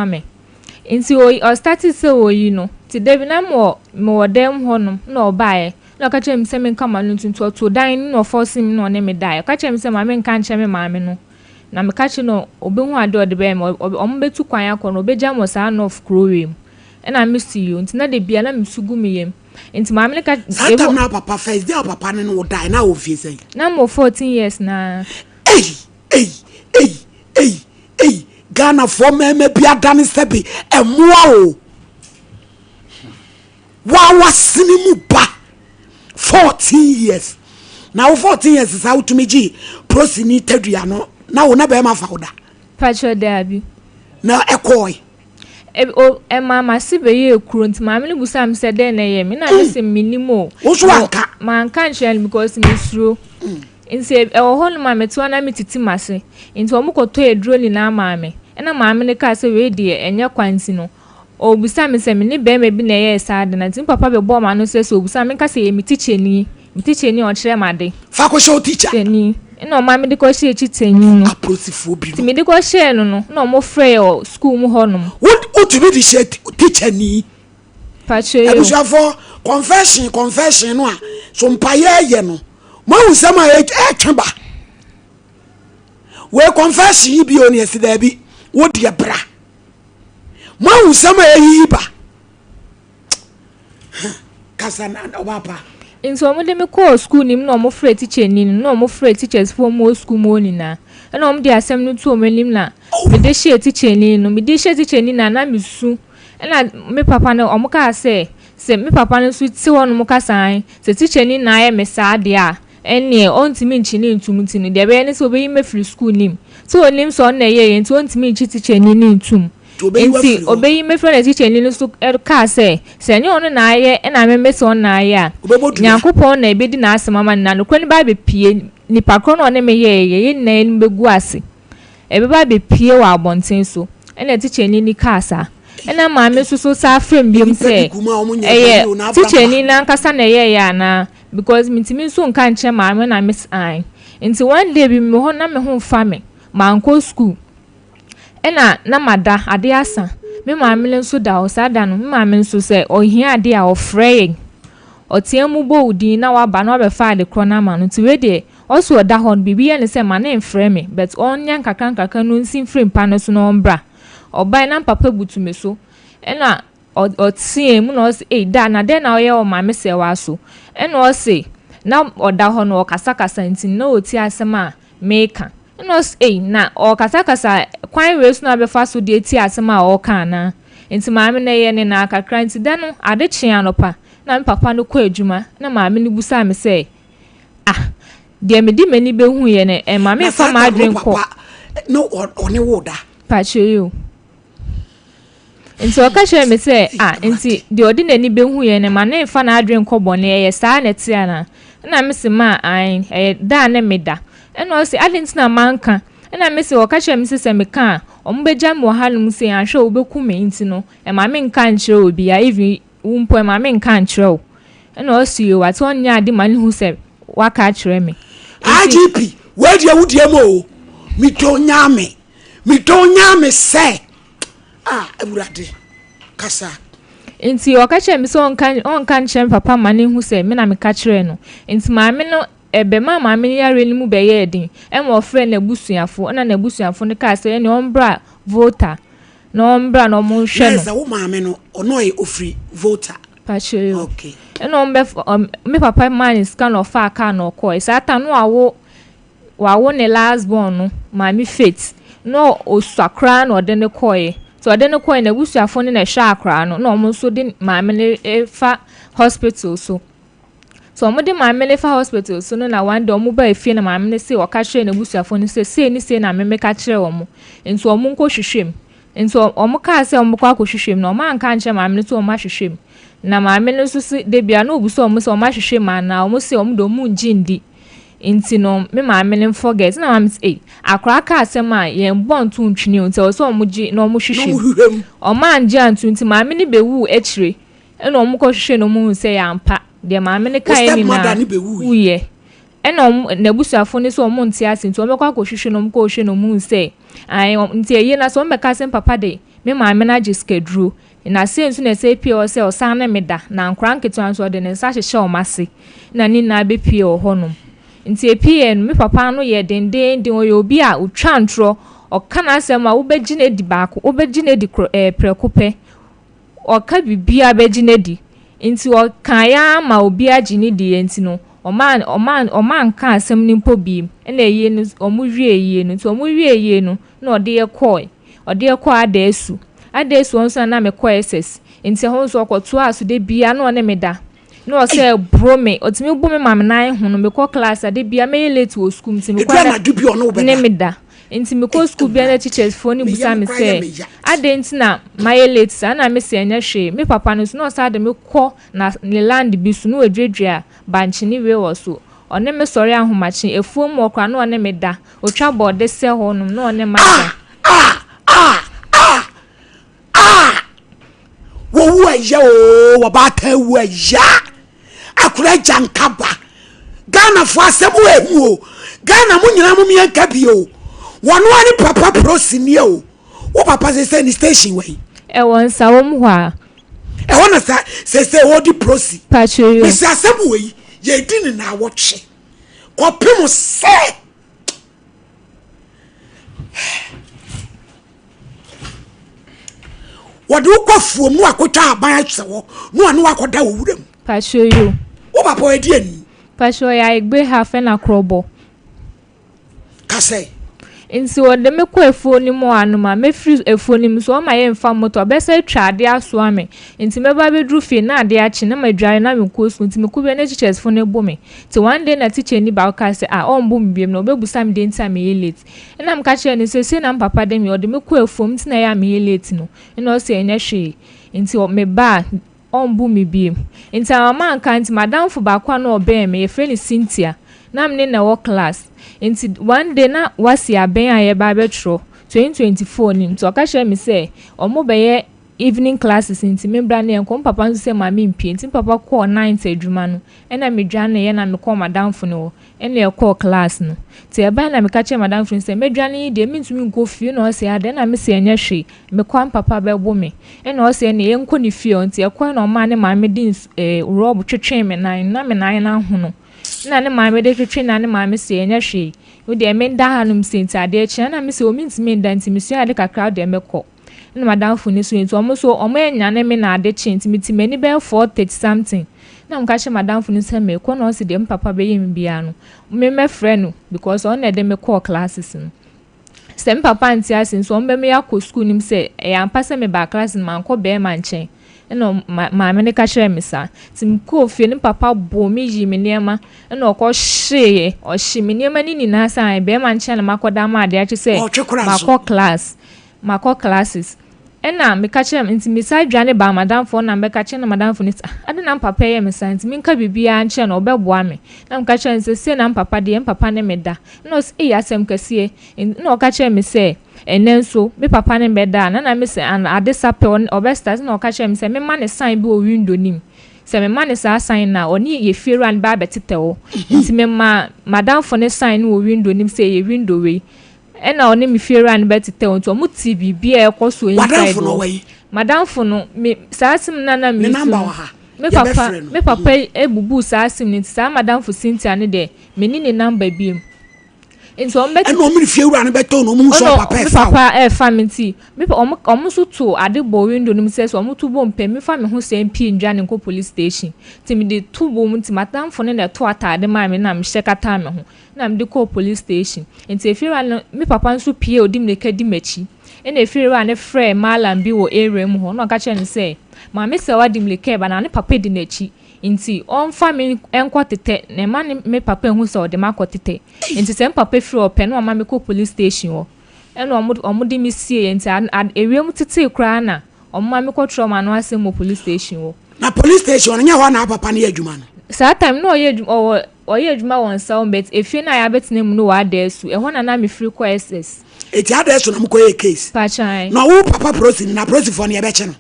me. Nti oyi ɔstartee sɛ oyi no, nti da bi na mewɔ mewɔ dan mu hɔnom na ɔbaeɛ na ɔka kyerɛɛ me sɛ menka m'ano nto nti ɔtoo dan no na ɔfɔɔsee me na ɔne me daeɛ. Ɔka kyerɛɛ me sɛ ma menka nkyerɛ me maame no na meka kyerɛ no a ɔbɛhu adeɛ a ɔde bɛyɛ me. Ɔ ɔmo bɛtu kwan akɔ no ɔbɛgya me wɔ saa North kuro wei mu. Ɛna mese yoo nti na da biara na mesu gu me yam. Nti maame no ka Saa ebi tam na papa first day a papa ne no wo dae na wɔ mfie sɛn? Na mewɔ 14 years naa. Ei ei ei ei ei Ghanafoɔ mmarima bi adane sɛbe mmoa o. Wa wasene mu ba 14 years na wo 14 years saa wotumi gye prosini tadua no na wo na bɛrima fa wo da. Pakyɛ daabi. Na ɛkɔɔe. Ɛmaa m'ase bɛyɛɛ kuro nti maame no bisaa me sɛ dɛn na ɛyɛ me na me se mennim o. Wo nso wanka? Manka nkyerɛ no because mesuro. Nti ɛwɔ hɔ nom a mete hɔ na metiti m'ase. Nti wɔn kɔtɔɔ aduro nyinaa maa me. Ɛna maame no kaa sɛ wei deɛ ɛnyɛ kwa nti no ɔbisa me sɛ me ne barima bi na ɛyɛɛ saa ade no. Nti me papa bɛbɔɔ m'ano sɛ sɛ ɔbisa me menka sɛ ɛyɛ me tikyani. Me tikyani a ɔkyerɛ me ade. Fa kɔhyɛ wo tikya. Tikyani. Ɛna ɔmaa mede kɔhyɛɛ tikyani no. Apolisifoɔ bi no. Nti mede kɔhyɛɛ no no, ɛna wɔfrɛɛ yɛ wɔ sukuu mu hɔnom. Wo wotumi de hyɛ tikyani. Pakyɛ yi o. Abusuafoɔ, confession confession no a so mpaeɛ yɛ no, moahu sɛm a ɛtwe ba. Wei confession yi bio ne ɛsi daabi, wo deɛ bra. Moahu sɛm a ɛyiyi ba. Kasa na ɔba pa. Nti wɔn de me kɔɔ sukuu no mu na wɔn frɛ tikyani no na wɔn frɛ teachers foɔ mu wɔ sukuu mu hɔ nyinaa ɛna wɔn de asɛm no too wɔn anim na me de hyɛɛ tikyani no me de hyɛɛ tikyani no a na me su ɛna me papa no wɔn kaa sɛ sɛ me papa no nso te hɔ nom ka saa sɛ tikyani no ayɛ me saa deɛ a ɛnneɛ ɔntumi nkyi ne ntum nti no deɛ ɛbɛyɛ ne sɛ ɔbɛyi me afiri sukuu no mu sɛ ɔnim sɛ ɔno na ɛyɛeɛ nti ɔntumi nkyi tikyani no ntum. Enti obeyi me frɛ na tikyani no nso kaa sɛ, Sɛ ɛnyɛ ɔno na ayɛ na me mese ɔno na ayɛ a, Nyankopɔn na ebedi n'asɛm ama no, na nokorɛ no bɛba abepue, nipa korɔ no a ɔne me yɛeɛ, yɛn nyinaa anim bɛgu ase. Ɛbɛba abepue wɔ abɔnten so. Ɛna tikyani no kaa saa. Ɛna maame nso so san frɛ me biom sɛ, Ɛyɛ tikyani no ankasa na ɛyɛeɛ anaa? Because mentumi nso nka nkyerɛ maame na mese aane. Nti one day bi mewɔ hɔ na me ho mfa me, mankɔ school. Ɛna na mada, ade asa. Me maame no nso da hɔ. Saa da no, me maame nso sɛ ɔhia ade a, ɔfrɛ yɛn. Ɔtea mu bɔ wo din na waba na wabɛfa ade korɔ no ama no. Nti wei deɛ, ɔse ɔda hɔ no, biribi yɛ no sɛ ma no mfrɛ me but ɔnyɛ nkakrankakra na ɔnsi mfiri mpa no so na ɔmbra. Ɔbaeɛ na me papa butu me so. Ɛna Ɔteaa mu na ɔse, Ei, daa, na dɛn na woyɛ wɔ Maame Serwaa so? Ɛna ɔse, na ɔda hɔ no ɔkasakasa nti no na ɔtie asɛm a meka. Ɛna ɔse, Ei, na ɔkasakasa a, kwan wei so na wobɛfa so de atie asɛm a ɔreka anaa? Nti maame no ɛyɛɛ ne naa kakra nti da no ade kyee anɔpa na me papa no kɔ adwuma na maame no busaa me sɛ, Ah, deɛ mede m'ani bɛhuiɛ no ɛmma Na memfa saa tam no m'adwene nkɔ. papa ne ɔne wo da? Pakyɛ yi o. Nti ɔka kyerɛɛ me sɛ, Ah, nti deɛ ɔde n'ani bɛhu yɛn no, ma no mfa n'adwene nkɔ bɔne, ɛyɛ saa na ɛte anaa? Ɛna mese, Ma, aane, ɛyɛ da a ne meda. Ɛna ɔse, Adɛn nti na manka? Ɛna mese, Ɔka kyerɛɛ me sɛ sɛ meka a, wɔbɛgya me wɔ hanom sei, anhwɛ a wɔbɛku me, nti no, ɛma menka nkyerɛ obiara, even wo mpo, ɛma menka nkyerɛ wo. Ɛna ɔse, Yoo, wate, ɔnyɛ ade ma no hu sɛ woaka akyerɛ me. Nti. IGP, wei deɛ wo deɛ mu o, medɔ Nyame, medɔ Nyame sɛ. Ah, Awurade, kasa. Nti ɔka kyerɛɛ me sɛ ɔnka ɔnka nkyerɛ me papa ma no nhu sɛ me na meka kyerɛɛ no. Nti maame no, ɛbɛmaa maame no yareɛ no mu bɛyɛɛ den ma ɔfrɛɛ n'abusuafo, ɛna n'abusuafo no kaa sɛ ɛneɛ ɔmbra Volta na ɔmbra na wɔnhwɛ Na no. ɛsɛ wo maame no, ɔno ɔyɛ ofiri Volta. Pakyɛ o. Okay. Ɛna ɔmbɛf ɔm me papa maa no sika na ɔfaa kaa na ɔkɔɔe. Saa time no wawo Wawo ne last born no, Maame Faith, na ɔsua koraa na ɔde no kɔeɛ. Nti ɔde no kɔeɛ no, n'abusuafoɔ no na ɛhwɛ akwadaa no, na wɔn nso de maame no fa hospital so. Nti wɔde maame no fa hospital so no na one day wɔn baa fie na maame no se ɔka kyerɛɛ n'abusuafoɔ no sɛ sei ne sei na me meka kyerɛɛ wɔn, nti wɔn nkɔhwehwɛ mu. Nti wɔkaa sɛ wɔbɛkɔ akɔhwehwɛ mu na wɔanka ankyerɛ maame no sɛ wɔahwehwɛ mu. Na maame no nso se da biara na ɔbisa wɔn sɛ wɔahwehwɛ mu anaa, wɔn se wɔn deɛ wɔnngye nndi. Nti no me maame no forget na maame se ei akwadaa ka asɛm a yɛn bɔ nto ntwene o nti ɛwɔ sɛ wɔn gye na wɔn hwehwɛ mu. Wɔn angye anto nti maame no bɛwuu akyire ɛna wɔn kɔ hwehwɛ na wɔn hu sɛ ɛyɛ ampa deɛ maame no kaeɛ nyinaa wuiɛ. Ɛna wɔn n'abusuafoɔ no sɛ wɔn nte ase nti wɔn bɛkɔ akɔhwehwɛ na wɔn kɔ hwehwɛ na wɔn hu sɛ ae nti ɛyie na sɛ wɔn bɛka sɛ papa de. Me maame no agye sikaduro. Na sei nso na ɛsɛ pue hɔ sɛ ɔsan ne me da. Na nkwadaa nketewa nso ɔde ne nsa hyehyɛ wɔn ase. Na ne nyinaa bɛpue wɔ hɔnom. Nti ɛpueɛ no, me papa ano yɛ dendeenden. Ɔyɛ obi a ɔtwa ntorɔ. Ɔka n'asɛm a wobɛgye no adi baako, wobɛgye no adi korɔ ɛɛ prɛko pɛ. Ɔka biribiara bɛgye no adi. Nti ɔkaeɛ ara ma obiara gye no diiɛ nti no, ɔma ɔma ɔmanka asɛm no mpo bio. Ɛna ayie no, wɔwie ayie no. Nti wɔwie ayie no, na ɔde yɛ kɔe. Ɔde yɛ kɔɔ Adaasu. Adaasu hɔ nso na na mekɔ SS. Nti ɛhɔ nso ɔkɔtoaa so da biara na ɔne me da. Na ɔsɛ boro me. Ɔtumi bu me ma me nan ho no. Mekɔ class a da biara mɛyɛ late wɔ school nti mekɔ Ɛduru a na anadwo bi a ɔne wo ne bɛda. me da. Nti mekɔ school biara na teachers foɔ no Me busa yam me koraa yɛ sɛ me ya. adɛn nti na mayɛ late saa na me sɛ ɛnyɛ hwee. Me papa no nso na ɔsan de me kɔ na ne land bi so na waduadua bankye ne wei wɔ so. Ɔne me sɔre ahomakye afuom hɔ koraa na ɔne me da. Otwa bɔɔde sɛ hɔnom na ɔne me ada. Ah! Ah! Ah! Ah! Ah! Wɔwu ɛyɛ oo, wɔbaatan wu ɛya. Akora agya nka ba. Ghanafoɔ asɛm wɔ ehu o. Ghana mo nyinaa mo mmiɛnka bi o. Wɔn ani papa prosini o. Wo papa sɛ sɛ ne station wɔ yi. Ɛwɔ Nsawam hɔ a. Ɛhɔ na sa sɛ sɛ wɔdi prosi. Pakyɛ yo. Mesi asɛm wɔ yi yɛdi ne na awɔtwe. Kɔpem sɛ. Wɔde wo kɔ afuom na wakɔtwa aban ahyɛ hɔ na ɔne wakɔda wɔ wura mu. Pakyɛ yo. Wo papa ɔyɛ deɛ ni? Pakyɛ ɔyɛ Aigbe half ɛna Krɔbɔ. Kasɛe. Nti wɔde me kɔ afuo no mu anom a, mɛfiri afuo no mu nso ɔma yɛmfa moto, ɔbɛsan atwa adeɛ asoa me. Nti mɛba abɛduru fie na adeɛ akye na madware na mekɔ sukuu. Nti mekɔ wie na teachers fo no bo me. Nti one day na teacher ni baako kaa sɛ ah ɔmbo me biom na ɔbɛbusa me deɛ nti a meyɛ late. Ɛna meka kyerɛɛ no sɛ sei na me papa de me, ɔde me kɔ afuom nti na ɛyɛ a meyɛ late no. Ɛna ɔse ɛnyɛ hwee. Nti meba a ɔmmbu me bio. Ntsi ama mannka ntsi m'adamfo baako a nna ɔbɛn me, yɛfrɛ no Cynthia, na me ne no na ɛwɔ class. Ntsi one day na wɔasi abɛn a yɛreba abɛtwerɛ 2024 no ntsi ɔka kyerɛɛ me sɛ wɔbɛyɛ evening classes ntsi membra na yɛnkɔ. Me papa nso sɛ ma mempue ntsi me papa kɔɔ night adwuma no ɛna medwaneeɛ na mekɔɔ m'adamfo no hɔ. Ɛna yɛkɔɔ class no. Nti ɛbae na meka kyerɛɛ m'adamfo no sɛ, mɛdwane yi deɛ mentumi nkɔ fie. Ɛna ɔse adɛn? Ɛna mese ɛnyɛ hwee, mekɔ a me papa bɛbo me. Ɛna ɔse ɛneɛ yɛnkɔ ne fie hɔ. Nti yɛkɔe na ɔmaa ne maame de nsu eh, rɔb twetwee me nan no, na me nan no ahono. Ɛna ne maame de twetwee na ne maame se ɛnyɛ hwee, wo deɛ menda hanom sei nti adeɛ kye. Ɛna mese o mentumi nda nti mesua ade kakra wo deɛ mɛkɔ. Ɛna m'adamfo no so nti ɔmo nso ɔmo annyane me na ade kyee nti mete m'ani bɛyɛ 4:30 something na meka kyerɛ m'adamfo no sɛ meekɔ na ɔse deɛ me papa bɛyɛ me biara no me mɛfrɛ no because ɔno na ɛde me kɔɔ classes no. Sɛ me papa nte ase nso ɔmo bɛma yɛakɔ school no mu sɛ ɛyɛ ampa sɛ mebaa class no mankɔ bɛɛma nkyɛn ɛna ma maame no ka kyerɛɛ me saa. Nti mekɔɔ fie no me papa boo me yii me nneɛma ɛna ɔkɔ hyeeɛ ɔhye me nneɛma no nyinaa sɛ ae bɛɛma nkyɛn na makɔda ama adeɛ akye sɛ Ɔtwe kora nso. makɔ class. Makɔ classes. Ɛna meka kyerɛɛ no, nti mesan dwane baa m'adamfo hɔ na mebɛka kyerɛɛ na m'adamfo no se, ah adɛn na me papa yɛ me saa, nti menka biribiara nkyerɛ no, ɔbɛboa me. Na meka kyerɛɛ no sɛ, sei na me papa deɛ, me papa ne me da. Ɛna ɔse, ei asɛm kɛseɛ. Ɛna ɔka kyerɛɛ me sɛ, ɛnnɛ nso, me papa ne me bɛda a, na na mese an ade sa pɛ ɔbɛ start, ɛna ɔka kyerɛɛ me sɛ memma no sign bi wɔ window no mu. Sɛ mema no saa sign no a, ɔne yɛ fiewura no bɛ abɛtetɛ hɔ. Nti memaa m'adamfo no sign no wɔ window no mu sɛ ɛyɛ window wei. Ɛna ɔne me fiewura no bɛtetɛw nti ɔmo tee biribi a ɛkɔ so inside W'adamfo no hɔ. ɔwɔ he? M'adamfo no, me saa sim no a na Ne meresu number no, wɔ ha? me papa Yɛbɛfrɛ no. me papa ebubuu saa sim no nti saa m'adamfo Cynthia no deɛ menni ne number biom. Nti ɔmo bɛtete. Ɛna ɔmo ne fiewura no bɛtɔn na ɔmo hu sɛ Ɔna ɔpapa me ɛfa wo. papa ɛɛfa me nti me pa ɔmo ɔmo nso too ade bɔɔ window no mu sɛ sɛ ɔmo to bom pɛ memfa me ho sɛɛ mpie ndwane nkɔ police station. Nti mede to bom nti m'adamfo no na ɛtoo ataade maa me na mehyɛ kataa me ho. na mede kɔɔ police station. Nti efiewura no, me papa nso pue a odi mirika di m'akyi. Ɛna efiewura no frɛɛ mallam bi wɔ area mu hɔ na ɔka kyerɛɛ no sɛ, Maame Serwaa di mirika reba na ne papa di n'akyi nti ɔmfa me nkɔ tetɛ na mma ne me papa nhu sɛ ɔde me akɔ tetɛ. Nti sɛ me papa firi hɔ pɛ na wama me kɔ police station hɔ. Ɛna wɔde me sieeɛ nti ewiem tetee koraa na Ɔmo ma me kɔ kyerɛ ɔmo ano asɛm wɔ police station hɔ. Na police station no nyɛ hɔ na papa no yɛ adwuma no. Saa time no na ɔyɛ adwuma ɔwɔ ɔyɛ adwuma wɔ Nsawam but efie no a yɛabɛtena mu no wɔ Adaesu ɛhɔ na na me firi kɔ SS. Eti Adaesu na mo kɔ yɛ case. Pakyɛ ae. Na ɔwo papa prosini na prosifoɔ no yɛbɛkye no.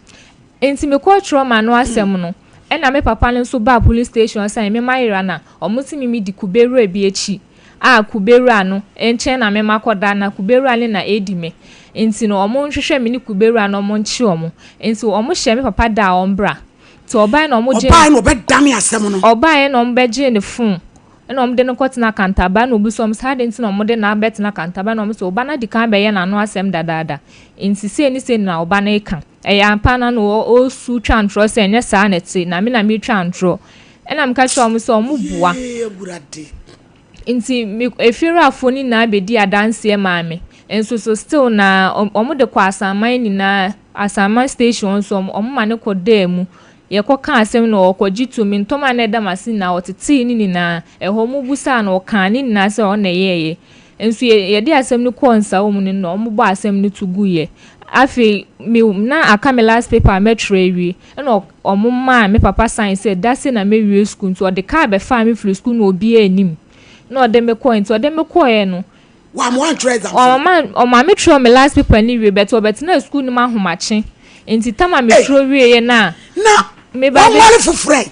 Nti me kɔ kyerɛ ɔmo ano asɛm no ɛna me papa no nso baa police station hɔ sɛ me mayera na ɔmo se me me di kube wura bi akyi a kube wura no nkyɛn na me makɔda na kube wura no na edi me. Nti no ɔmo nhwehwɛ me ne Kubewura na ɔmo nkye ɔmo. Nti ɔmo hyɛɛ me papa da a ɔmbra. Nti ɔbae na ɔmo gyee. Ɔbae na ɔbɛdane asɛm no. Ɔbaeɛ na ɔmo bɛgyee ne phone ɛna ɔmo de no kɔtena Kantaba ɛna ɔbisa ɔmo sɛ adɛn nti na ɔmo de no abɛtena Kantaba ɛna ɔmo sɛ ɔba no adi kan abɛyɛ n'ano asɛm dadaada nti sei ne sei na ɔba no reka. Ɛyɛ ampa na na ɔresu twa ntorɔ sɛ ɛnyɛ saa na ɛte na me na meretwa ntorɔ. Ɛna meka kyerɛɛ wɔn sɛ wɔn boa. Yee Awurade. Nti me efiewurafoɔ no nyinaa bɛdii adanseɛ maa me. Nso so still na wɔn de kɔ Asaman nyinaa, Asaman station hɔ nso wɔn ma no kɔ daa mu. Yɛkɔ kaa asɛm no ɔkɔ gye too me ntɔma a na ɛda m'ase nyinaa ɔtetee ne nyinaa. Ɛhɔ wɔn busaa no ɔkaa ne nyinaa sɛ ɔno na ɛyɛɛyɛ. Nso yɛde asɛm no kɔɔ nsawo mu no na wɔbɔɔ asɛm no to guiɛ. Afei me na aka me last paper a mɛtwerɛ awie. Ɛna wɔn maa me papa sign sɛ da sei na mɛwie school nti ɔde car bɛfaa me firi school na obiara nnim. Na ɔde me kɔɛ nti ɔde me kɔɛ no. Wamma wantwerɛ exams no? Ɔma ɔma me twerɛ me last paper no wie but ɔbɛtenaa school no mu ahomakye. Nti tam a metwerɛ wieɛ no a Na me ba bɛ. Wɔnware foforɔ ɛ?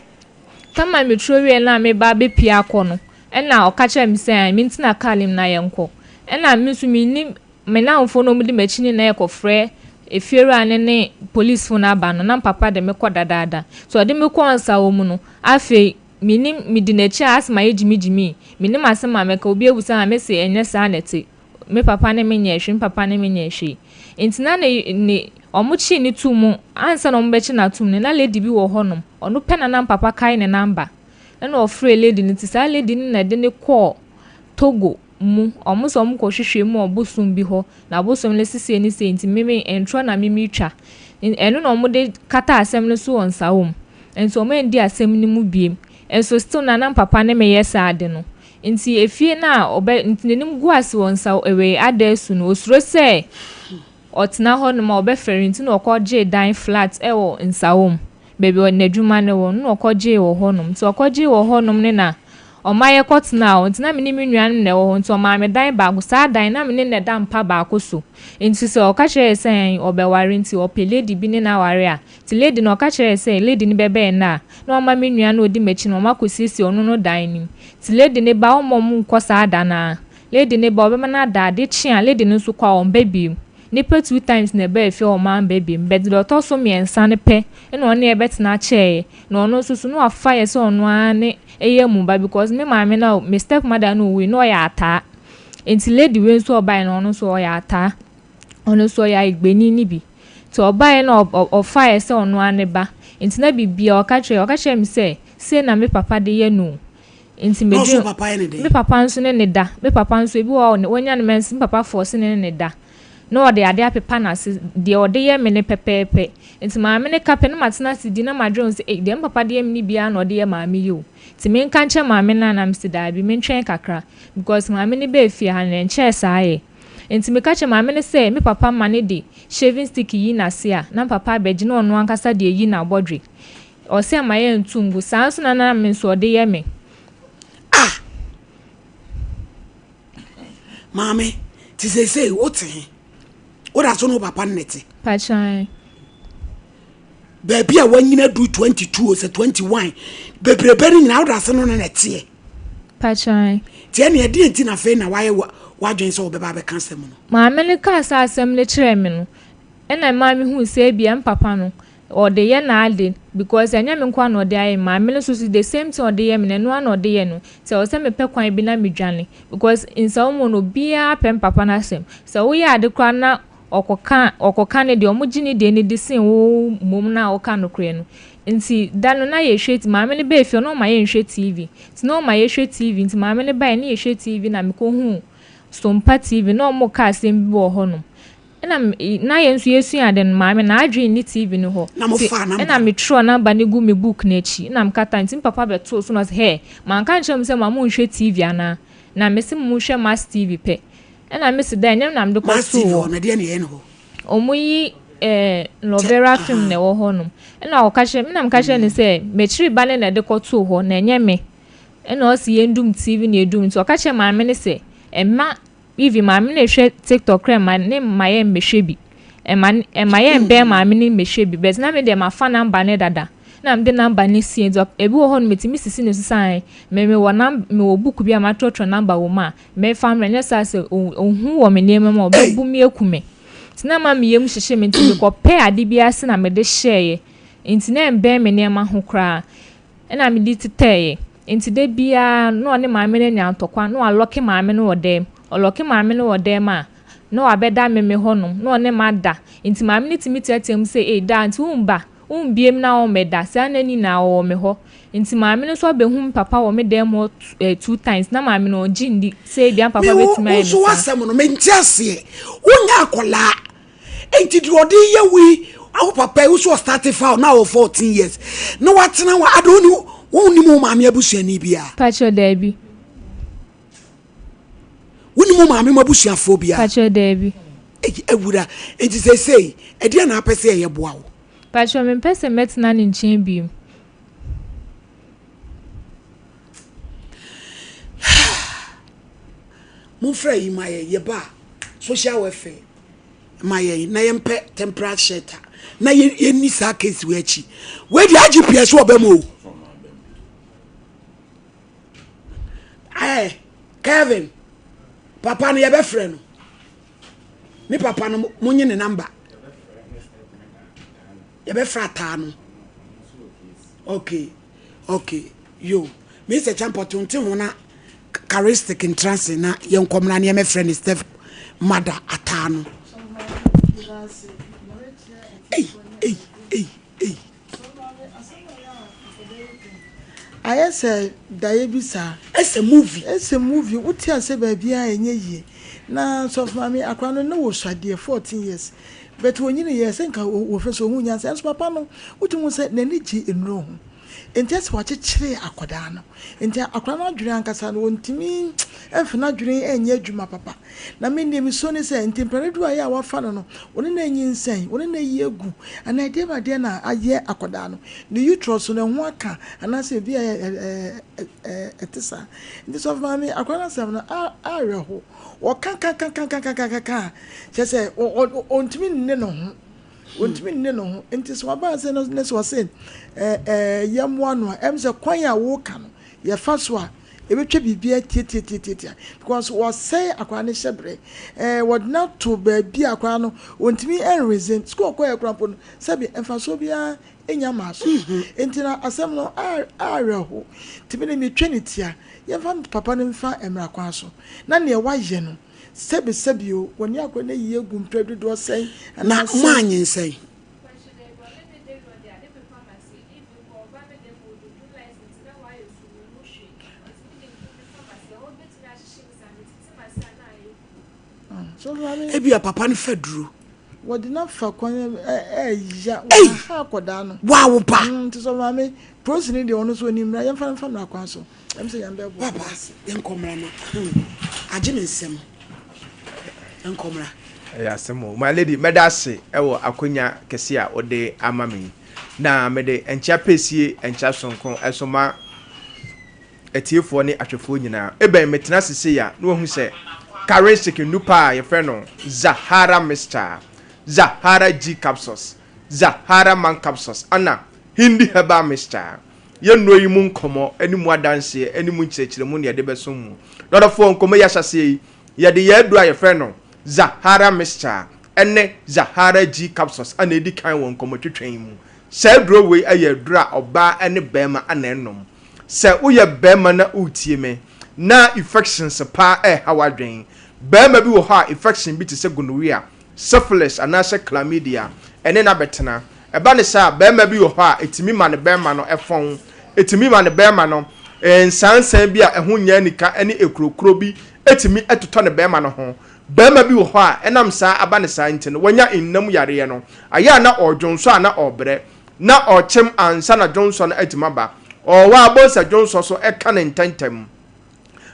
Tam a metwerɛ wieɛ no a meba abɛpue akɔ no ɛna ɔka kyerɛɛ me sɛ mentena car no mu na yɛnkɔ. Ɛna me nso mennim me nnamfoɔ no a wɔdi m'akyi no nyinaa rekɔfrɛ efiewura no ne polisfoɔ no aba no na me papa de me kɔ dadaada. Nti ɔde me kɔɔ nsawo mu no afei mennim medi n'akyi a asɛ mayɛ gyimigyimi. Mennim asɛm a mɛka obi abisa me a mese ɛnyɛ saa na ɛte. Me papa ne me nyɛɛ hwee, me papa ne me nyɛɛ hwee. Nti na ne ne wɔkyee no too mu ansa na wɔbɛkye no atom no na lady bi wɔ hɔnom. Ɔno pɛ na na me papa kae ne number. Ɛna ɔfrɛɛ lady no nti saa lady no na ɛde no kɔɔ Togo mu. Wɔn sɛ wɔkɔhwehwɛ mu wɔ bosom bi hɔ na bosom no se sei ne sei nti me me ntorɔ na me metwa. Ɛno na wɔde kataa asɛm no so wɔ nsawo mu. Nso wɔanndi asɛm no mu biem. Nso still na na me papa ne me yɛ saa ade no. Nti efie no a ɔbɛ nti n'anim gu ase wɔ nsawo wei adaesu no osuro sɛ ɔtena hɔ nom a ɔbɛfɛre nti na ɔkɔgyee dan flat wɔ nsawo mu. Baabi a n'adwuma no wɔ no na ɔkɔgyee wɔ hɔnom. Nti ɔkɔgyee wɔ hɔnom no na ɔma yɛkɔtenaa hɔ. Nti na me ne me nuanom na ɛwɔ hɔ. Nti ɔmaa me dan baako. Saa dan no na me ne no da mpa baako so. Nti sɛ ɔka kyerɛ yɛ sɛ ɔbɛware nti ɔpɛ lady bi ne no aware a, nti lady no ɔka kyerɛɛ sɛ lady no bɛbɛn no a, na wama me nua no a ɔdi m'akyi no wɔakɔsiesie ɔno no dan no mu. Nti lady no ba a ɔmma wɔn nkɔ saa da no ara. Lady no ba a ɔbɛma no ada. Ade kye a lady no nso kɔ a ɔmba bio. Nnipa two times na ɛbaa fie a wɔamba bio. But deɛ ɔtɔ so mmiɛnsa no pɛ na ɔne yɛ bɛtena kyɛeɛ. Na ɔno nso so na wafa yɛ sɛ ɔno ara ne ɛyɛ mu ba because me maame no a me step mother no owui no na ɔyɛ ataa. Nti lady wei nso a ɔbaeɛ no ɔno nso ɔyɛ ataa. Ɔno nso ɔyɛ ayigbeni no bi. Nti ɔbaeɛ na ɔfaeɛ sɛ ɔno ara ne ba. Nti na biribiara ɔka kyerɛ ɔka kyerɛɛ me sɛ sei na me papa de yɛ no o. Nti Na ɔso medwen papa yɛ ne dɛn? me papa nso ne ne da. Me papa nso ebi wɔ hɔ a wanya no mɛnse me papa force no ne ne da. Na ɔde ade apepa n'ase deɛ ɔde yɛ me no pɛpɛɛpɛ. Nti maame no ka pɛ na matena ase di na madwen ho sɛ ei deɛ me papa de yɛ me no bi ara na ɔde yɛ maame yi o. Nti menka nkyerɛ maame no anaa? Mese daabi mentwɛn kakra because maame no baa fie ha no ɛnkyɛɛ saa yɛ. Enti meka kyerɛɛ maame no sɛ me papa ma no de shaving stick yi n'ase a, na me papa abɛgye na ɔno ankasa de ayi n'abɔdwe. Ɔse ama yɛnto ngu. Saa nso na na me nso ɔde yɛ me. Ah! Maame, nti seesei wote he? Woda so ne wo papa no na ɛte? Pakyan. Baabi a wanyini aduru 22 o sɛ 21 bebrebe no nyinaa woda so ne no na ɛteɛ? Pakyan. Nti ɛnneɛ ɛdeɛn nti na afei na woayɛ w'adwene sɛ wobɛba abɛka asɛm no? Maame no kaa saa asɛm no kyerɛɛ me no, ɛna ɛmaa mehuu sɛ ebia me papa no, ɔde yɛ n'ade because ɛnyɛ me nko ara na ɔde ayɛ me. Maame no nso so the same thing a ɔde yɛ me no, ɛno ara na ɔde yɛ no. Nti ɛwɔ sɛ mepɛ kwan bi na medwane because nsɛm no obiara pɛ me papa no asɛm. Sɛ woyɛ ade koraa na ɔkɔka ɔkɔka ne deɛ, wɔgye ne deɛ no di sen wo mmom no a woka nokorɛ no. Nti da no na yɛhwɛ maame no baa fie na ɔma yɛnhwɛ TV. Nti na ɔma yɛhwɛ TV nti maame no baeɛ na yɛhwɛ TV na mekɔhuu Sompa TV na wɔreka asɛm bi wɔ hɔnom. Ɛna na yɛn nso yɛsua ade no maame n'adwene nni TV no hɔ. Na mofaa number no. Ɛna metwerɛɛ number no gu me book no akyi na mekata nti me papa bɛtoo so na ɔse hɛɛ manka ankyerɛ mo sɛ ma monhwɛ TV anaa? Na mese monhwɛ Mass TV pɛ. Ɛna mese da ɛnyɛ me na mede kɔtoo hɔ. Mass TV hɔ no ɛdeɛn na ɛyɛ no hɔ? Wɔyi eh, Lovera film na ɛwɔ hɔ nom. Ɛna ɔka kyerɛ me na meka kyerɛ no sɛ m'akyiri ba no na ɛde kɔtoo hɔ na ɛnyɛ me. Ɛna ɔse yɛndum TV na yɛdum nti ɔka kyerɛ maame no sɛ ɛmma even maame no rehwɛ TikTok koraa ɛmma ne mma yɛn mmɛhwɛ bi. Ɛmma ɛmma yɛn bɛn maame no mmɛhwɛ bi but na me deɛ mafa number no dada. Na mede number no sie nti ebi wɔ hɔ no metumi sisi no so sɛ ae me mewɔ number mewɔ book bi a matwerɛtwerɛ number wɔ mu a Memfa mmrɛ, nyɛ saa sɛ ohu wɔ me nneɛma mu a, ɔbɛbu me aku me. Nti na ama me yam hyehye me nti mekɔpɛɛ ade bi ase na mede hyɛeɛ. Nti na ɛmbɛn me nneɛma ho koraa. Ɛna mede tetɛeɛ. Nti da biara na ɔne maame no anya ntɔkwa na walɔke maame no wɔ dɛm. Ɔlɔke maame no wɔ dɛm a, na wabɛda meme hɔnom na ɔne mada. Nti maame no tumi teatea mu sɛ, Ei daa nti womba? Wombiem na wɔmmɛda? Saa nna nyinaa ɔwɔ me hɔ. Nti maame no nso abɛhu me papa wɔ me dan mu hɔ two times. Na maame no ɔngye nndi sɛ ebia me papa Me wo bɛtumi ayɛ me nso saa. w'asɛm no mente aseɛ. Wonyɛ akwadaa. Enti deɛ ɔde yɛ wo yi, wo papa yi wo so ɔstarte fa wo na wɔ 14 years. Na watena wo ade wonni wonnim wo maame abusuani biara. Pakyɛ daabi. Wonim wo maame mu abusuafoɔ biara? Pakyɛ daabi. Eyi awura, enti seesei ɛdeɛn na apɛ sɛ yɛyɛ boa wo? Pakyɛ mempɛ sɛ mɛtena ne nkyɛn bio. Momfrɛ yi ma yɛn, yɛba a, social welfare ma yɛn na yɛmpɛ temporary shelter na yɛnni saa case wei akyi. Wei deɛ IGP ɛsɛ ɔbɛ mu o. Ɛɛ Kevin, papa no yɛbɛfrɛ no. Ne papa no monye ne number. Yɛbɛfrɛ ataa no. Okay, okay, yo. Mr. Champa tonte ho na charistic ntrase na yɛnkɔmmra ne yɛmɛfrɛ ne step mother ataa no. Ei, ei, ei, ei. Ayɛ sɛ daeɛ bi saa. Ɛsɛ movie. Ɛsɛ movie. Wote ase baabiara ɛnyɛ yie. Na sɔfo maame akwadaa no na wɔsua deɛ 14 years. But wɔnyini yɛ sɛ nka wɔfɛ sɛ ɔhu nyansa. Ɛnso papa no wotumi hu sɛ n'ani gye nnuro ho. Nti ɛsɛ wakyekyere akwadaa no. Nti akwadaa no adwene ankasa no wɔntumi mfa n'adwene nyɛ adwuma papa. Na me deɛ mesuo ne sɛ nti mpɛn dodoɔ a ɛyɛ a wafa no no wɔne no anyinsɛn, wɔne no ayi agu anaa ɛdeɛ ba deɛ na ayɛ akwadaa no. Ne uterus no ɛho aka anaasɛ ebi a ɛte saa. Nti sɔfo maame akwadaa no asɛm no awerɛho. Wɔka ka ka ka ka ka ka ka a kyerɛ sɛ ɔntumi nne ne ho. Ɔntumi nne ne ho. Nti sɛ waba ase no ne sɛ ɔse yɛmmoa no a ɛm sɛ kwan a woka no yɛfa so a ɛbɛtwa biribiara tiatiatiatia because wɔsɛe akwadaa no hyɛberɛ. Ɛɛ wɔde no ato baabi a akwadaa no ɔntumi nreason. Sukuu ɔkɔɛ koraa mpo no sɛbi mfasoɔ biara nnya mmaa so. Nti na asɛm no awerɛho. Nti me de metwa ne tia. Yɛmfa papa no mfa mmara kwan so na nea wayɛ no sɛbi sɛbi o wɔne akwadaa no ayi agu mprɛ dodoɔ sɛn Na anaasɛ. moanyinsɛn? Ebia papa no fa duro. Wɔde no afa kwan ɛɛya Ei! wɔaha akwadaa no. Wa wo ba. Nti sɛ maame polisi no deɛ ɔno nso ɔnim mmara yɛmfa no mfa mmara kwan so. Ɛm sɛ yɛn bɛboa. Papa yɛnkɔ mmara na hmm agye me nsam. Yɛnkɔ mmara. Ɛyɛ asɛm o. My lady, mɛda ase wɔ akonya kɛse a wode ama me yi. Na mede nkyea pɛsie nkyea sononko nso ma atiefoɔ ne ahwɛfoɔ nyinaa. Ebɛn metena ase sei a na wahu sɛ Karisik nnupa a yɛfrɛ no Zahara Mixture, Zahara G Capsules, Zahara Man Capsules ɛna Hindi Herbal Mixture. Yɛn nnuro yi mu nkɔmmɔ ne mu adanseɛ ne mu nkyerɛkyerɛmu na yɛde bɛsom mu. Dɔdɔfoɔ, nkɔmmɔ yi ahyɛaseɛ yi, yɛde yɛn aduro a yɛfrɛ no Zahara Mixture ne Zahara G Capsules na ɛdi kan wɔ nkɔmmɔtwetwe yi mu. Saa aduro wei yɛ aduro a ɔbaa ne barima na ɛnom. Sɛ woyɛ barima na woretie me na infections paa ɛreha w'adwene, barima bi wɔ hɔ a infection bi te sɛ gonorrhea, syphilis anaasɛ chlamydia ɛne no abɛtena. Ɛba no saa a, barima bi wɔ hɔ a ɛtumi ma ne barima no fɔn, ɛtumi ma ne barima no nsansan bi a ɛho nyɛ anika ne akurokuro bi tumi totɔ ne barima no ho. Barima bi wɔ hɔ a ɛnam saa aba no saa nti no wanya nna mu yareɛ no, ayɛ a na ɔredwonsɔ a na ɔrebrɛ. Na ɔrekyem ansa na dwonsɔ no atumi aba. Ɔwɔ hɔ a wobɛhu sɛ dwonsɔ so ka no ntɛmntɛm.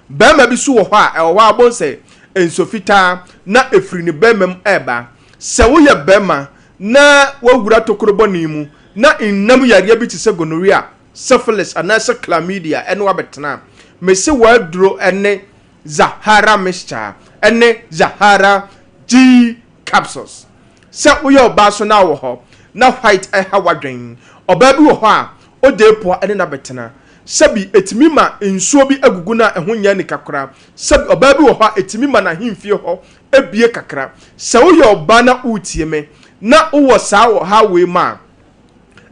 Barima bi nso wɔ hɔ a, ɛwɔ hɔ a wobɛhu sɛ nsuo fitaa na ɛfiri ne barima mu reba. Sɛ woyɛ barima na woawura tokuro bɔne mu na nna mu yareɛ bi te sɛ gonorrhea, syphilis anaasɛ chlamydia ne wo abɛtena a, mese w'aduro ne Zahara mixture ne Zahara G capsules. Sɛ woyɛ ɔbaa so na wɔ hɔ na white ɛha w'adwen. Ɔbaa bi wɔ hɔ a ɔda apua ne no abɛtena. Sɛbi ɛtumi ma nsuo bi agugu no a ɛho nyɛ anika koraa. Sɛbi ɔbaa bi wɔ hɔ a ɛtumi ma n'ahemfie hɔ abue kakra. Sɛ woyɛ ɔbaa na woretie me na wowɔ saa ɔhaw wei mu a,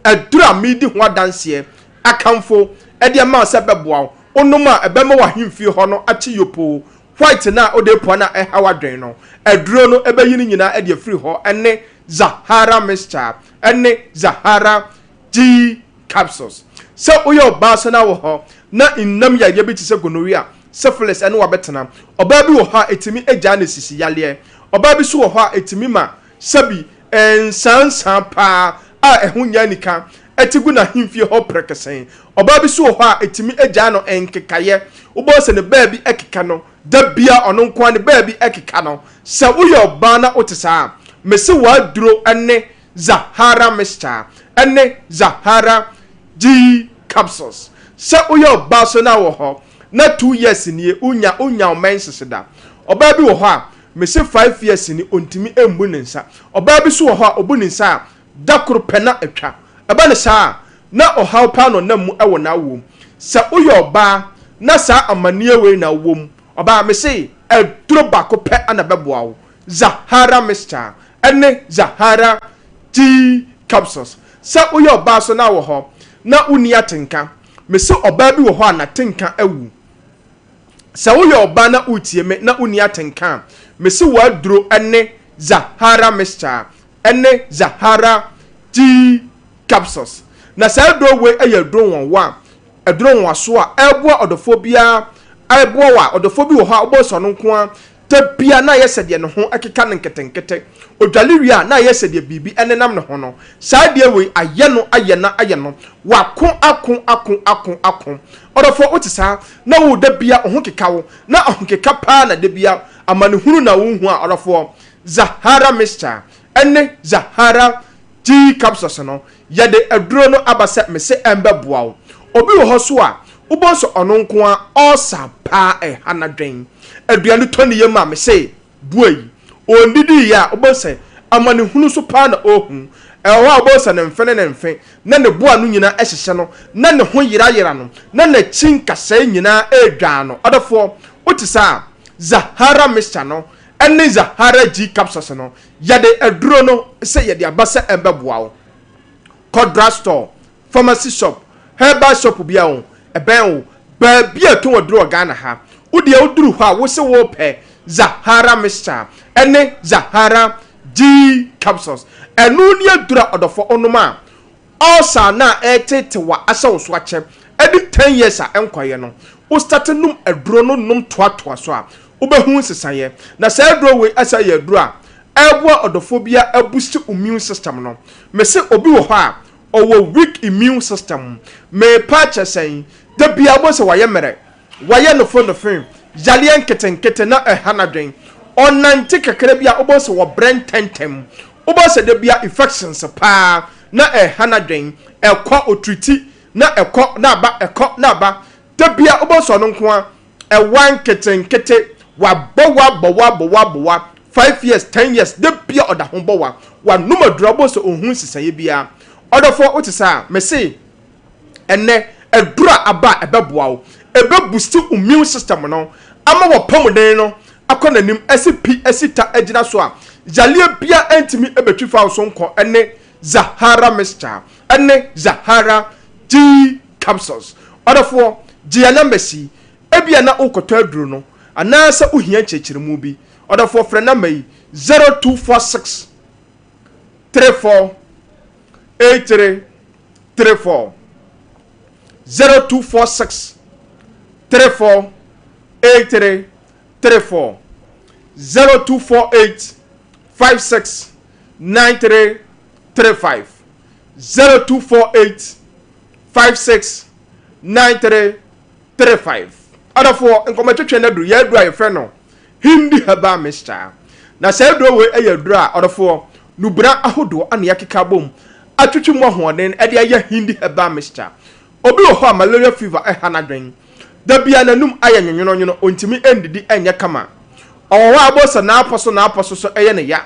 aduru a meredi ho adanseɛ akamfo de ama wo sɛ ɛbɛboa wo, wonom a ɛbɛma w'ahemfie hɔ no akye yopoo, white no a wode repua no a ɛhaw adwene no, aduro no bɛyi ne nyinaa de afiri hɔ ne Zahara mixture ne Zahara G capsules. Sɛ woyɛ ɔbaa so na wɔ hɔ na nnam yareɛ bi te sɛ gonorrhea, syphilis ɛne wabɛtena. Ɔbaa bi wɔ hɔ a ɛtumi gyaa ne sisi yareɛ. Ɔbaa bi nso wɔ hɔ a ɛtumi ma sɛbi nsaansaa paa a ɛho nyɛ anika te gu n'ahemfie hɔ prɛkɛsɛn. Ɔbaa bi nso wɔ hɔ a ɛtumi gyaa no nkekaeɛ. Wobɛhu sɛ ne baabi keka no, da biara ɔno nko ara ne baabi keka no. Sɛ woyɛ ɔbaa na wote saa a, mese w'aduro ne Zahara mixture ne Zahara G capsules. Sɛ woyɛ ɔbaa so na wɔ hɔ na 2 years nie wonya wonya wo menses da. Ɔbaa bi wɔ hɔ a mese 5 years ni ɔntumi mmu ne nsa. Ɔbaa bi so wɔ hɔ a ɔbu ne nsa a da koro pɛ na atwa. Ɛba ne saa a na ɔhaw paa na ɔnam mu wɔ n'awoɔ mu. Sɛ woyɛ ɔbaa na saa amanneɛ wei na wowɔ mu, ɔbaa mese aduro baako pɛ na ɛbɛboa wo. Zahara mixture ne Zahara G capsules. Sɛ woyɛ ɔbaa so na wɔ hɔ na wonni atenka, mese ɔbaa bi wɔ hɔ a n'atenka awu. Sɛ woyɛ ɔbaa na woretie me na wonni atenka a, mese w'aduro ne Zahara mixture ne Zahara G capsules. Na saa aduro wei yɛ aduro nwanwa a aduro nwanwaso a ɛreboa ɔdɔfoɔ biara ɛreboa wo a ɔdɔfoɔ bi wɔ hɔ a wobɛhu sɛ ɔno nko ara da bia na ayɛ sɛ deɛ ne ho keka no nketenkete. Odwale wie a na ayɛ sɛ deɛ biribi nenam ne ho no. Saa adeɛ wei ayɛ no ayɛ no ayɛ no. Wako ako ako ako ako. Ɔdɔfoɔ wote saa na wo da bia wo ho keka wo na ahokeka paa na da bia amanehunu na wohu a ɔdɔfoɔ Zahara mixture ne Zahara G capsules no yɛde aduro no aba sɛ mese ɛmbɛboa wo. Obi wɔ hɔ so a wobɛhu sɛ ɔno nko ara ɔɔsa paa ɛha n'adwen. Aduane tɔ ne yam a mese boa yi. Ɔndidiiɛ a wobɛhu sɛ amanehunu so paa na ɔrehu. Ɛwɔ hɔ a wobɛhu sɛ ne mfe ne ne mfe na ne bo ano nyinaa hyehyɛ no na ne ho yerayera no na n'akyi nkasɛɛ nyinaa redwaa no. Ɔdɔfoɔ, wote saa a, Zahara mixture no ne Zahara G capsules no, yɛde aduro no sɛ yɛde aba sɛ ɛmbɛboa wo. Kɔ drugstore, pharmacy shop, herbal shop biara o, ɛbɛn wo, baabi a ɛtɔn aduro wɔ Ghana ha. Wo deɛ woduru hɔ a, wo se wopɛ Zahara mixture ne Zahara G capsules. Ɛno ne aduro a ɔdɔfoɔ wonom a, ulcer no a ɛretetew a ahyɛ wo so akyɛ ɛde 10 years a ɛnkɔeɛ no, wo start nom aduro no nom toatoa so a, wobɛhu nsesaeɛ. Na saa aduro wei ɛsɛ yɛ aduro a ɛreboa ɔdɔfoɔ biara aboost immune system no. Mese obi wɔ hɔ a ɔwɔ weak immune system. Meepa akyɛ sɛn, da biara wobɛhu sɛ wayɛ mmerɛ, wayɛ nofenofe, yareɛ nketenkete na ɛha n'adwen. Ɔnante kakra bi a wobɛhu sɛ wɔbrɛ ntɛntɛm. Wobɛhu sɛ da biara infections paa na ɛha n'adwen. Ɛkɔ otiriti na ɛkɔ na aba, ɛkɔ na aba. Da biara wobɛhu sɛ ɔno nko ara ɛwa nketenkete, wabɔ wa bɔ wa bɔ wa bɔ wa 5 years, 10 years, da biara ɔda ho bɔ wa. Wanom aduro wobɛhu sɛ ɔnhu nsesaeɛ biara. Ɔdɔfoɔ wote saa a, mese ɛnɛ aduro a aba a ɛbɛboa wo, ɛbɛboost immune system no ama wɔpɔmuden no akɔ n'anim asi pi asi ta agyina so a yareɛ biara ntumi bɛtwi fa wo so nkɔ ne Zahara mixture ne Zahara G capsules. Ɔdɔfoɔ, gye yɛn numbers yi, ebia na wokɔtɔ aduro no anaasɛ wohia nkyerɛkyerɛmu bi. Ɔdɔfoɔ frɛ number yi 0246 34 83 34, 0246 34 83 34, 0248 56 93 35, 0248 56 93 35. Ɔdɔfoɔ, nkɔmɔtwetwe no aduru yɛ aduru a yɛfrɛ no Hindi herbal mixture. Na saa aduro wei yɛ aduru a ɔdɔfoɔ nubena ahodoɔ ana yɛakeka bom atwitwi mu ahoɔden de ayɛ Hindi herbal mixture. Obi wɔ hɔ a malaria fever ɛha n'adwen. Da bia n'anum ayɛ nwonwononwono, ɔntumi ndidi ɛnyɛ kama. Ɔwɔ hɔ a wobɛhu sɛ n'apɔ so n'apɔ so so ɛyɛ ne ya.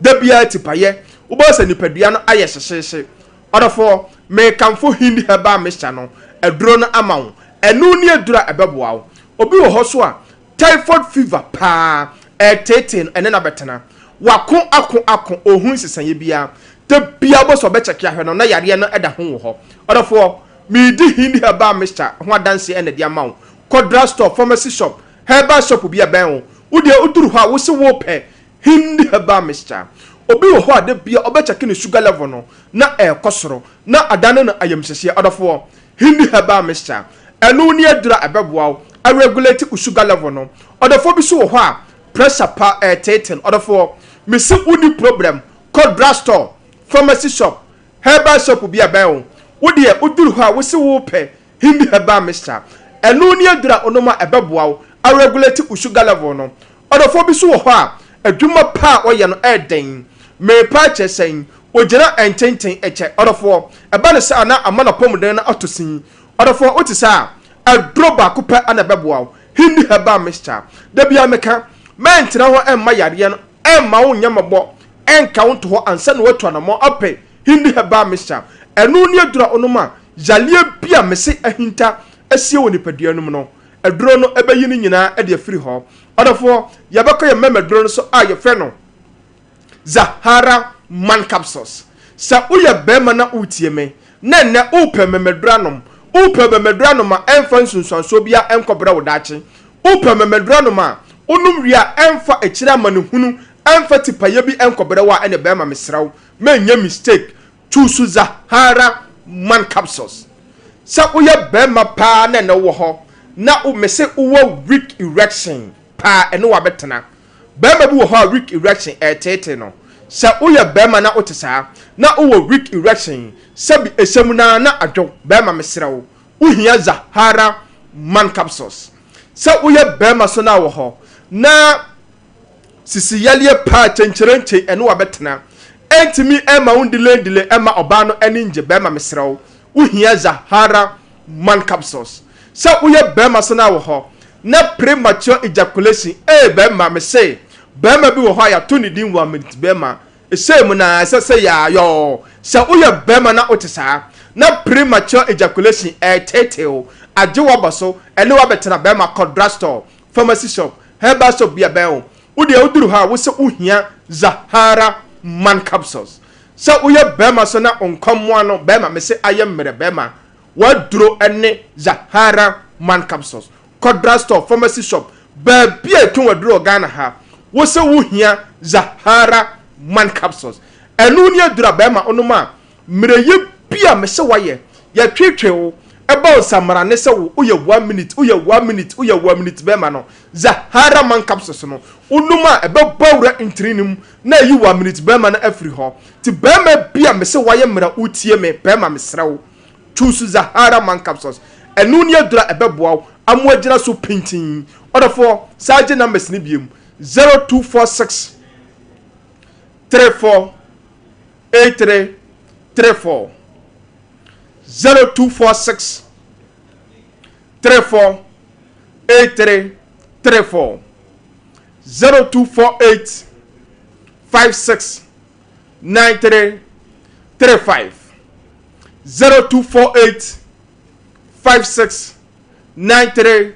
Da biara tipayɛ, wobɛhu sɛ nipadua no ayɛ hyehyeehye. Ɔdɔfoɔ, mekamfo Hindi herbal mixture no, aduro no ama wo. Ɛno ne aduro a ɛbɛboa wo. Obi wɔ hɔ so a typhoid fever paa. Ɛreteetee no, ɛne no abɛtena. Wako, ako, ako, ɔnhu nsesaeɛ biara. Da biara wobɛhu sɛ ɔbɛkyɛke ahwɛ no na yareɛ no da ho wɔ hɔ. Ɔdɔfoɔ, meredi Hindi Herbal Mixture ho adanseɛ na de ama wo. Kɔ drug store, pharmacy shop, herbal shop bi a ɛbɛn wo. Wo deɛ woduru hɔ a, wose worepɛ Hindi Herbal Mixture. Obi wɔ hɔ a da biara ɔbɛkyɛke ne sugar level no na ɛrekɔ soro, na adane no ayamhyehyeɛ. Ɔdɔfoɔ, Hindi Herbal Mixture, ɛno ne aduru a ɛbɛboa wo aregulate wo sugar level no. Ɔdɔfoɔ bi nso wɔ hɔ a pressure pa ɛreteete no. Ɔdɔfoɔ, mese wonni problem, kɔ drug store, pharmacy shop, herbal shop bi a ɛbɛn wo. Wo deɛ woduru hɔ a wose worepɛ Hindi Herbal Mixture. Ɛno ne aduru a wonom a ɛbɛboa wo aregulate wo sugar level no. Ɔdɔfoɔ bi nso wɔ hɔ a adwuma pa a ɔyɛ no ɛyɛ den. Merepa akyerɛ sɛn? Ogyina ntenten kyɛ. Ɔdɔfoɔ, ɛba no saa a na ama n'apɔmuden no atɔ sin. Ɔdɔfoɔ, wote saa a, aduro baako pɛ na ɛbɛboa wo, Hindi Herbal Mixture. Da biara meka, mɛntena hɔ mma yareɛ no mma wo nyɛ mmɔbɔ nka wo nto hɔ ansa na woatu anammɔn apɛ Hindi Herbal Mixture. Ɛno ne aduro a wonom a, yareɛ bi a mese ahinta asie wɔ nipadua no mu no, aduro no bɛyi ne nyinaa de afiri hɔ. Ɔdɔfoɔ, yɛbɛkɔ yɛn mmarima aduro no so a yɛfrɛ no Zahara Man Capsules. Sɛ woyɛ barima na woretie me, na ɛnnɛ worepɛ mmɛmɛduro anom, worepɛ mmɛmɛduro anom a ɛmfa nsunsuansoɔ biara nkɔbrɛ wo daakye, worepɛ mmɛmɛduro anom a wonom wie a ɛmfa akyire amanehunu, ɛmfa tipaeɛ bi nkɔbrɛ wo a, ɛnneɛ barima mesrɛ wo, mɛnyɛ mistake, choose Zahara Man Capsules. Sɛ woyɛ barima paa na ɛnnɛ wowɔ hɔ na wo mese wowɔ weak erection paa, ɛne wo abɛtena. Barima bi wɔ hɔ a weak erection ɛreteetee no. Sɛ woyɛ barima na wote saa, na wowɔ weak erection, sɛbi ɛhyɛ mu no ara na adwo, barima mesrɛ wo, wohia Zahara Man Capsules. Sɛ woyɛ barima so na wɔ hɔ na sisi yareɛ paa kyenkyerenkye ɛne wo abɛtena, ɛntumi ɛmma wo ndelendele ɛmma ɔbaa no ani ngye, barima mesrɛ wo, wohia Zahara Man Capsules. Sɛ woyɛ bɛɛma so na wɔ hɔ na premature ejaculation ee bɛɛma mese bɛɛma bi wɔ hɔ a yɛato ne din one minute bɛɛma esei mu na ɛsɛ sɛ yɛ yɔɔ sɛ woyɛ bɛɛma na wote saa na premature ejaculation ɛɛteetee wo agye w'aba so ɛne w'abɛtena bɛɛma kɔ drug store pharmacy shop herbal shop bi a ɛbɛn wo wo deɛ woduru hɔ a wose wohia Zahara man capsules sɛ woyɛ bɛɛma so na nkɔmmoa no bɛɛma mese ayɛ mmerɛ bɛɛma W'aduro ne Zahara man capsules. Kɔ drug store, pharmacy shop, baabi a yɛtɔn aduro wɔ Ghana ha. Wo sɛ wo hia Zahara man capsules. Ɛno ne aduro a bɛɛma wonom a mmerɛyɛ bi a mese wayɛ, yɛtwetwe wo, ɛba wo nsamrane sɛ wo woyɛ one minute, woyɛ one minute, woyɛ one minute bɛɛma no. Zahara man capsules no, wonom a ɛbɛbɔ awura ntini no mu na ayi one minute bɛɛma no afiri hɔ. Nti bɛɛma bi a mese wayɛ mmerɛ wotie me, bɛɛma mesrɛ wo. Choose Zahara Man Capsules. Ɛno ne aduru a ɛbɛboa wo ama woagyina so pintinn. Ɔdɔfoɔ, saa gye numbers no biom, 0246 34 83 34 0246 34 83 34 0248 56 93 35 0248 56 93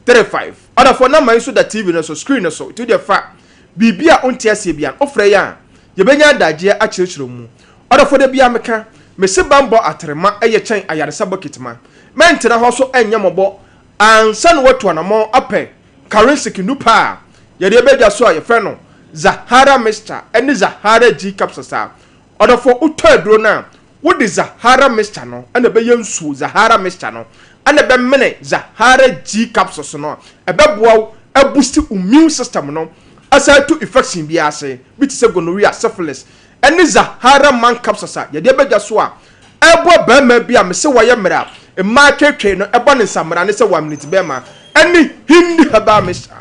35 Ɔdɔfoɔ nɔmba yi nso da TV no so, screen no so, nti wodeɛ fa biribi a wonte aseɛ biara no, wofrɛ yɛn a, yɛbɛnya adagyeɛ akyerɛkyerɛ mu. Ɔdɔfoɔ da biara meka, mese banbɔ atrema yɛ kyɛn ayaresa bokit ma. Mɛntena hɔ so nyɛ mmɔbɔ ansa na woatu anamɔn apɛ Karensic nnupa a yɛde aba dwa so a yɛfrɛ no Zahara Mixture ne Zahara G Capsules a, ɔdɔfoɔ wotɔ aduro no a, wode Zahara Mixture no na ɛbɛyɛ nsuo, Zahara Mixture no na ɛbɛmene Zahara G Capsules no a, ɛbɛboa wo abusti wo immune system no, asan atu infection biara ase, bi te sɛ gonorrhea, syphilis, ne Zahara Man Capsules a yɛde aba dwa so a, Ɛboa barima bi a mese wayɛ mmerɛ a mmaa tweetwee no ɛbɔ ne nsamena ne sɛ wamnit bɛɛma ɛne Hindi herbal mixture.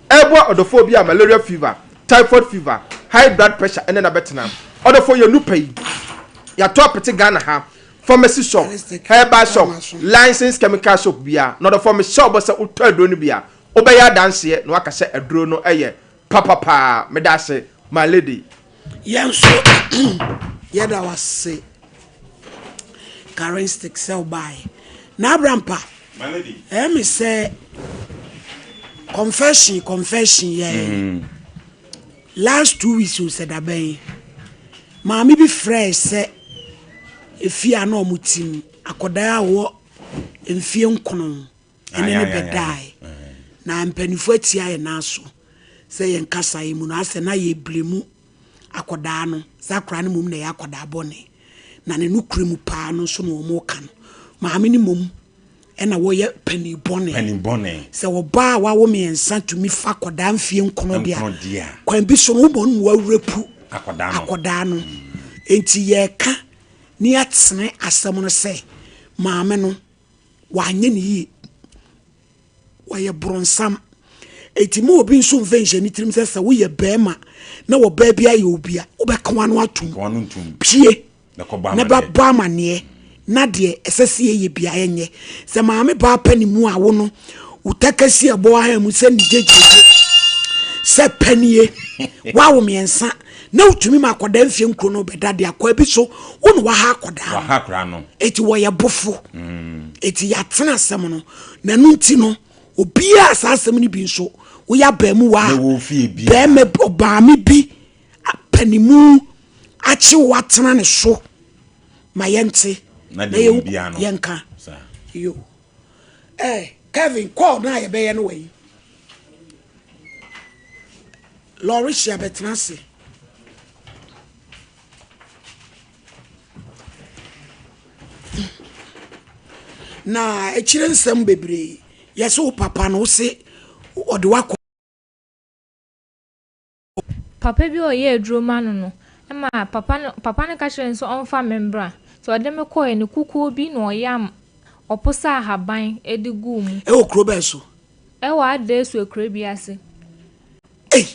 Ɛboa ɔdɔfoɔ bi a malaria fever, typhoid fever, high blood pressure ɛne no abɛtena. Ɔdɔfoɔ yɛn nupa yi yɛatɔ apete Ghana ha pharmacy shop, herbal shop, licensed chemical shop biara na ɔdɔfoɔ mehyɛ wo bɔ sɛ wotɔ aduro no bi a wobɛyɛ adanseɛ na waka sɛ aduro no yɛ papa paa. Medaase my lady. Yɛn nso yɛda wo ase Karen Stick sɛ wobaeɛ. Na Abrampa, ɛyɛ me sɛ confession confession yɛ mm. Last 2 weeks o, sɛ dabɛn, maame bi frɛɛ sɛ efie a na ɔmo ti no, akɔdaa a ɔwɔ mfie 9 ɛne ne bɛdae, na mpanimfoɔ atia yɛn nan so sɛ yɛn kasa yi mu no asɛ na yɛbile mu akɔdaa no sɛ akwadaa no mmom na ɛyɛ akɔdaa bɔne, na ne nokura mu paa no nso na wɔn ka no, maame no mmom ɛna wɔyɛ panin bɔne. Panin bɔne. Sɛ ɔbaa a wawo mmiɛnsa tumi fa akɔdaa mfie 9 deɛ, 9 deɛ a, kwan bi so no wobɔ no mu wawura pu akɔdaa no. Akɔdaa no. Nti yɛreka ne yɛatene asɛm no sɛ maame no wanyɛ ne yie, wɔyɛ borɔnsam. Eti mu obi nso mfɛ nhyɛ ne tirim sɛ sɛ woyɛ bɛrima na wɔbaa bi ayɛ obi a, wobɛka wano atom. Ka wano ntom. Pie na kɔbɔ na amanneɛ. Bɛbɔ amanneɛ na deɛ ɛsɛ sɛ yɛyɛ bia yɛnyɛ sɛ maame baa pɛ ne mu a wo no wo takasi ɛbɔ aha mu sɛ ne gyegyegye sɛ panie wawo mmiɛnsa na wotumi ma akɔdaa mfie nkuro no bɛda de akɔ bi so, wo ne waha akɔdaa no. Waha akwadaa no. Eti wɔyɛ bofo. Eti yɛatena asɛm no na ɛno nti no, obiaa saa asɛm no bi nso woyɛ abaamu wa na wɔ fie bi bɛrima ɔbaame bi panimu akye wo atena ne so ma yɛnte. Na deɛ wɔ biara no. Yɛnka. Saa. Yo, Kevin, call na yɛbɛyɛ no wɔ yi. Lɔre hyia bɛtena ase. Na akyire nsɛm bebree yɛsɛ wo papa no, wo se ɔde wakɔ Papa bi a ɔyɛ aduro ma no, ma papa no ka kyerɛɛ no sɛ ɔmfa me mbra. Nti ɔde me kɔɛ no, kukuo bi na ɔyam ɔposa ahaban de guu mu. Ɛwɔ kuro bɛn so? Ɛwɔ Adeesu akura bi ase. Ei!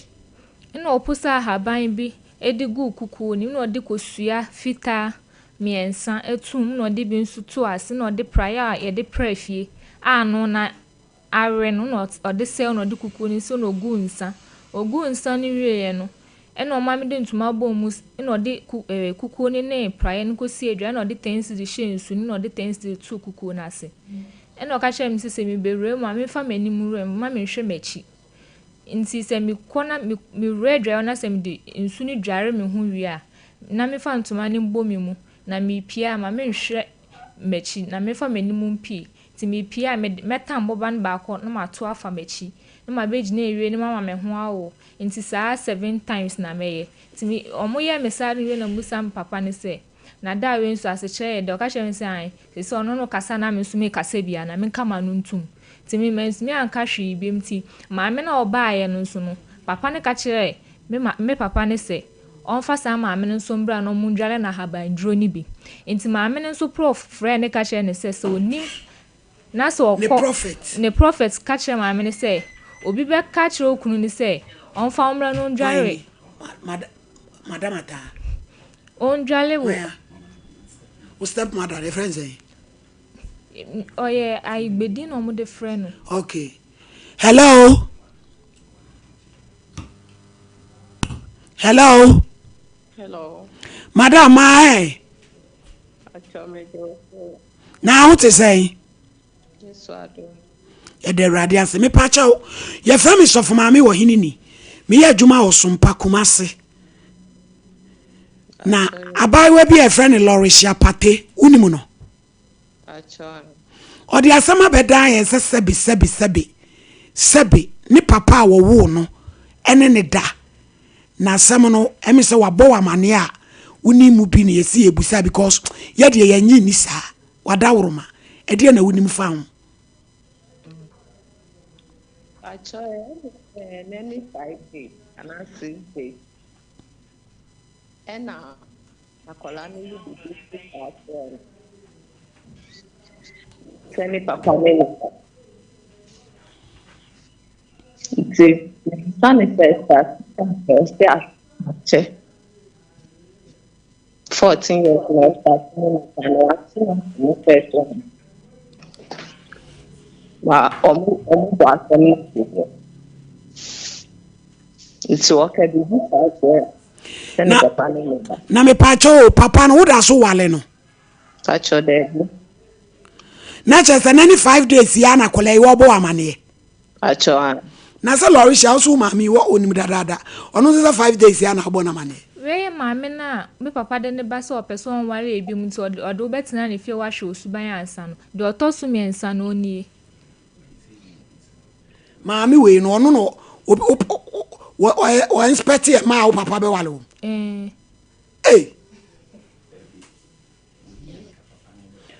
Ɛna ɔposa ahaban bi de guu kukuo no mu, na ɔde kosua fitaa mmiɛnsa tum, na ɔde bi nso too ase, na ɔde praeɛ a yɛde pra fie a ano na awe no na ɔde sɛw, na ɔde kukuo no nso na oguu nsa. Oguu nsa no wieeɛ no, ɛna ɔma me de ntoma bɔɔ mu, ɛna ɔde ku kukuo no ne praeɛ no kɔsi adwa, ɛna ɔde 10 cedi hyɛɛ nsu no, na ɔde 10 cedi too kukuo no ase. Ɛna ɔka kyerɛɛ me sɛ sɛ mebɛwura mu a, memfa m'anim nwura mu, mma menhwɛ m'akyi. Nti sɛ mekɔ na mewura adwaeɛ hɔ na sɛ mede nsu no dware me ho wie a, na memfa ntoma no mbɔ me mu, na mepie a, ma menhwɛ m'akyi, na memfa m'anim mpie. Nti mepie a, mɛtam boba no baako na mato afa m'akyi, na mabɛgyina awie na mama me ho awo. Nti saa seven times na mɛyɛ. Nti me ɔmo yɛɛ me saa no wie na mebisa me papa no sɛ, na da a wei nso asekyerɛ yɛ dɛ? Ɔka kyerɛ me sɛ ae, seesei ɔno no kasa na me nso mekasa bi a, na menka m'ano ntom. Nti me mantumi anka hwee biom. Nti maame no a ɔbaeɛ no nso no, papa no ka kyerɛɛ me ma me papa no sɛ ɔmfa saa maame no nso mbra na ɔmo ndware no ahabanduro no bi. Nti maame no nso prof frɛɛ no ka kyerɛɛ no sɛ sɛ onim na sɛ Ne ɔkɔ prophet. Ne prophet ka kyerɛ maame no sɛ obi bɛka kyerɛ okunu no sɛ ɔmfa wo mmra no ɔndware. Madam Ataa. Ɔndware wo. Hwan a? Wo step mother, yɛfrɛ no sɛn? Ɔyɛ ayigbedi na ɔmo de frɛ no. Okay. Hello? Hello? Hello. Madam, maa ɛ. Atwa me de. Na ho te sɛn? Yesu adom. Yɛda Awurade ase. Mepa kyɛw. Yɛfrɛ me Sɔfo Maame wɔ hene ni. Meyɛ adwuma wɔ Sompa Kumase. Na abaayewa bi a yɛfrɛ no Lɔrehyia Pate, wonim no? Atwa. Ɔde asɛm abɛdan yɛn sɛ sɛbi sɛbi sɛbi sɛbi ne papa a wɔwoo no ɛne ne da, na asɛm no ɛmi sɛ wabɔ wɔ amaneɛ a wonim mu bi na yɛsi yɛbusa because yɛdeɛ yɛnyi nni saa wadaworoma ɛdeɛ na wonim fa ho. Atwa ɛ n'ani 5 days anaa 6 days. Ɛna akwadaa no yi bibi saa kyerɛ no sɛ ne papa ne ne ba. Nti nsa ne sɛ start ɔsɛ akyɛ 14 years na ɔstart ne ne ba no wate na ne first one. Na ɔmo bɔ asɛm no to hɔ. Nti ɔka biribi saa kyerɛ sɛ ne papa ne ne ba. Na mepaakyɛw o, papa no woda so wale no? Pakyɛ, daabi. Na kyerɛ sɛ n'ani 5 days yi a na akwadaa yi wɔbɔ wɔ amaneɛ? Pakyɛ, a. Na sɛ Laurisha wo so wo maame yi wɔ onim dadaada ɔno nso sɛ 5 days ya na abɔ no amaneɛ. Wei yɛ maame no a me papa de ne ba sɛ ɔpɛ sɛ ɔnware ebiom nti ɔde wo bɛtena ne fie wahwɛ wo suban ansa no. Deɛ ɔtɔ so mmiɛnsa no ɔnie. Maame wei no ɔno no ɔ inspect yɛ maa wo papa bɛwale wo. Ei.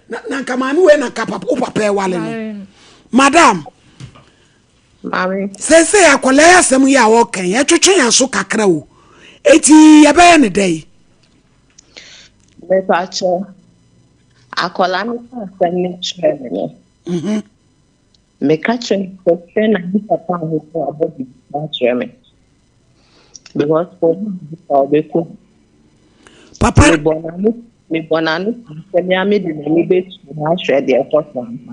Na na nka maame wei na nka papa wo papa ɛwale no. Madam. Maame. Sɛsɛ akwadaa yi asɛm yi a ɔka yi ɛtwetwe yɛn so kakra o. Eti yɛbɛyɛ ne dɛ yi. Mepakyɛ akwadaa no ka asɛm no kyerɛ me no. Meka kyerɛ no sɛ hwɛ na ne papa ahu sɛ wabɔ biribi akyerɛ me. Because ɔhu biribi a ɔbɛkɔ. Papa. Mebɔ n'ano mebɔ n'ano sɛ me a mede m'ani bɛtu na ahwɛ deɛ ɛkɔ so ampa.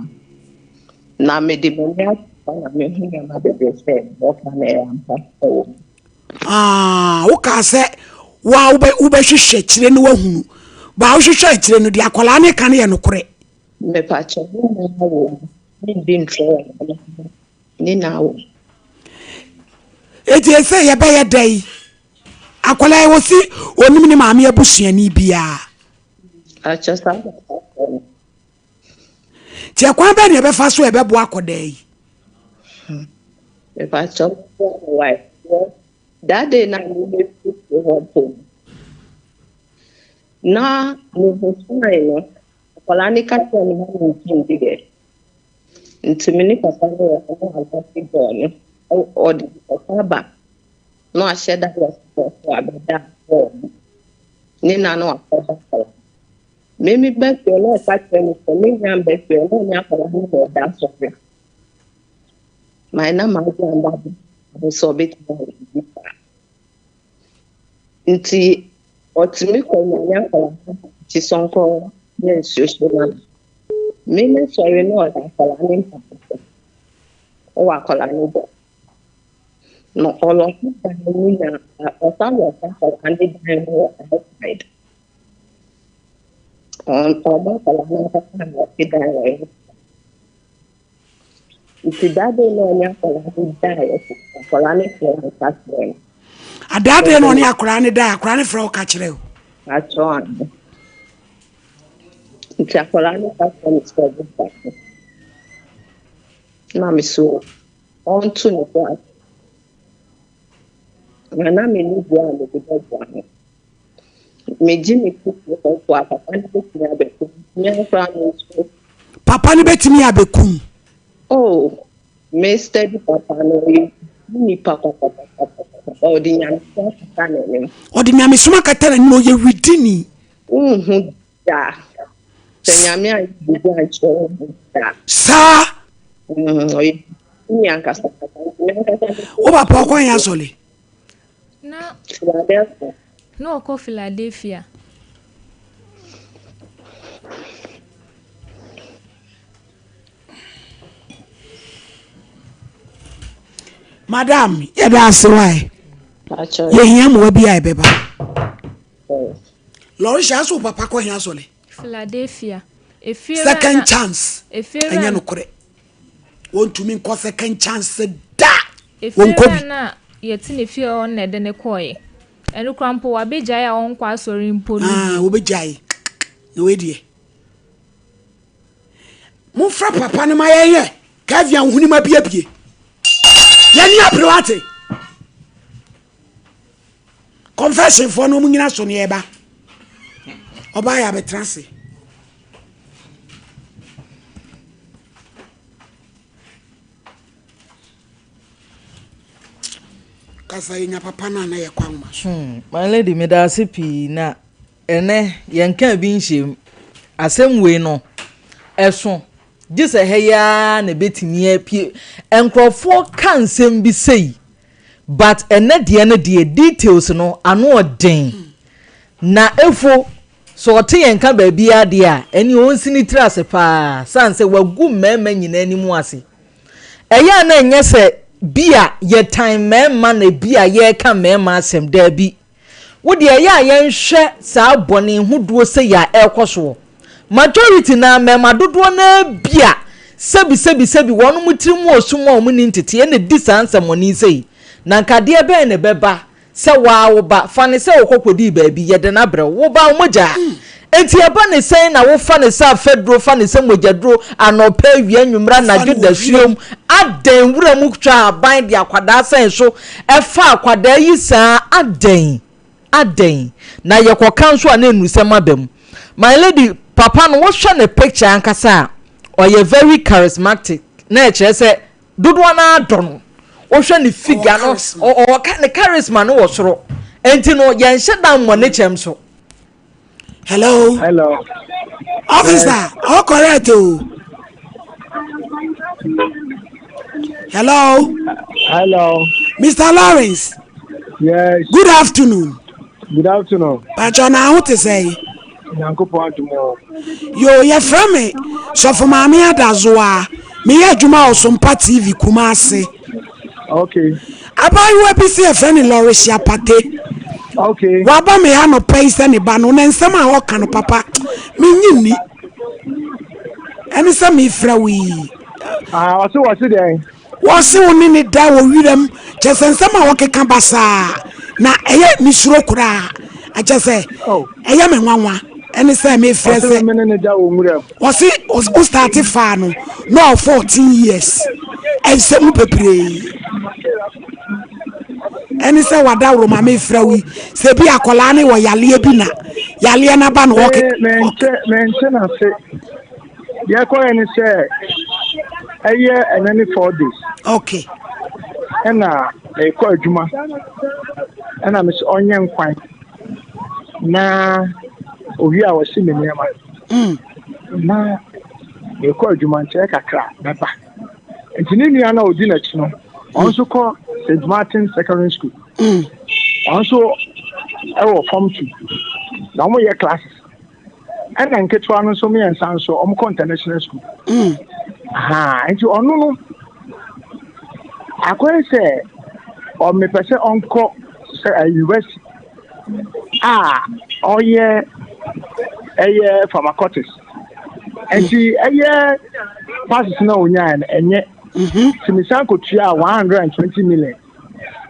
Na mede m'ani ato hɔ na mehu nneɛma bebree sɛ ɔka no ɛyɛ ampa ɛwɔ mu. Ah, wokaa sɛ wa wobɛhwehwɛ akyire no wahunu. Ba wohwehwɛ akyire no deɛ akwadaa ne ka no yɛ nokorɛ. Mepakyɛ ne nyinaa wɔ mu. Mendi ntorɔ wɔ n'ano ne nyinaa wɔ mu. Eti ese yɛbɛyɛ dɛ yi. Akwadaa yi wɔsi onim ne maame abusuani biara. Akyɛ saa na ɔka no. Nti ɛkwan bɛn na yɛbɛfa so a ɛbɛboa akwadaa yi? Mepakyɛ wo wife. That day na me bɛfi hɔ mpo no. Na mehu sign no, akwadaa no ka kyerɛ me na mentumi ndi dɛ. Nti me ne papa no wɔ hɔ na alɔke door no. Ɔde papa aba na wahyɛ da wɔ so abɛda door no. Ne na no wakɔda akwadaa. Me me ba fie na ɔka kyerɛ me sɛ me nya mba fie na ɔne akwadaa no na ɛda asɔre. Ma na m'adwe anda do sɛ ɔbɛtumi ayɛ biribi saa. Nti ɔtumi kɔ nyane akwadaa no akyi sɛ ɔnkɔ yɛ nsuo hyɛ ma no. Me me sɔre na ɔda akwadaa no mpa so. Ɔwɔ akwadaa no dɔ. Na ɔlɔke dan no nyinaa ɔsan lɔke akwadaa no dan no wɔ outside. Ɔma akwadaa no ankasa lɔke dan wɔ inside. Nti that day na ɔne akwadaa no daeɛ akwadaa no frɛ no ka kyerɛ no. Adaa day na ɔne akwadaa no daeɛ akwadaa no frɛ wo ka kyerɛ o. Akyerɛ ano. Nti akwadaa no ka kyerɛ me sɛ ɔbɛba so. Na me so ɔnto ne bo ase. Na na menni boa a mede bɛboa no. Megye me ti fie hɔ mpo a papa no bɛtumi abɛkum. Me koraa mensuro. Papa no bɛtumi abɛkum. Oh, me steady papa no ɔyɛ nipa papapapapa. Ɔde nyamesom akata n'anim. Ɔde nyamesom akata n'anim ɔyɛ widini. Wonhu da. Sɛ nyame ayɛ biribi ankyerɛ wo da. Saa. Ɔyɛ ni ankasa kasa. Me ankasa. Wo papa ɔkɔ yɛn asɔre. Na Philadelphia. Na ɔkɔ Philadelphia. Madam, yɛda ase wae. Yɛhia mmoa bi a ɛbɛba. Lɔrehyɛ aso papa kɔ hia asɔre. Philadelphia. Second chance. Ɛnyɛ nokorɛ. Wɔntumi nkɔ second chance da. Wɔnkɔ bi. Efiewura no a yɛte ne fie hɔ na ɛde ne kɔɔeɛ. Ɛno koraa mpo wabɛgyae a ɔnkɔ asɔre mpo no. Ah, wɔbɛgyae. Na wei deɛ. Momfrɛ papa no ma yɛnyɛ. Kevin a wohunim abiebie. Yɛne abere wate. Confession foɔ no ɔmo nyina so ne ɛba. Ɔbaa yɛ abɛtena ase. Kasa yɛnya papa no a na yɛkɔ anwoma so. My lady, meda ase pii na ɛnɛ yɛnka bi nhyɛm. Asɛm wei no, ɛso. Gye sɛ ha yi ara na ɛbɛtumi apue. Nkurɔfoɔ ka nsɛm bi sei, but ɛnɛ deɛ no deɛ details no ano ɔden. Na efo, sɛ ɔte yɛn ka baabiara deɛ a, ɛne ɔnsi ne tiri ase paa, sane sɛ wagu mmarima nyinaa anim ase. Ɛyɛ a na ɛnyɛ sɛ bi a yɛtan mmarima na bi a yɛreka mmarima asɛm, daabi. Wo deɛ ɛyɛ a yɛnhwɛ saa bɔne hodoɔ sei a ɛrekɔ soɔ. Majority no ara, mmarima dodoɔ no ara bi a. Sɛbi sɛbi sɛbi wɔnom tirim wɔ sum a wɔn nni nteteɛ na ɛdi saa nsɛmmɔne sei. Na nka adeɛ bɛn na ɛbɛba sɛ waa wo ba, fa no sɛ wokɔ kɔdii baabi, yɛde no abrɛ wo, wo ba, wo mogya a. Enti ɛba ne sɛn na wofa no sɛ afɛduro, fa no sɛ mogyaduro, anɔpa, awia, anwummerɛ, anadwo, dasuom, adɛn, wura mu twa aban de akwadaa sɛn so, ɛfa akwadaa yi saa, adɛn, adɛn, na yɛkɔka nso a na nnurusɛm aba mu. My lady, papa no wohwɛ ne picture ankasa a, ɔyɛ very charismatic, na ɛkyerɛ sɛ Dodoɔ no ara dɔ no. Wohwɛ ne figure no, ɔwɔ ne charisma no wɔ soro. Nti no, yɛnhyɛ da mmɔ ne kyɛm so. Hello. Hello. Officer, yes. All correct o. Hello. Hello. Mr. Lawrence. Yes. Good afternoon. Good afternoon. Pacho na ho te sɛ. Nyankopɔn adom o. Yoo yɛfrɛ me Sɔfo Maame Adazoa. Meyɛ adwuma wɔ Sompa TV Kumasi. Okay. Abaayewa bi sɛ yɛfrɛ no Lɔrehyia Pate. Okay. Waba me ha nɔpa yi sɛ ne ba no na nsɛm a ɔka no papa menye nni. Ɛne sɛ mefrɛ wo yi. Ah, ɔse wɔse dɛn? Wɔse wo ne ne da wɔ wiram kyɛ sɛ nsɛm a wɔkeka basaa na ɛyɛ me suro koraa ɛkyɛ sɛ oh. ɛyɛ me nwanwa ɛne sɛ mefrɛ sɛ wɔse wo starte faa no na ɔ 14 years ɛnsɛm bebree ɛne sɛ wadaworo ma mefrɛ wo yi sɛ bi akwadaa ne wɔ yaleɛ bi na yaleɛ no aba no wɔke mente nase Deɛ ɛkɔyɛ ne sɛ ɛyɛ ɛnɛ ne 4 days. Okay. Ɛna ɛkɔ adwuma ɛna mesɛ ɔnyɛ nkwan na owie a ɔsi me nneɛma. Na mekɔ adwuma nkyɛn kakra mɛba. Nti ne nua no a odi n'akyi no ɔno nso kɔ St. Martin Secondary School. Ɔno nso ɛwɔ form 2 na wɔn yɛ classes. Ɛna nketewa no nso mmiɛnsa nso wɔn kɔ international school. Ahaa nti ɔno no akɔyɛ sɛ ɔmepɛ sɛ ɔnkɔ sɛ eh, university a ɔyɛ ɛyɛ pharmacotics nti ɛyɛ passes na onyae no ɛnyɛ nti mesan kɔtua 120 million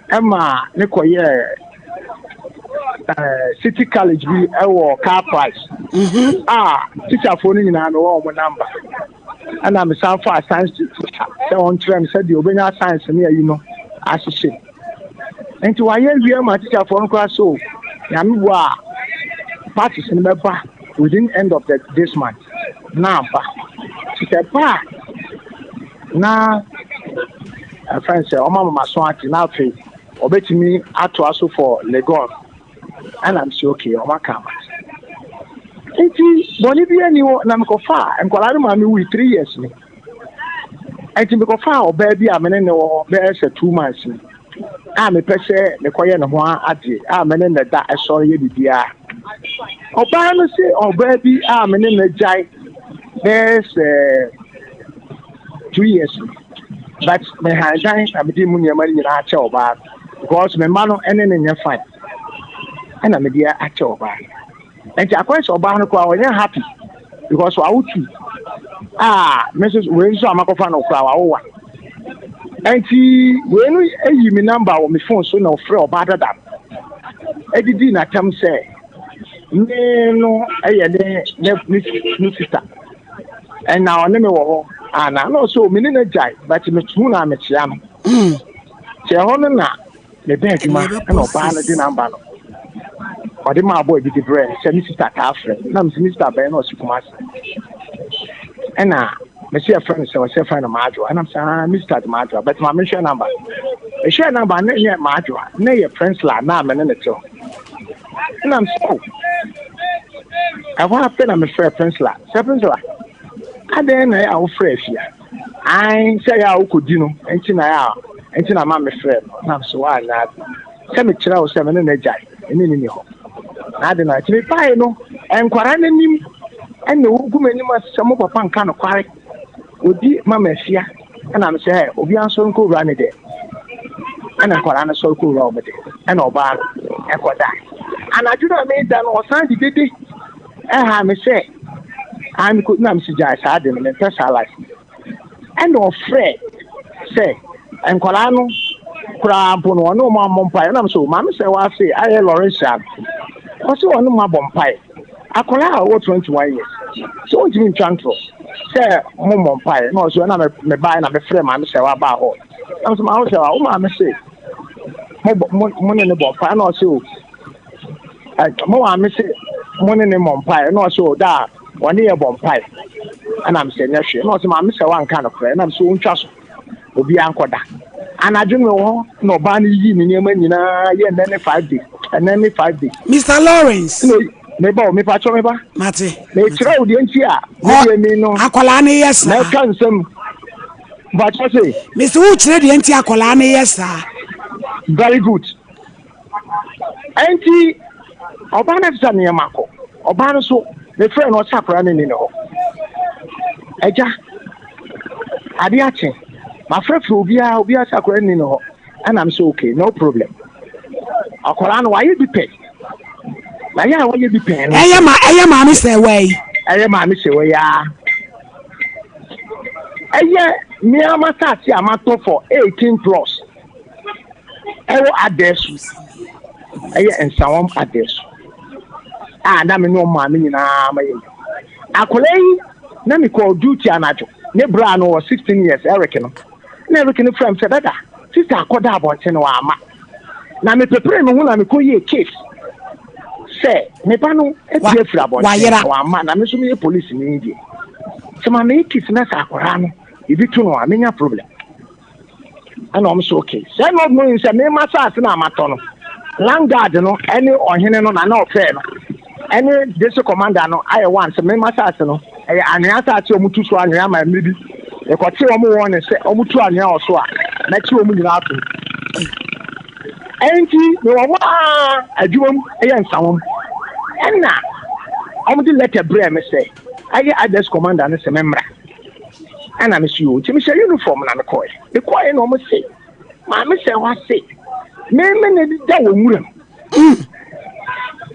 ɛma ne kɔyɛɛ city college bi ɛwɔ car price a teacherfoɔ no nyinaa mewɔ wɔn number, ɛna mesan fa science teacher sɛ ɔnkyerɛ me sɛdeɛ obɛnya science ne ayi no ahyehyɛ. Nti wayɛ wie ma teacherfoɔ no koraa so Nyame boa a passes no bɛba within end of this month na aba. Nti sɛ ba a na ɛfɛn sɛ ɔma mama so ate na afei ɔbɛtumi atoa so for Legon. Ɛna m sɛ okay, ɔma ka ama. Nti bɔne bi ani hɔ na mekɔfa a nkwadaa no maame wui 3 years ni. Nti mekɔfa a ɔbaa bi a mene ne wɔ hɔ bɛyɛ sɛ 2 months ni a mepɛ sɛ mekɔyɛ ne ho adeɛ a mene ne da ɛsɔre yɛ biribiara. Ɔbaa no sɛ ɔbaa bi a mene ne gyae bɛyɛ sɛ 2 years ni, but mehandan na mede mu nneɛma no nyinaa akyɛ ɔbaa no because me mma no ɛne ne nyɛ fine, ɛna mede akyɛ ɔbaa no. Nti akɔyɛ sɛ ɔbaa no koraa ɔnyɛ happy because wawo two a me nso wei nso a makɔfa no koraa wawo wa. Nti wei no ayi me number wɔ me phone so na ɔfrɛ ɔbaa dada no ɛdidi n'atam sɛ me no ɛyɛ ne sister ɛna ɔne me wɔ hɔ ana na ɔsɛ me ne no gyae, but metu na mekyea no kyɛ ɛhɔ no na mebɛn adwuma. Ɛna ɔbaa no de number no ɔde maa bɔ ebi de brɛ sɛ me sister taa frɛ na me sɛ me sister bɛn na ɔsi Kumasi, ɛna mesi ɛfrɛ no sɛ ɔsɛ ɛfrɛ no Maadwoa, ɛna sɛ ah, me sister de Maadwoa, but ma mehwɛ number, mehwɛ number ne nyɛ Maadwoa ne yɛ Princela na me ne ne te hɔ. Ɛna m sɛ oh, ɛhɔ apɛ na mefrɛ Princela sɛ Princela, adɛn na ɛyɛ a wofrɛ Afia? Ae sɛ ɛyɛ a wokɔdi no nti na ɛyɛ a nti na ma mefrɛ no. Na m sɛ woanyɛ ade sɛ mekyerɛ wo sɛ me ne no agyae ɛne ne ni hɔ na ade na nti mepae no nkwara n'anim ɛna wogu m'anim ase sɛ mo papa nka nokware odi ma ma Afia. Ɛna me sɛ ɛ obiara nsɔre nkɔ wura ne dɛ, ɛna nkwaraa no sɔre kɔ wura wɔn de, ɛna ɔbaa no ɛkɔda. Anadwo no a meda no ɔsan de dede ɛha me sɛ ah, mekɔ na mesi gyae saa de no, mempɛ saa life. Ɛna ɔfrɛ sɛ nkwadaa no koraa mpo no ɔne wɔn ammɔ mpaeɛ. Ɛna sɛ maame sɛ wase ayɛ Lawrencia no, ɔse ɔne wɔn abɔ mpaeɛ. Akwadaa a ɔwɔ 21 years sɛ ɔntumi ntwa ntorɔ sɛ mommɔ mpaeɛ. Na ɔse ɛna mebaeɛ na mefrɛ maame sɛ wabaa hɔ. Ɛna sɛ maame sɛ wo maame se mo ne ne bɔ mpaeɛ. Ɛna ɔse o mo maame se mo ne ne mmɔ mpaeɛ. Ɛna ɔse o daa ɔne yɛ bɔ mpaeɛ. Ɛna mesɛ nyɛ hwee. Ɛna ɔse maame sɛ wanka nokorɛ. Ɛna mesɛ ɔntwa so. Obiara nkɔda. Anadwo no mewɔ hɔ na ɔbaa no yiyii ne nneɛma nyinaa yɛ nnɛ ne 5 days. Ɛnnɛ ne 5 days. Mr. Lawrence. Ɛna meba o, mepakyɛ meba. Mate. Mekyerɛ wo deɛ nti a medeɛ mi no. Akwadaa no yɛ saa. Mɛka nsɛm. Mpakyɛ se. Mesi wo kyerɛ deɛ nti akwadaa no yɛ saa. Very good. Ɛnti ɔbaa no sesa nneɛma kɔ. Ɔbaa no so mefrɛ no ɔsɛ akwadaa no nni ne hɔ. Agya, adeɛ akye. Mafrɛfrɛ obiara, obiara sɛ akwadaa no nni ne hɔ. Ɛna me sɛ okay, no problem. Akwadaa no wayɛ bi pɛ. Na yɛ a wayɛ bi pɛn no. Ɛyɛ ma ɛyɛ maame sɛ wɔ yi. Ɛyɛ maame sɛ wɔ yi aa. Ɛyɛ mmea m'asase a matɔ for 18 plus. Ɛwɔ Adɛso, ɛyɛ Nsawam Adɛso a na me ne wɔn maame nyinaa ma yɛ. Akwadaa yi na mekɔɔ duty anadwo, ne bra no wɔ 16 years, Eric no. Na Eric no frɛ me sɛ, dada, sister akɔda abɔnten no wamma. Na mepepere me ho na mekɔyɛɛ case sɛ me ba no apue afiri abɔnten na wamma, na me nso meyɛ polisi ni deɛ. Sɛ ma meyɛ case na sɛ akwadaa no ebi to no a, menya problem. Ɛna wɔn so okay. Sɛ na ɔmo nim sɛ mema saase na amatɔ no, land guard no ɛne ɔhene no na na ɔfɛɛ no ɛne district commander no ayɛ one sɛ mema saase no ɛyɛ anwea saase a wɔn tu so anwea ma mmiri bi ɛkɔte wɔn wɔn ne sɛ wɔn tu anwea wɔ so a mɛkye wɔn nyinaa ato. Ɛnti mewɔ hɔ a adwuma mu ɛyɛ nsawam ɛna wɔn de letter brɛ me sɛ ɛyɛ address commander no sɛ memmra. Ɛna me so yoo nti mehyɛ uniform na mekɔɛ. Mekɔɛ na ɔmo se maame sɛ hɔ ase me me ne da wɔ nwura mu.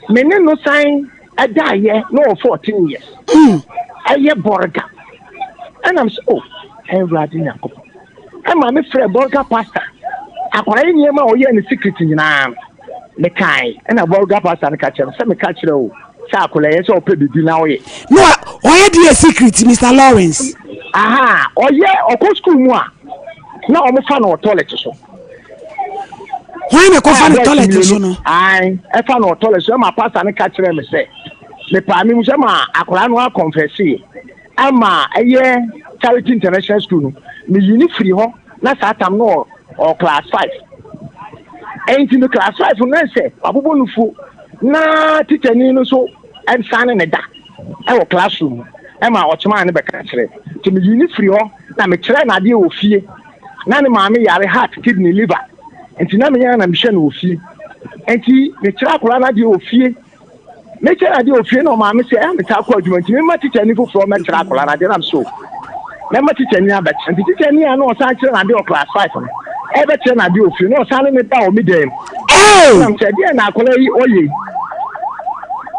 Me ne no san ɛdaayɛ na ɔwɔ 14 years. Ɛyɛ bɔrga. Ɛna me sɛ oh Awurade Nyankopɔn. Ɛma me frɛ bɔrga pastor. Akwadaa yi nneɛma a ɔyɛ ne secret nyinaa no mekae. Ɛna bɔrga pastor no ka kyerɛ me sɛ meka kyerɛ o. Sɛ akwadaa yɛ sɛ ɔpɛ biribi na ɔyɛ. No ɔyɛ deɛ secret Mr Lawrence. Aha ɔyɛ ɔkɔ school mu a na wɔn fa no wɔ toilet so. Hwan na ɛkɔfa no toilet so no? Ayi ɛfa no wɔ toilet so ɛma pastor no ka kyerɛ me sɛ mepaa mi mu sɛ ma akwadaa no akɔnfɛse ɛma ɛyɛ Charity International School no meyi ne firi hɔ na saa tam no ɔ class 5. Ɛnti no class 5 no na sɛ wabobɔ no fuo na tikyani no nso san ne ne da wɔ classroom mu ɛma ɔkyemaa no bɛka kyerɛ nti meyii no firi hɔ na mekyerɛ no adeɛ wɔ fie na ne maame yare heart kidney liver nti na meyɛ na mehwɛ no wɔ fie nti mekyerɛ akwadaa no adeɛ wɔ fie Mekyerɛ no adeɛ wɔ fie na ɔmaa me sɛ ɛyɛ a metaa kɔ adwuma nti memma tikyani foforɔ mmɛkyerɛ akwadaa no adeɛ na so mɛma tikyani abɛkyerɛ nti tikyani a na ɔsan kyerɛ no adeɛ wɔ class 5 no ɛbɛkyerɛ no adeɛ wɔ fie na ɔsan ne me ba wɔ me dan mu na sɛ deɛ na akwadaa yi ɔyɛ yi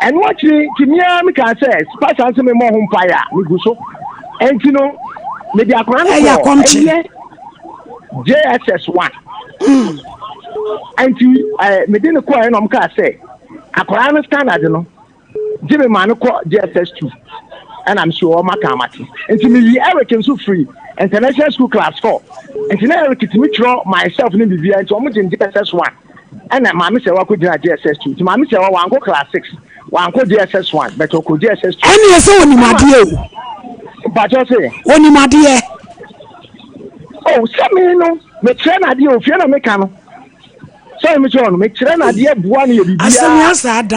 ɛno akyiri nti mea mekaa sɛ pasa nso memmɔ ho mpaeɛ a megu so ɛnti no mede akwadaa no kɔɔ ɛyɛ JSS 1 ɛnti mede no kɔɔ ɛna ɔm kaa sɛ Akwadaa no standard no gye me maa no kɔ JSS 2 ɛna me so ɔma ka amate nti me yi Eric nso firi international school class 4 nti na Eric tumi twerɛ myself ne biribiara nti wɔn gye no JSS 1 ɛna maame sɛ wakɔ gyina JSS 2 nti maame sɛ wankɔ class 6 wankɔ JSS 1 but ɔkɔ JSS 2. Ɛne ɛsɛ onim adeɛ o. Mpakyɛw se. Onim adeɛ. Oh sɛ me no mekyerɛ no adeɛ o fie na meka no. Sɛ ɔmo kyerɛ no, mekyerɛ no adeɛ boa no yɛ biribiara.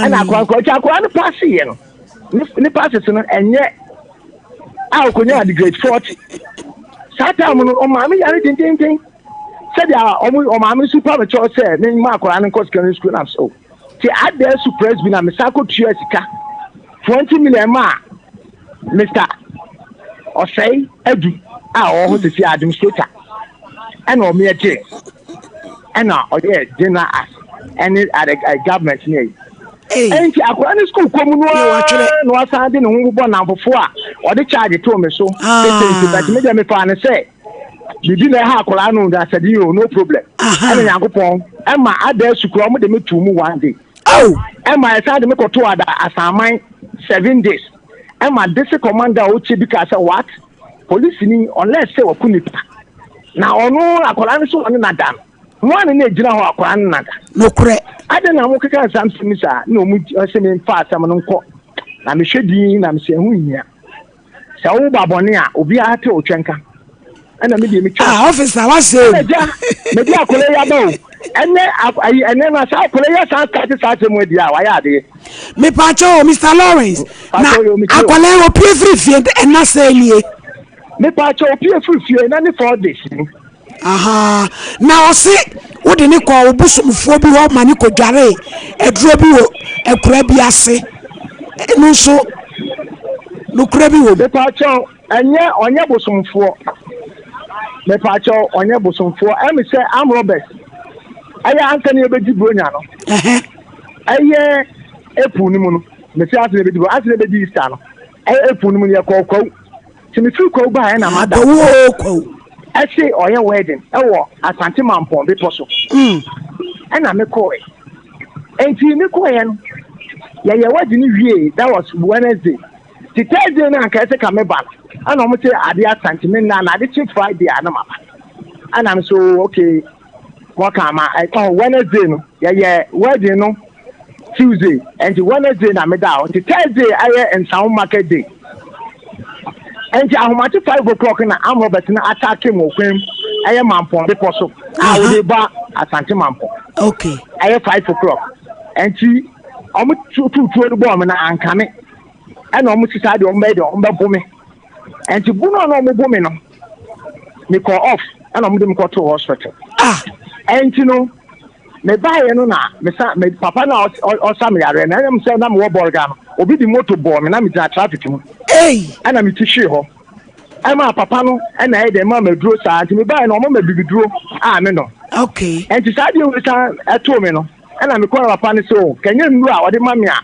Ɛna akora nkora nti akora no paase yɛ no, ne passes no ɛnyɛ a okonya ade grade 40. Saa time no ɔmaame yare dendenden sɛdeɛ ɔmo ɔmaame nso pa me kyɛw sɛ me mma akora no nkɔ secondary school na so te adɛɛ so presby na mesan kɔ tua sika 20 million maa Mister Ɔsɛe Adu a ɔwɔ hɔ sisi administrator ɛna ɔmo yɛ gyee ɛna ɔyɛ general as ɛne ade government ne ayi. Ɛnti akwadaa ne sukuu kɔ mu no ara na wasan de ne ho bobɔ nnamfofo a ɔde charge too me so sese nti but me deɛ mefaa no sɛ. Biribi na ɛha akwadaa no na sɛ o no problem. Ɛna Nyankopɔn ɛma ada asukura ɔmo de me too mu one day. Oh. Ɛma ɛsan de me kɔtoo ada asanman 7 days. Ɛma district commander a ɔkyɛ bi kaa sɛ, what, polisini, unless sɛ waku nipa na ɔno akwadaa no so ɔne nada no mo ane na egyina hɔ akwadaa no nada. Nokorɛ. Ade na mo keka nsam sɛm saa na ɔmo sɛ me nfa asɛm no nkɔ na mehwɛ din na mesɛ ɛho nhia sɛ woba bɔne a obiara te wo twɛnka ɛna me deɛ metwa. Ah, officer, wasɛ. Ɛna gya mede akwadaa yi aba o, ɛnɛ ayi ɛnɛ na saa akwadaa yi asan start saa asɛm adi a wayɛ adeɛ. Mepaakyɛ o, Mr Lawrence, na akwadaa yi opie firi fie ɛna sɛ nie? Mepaakyɛ, opie firi fie na ne 4 days ni. Aha, na ɔse wode ne kɔ wo bosomfoɔ bi hɔ ma ne kɔdwaree aduro bi wɔ akura bi ase, ɛno nso nokora bi wɔ mu? Mepaakyɛ, ɛnyɛ ɔnyɛ bosomfoɔ. Mepaakyɛ, ɔnyɛ bosomfoɔ. Ɛmi sɛ armed robbers ɛyɛ ansa ne yɛbɛdi bronya no, ɛyɛ April no mu no, mesi ansa ne yɛbɛdi ansa ne yɛbɛdi Easter no, ɛyɛ April no mu no, yɛkɔɔ Kwawu. Nti mefiri Kwawu baa ɛna mada. Kwawu o, Kwawu. Ɛse ɔyɛ wedding ɛwɔ Asante Mampɔn bepɔ so. Ɛna mekɔɛ. Nti mekɔɛ no, yɛyɛ wedding no wie, that was Wednesday. Ti Thursday no anka ɛsɛ ka meba no, ɛna ɔmo sɛ ade asa nti me nna na ade kye Friday a na maba. Ɛna me so okay, wɔka ama ɛ Wednesday no, yɛyɛ wedding no Tuesday, nti Wednesday na meda hɔ, nti Thursday ayɛ Nsaho market day. Nti ahomakye 5 o'clock na armed robbers no attack mu okwan mu, ɛyɛ Mampɔn bepɔ so a wɔde ba Asante Mampɔn. Ɛyɛ 5 o'clock. Nti ɔmo tutuo no bɔɔ me na ankame, ɛna ɔmo sisa deɛ ɔmo bɛyɛ deɛ ɔmo bɛbo me. Nti bu no a na ɔmo bo me no, mekɔ off, ɛna ɔmo de me kɔtoo hospital. Nti no mebaeɛ no na mesa me papa no a ɔsa me yareɛ no, ɛnam sɛ na mewɔ Bɔrga no, obi de moto bɔɔ me na megyina traffic mu ɛna meti hwee hɔ ɛma papa no ɛna ɛyɛ dɛ ma maduro saa. Nti mebaeɛ no, ɔmo ma bibiduro a me no. Nti saa deɛ wei san ɛtoo me no, ɛna mekɔɔ na papa no sɛ o kɛnyɛ nnuro a ɔde ma me a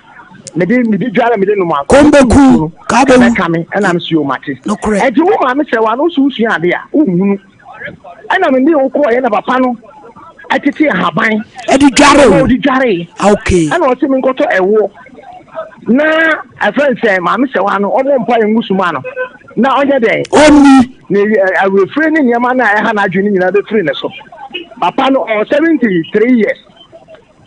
mede dware, mede nom a kɔmbɛku kabɛwu. Ɛbɛka me, ɛna me so yɛ mate. Nti wo maame sɛ wa no so wosua ade a wohunu, ɛna me ne wo kɔɔ yɛ na papa no ɛtete ahaban ɛde dware o. Ɔde dware. Ɛna ɔsɛ mi nkɔtɔ ɛwoɔ na ɛfɛn sɛ maame sɛ wa no ɔmo mpa yɛn ngusu ma no na ɔnyɛ dɛ ɔni ne awurefire ne nneɛma na ɛha n'adwene nyinaa bɛfiri ne so. Papa no ɔwɔ 73 years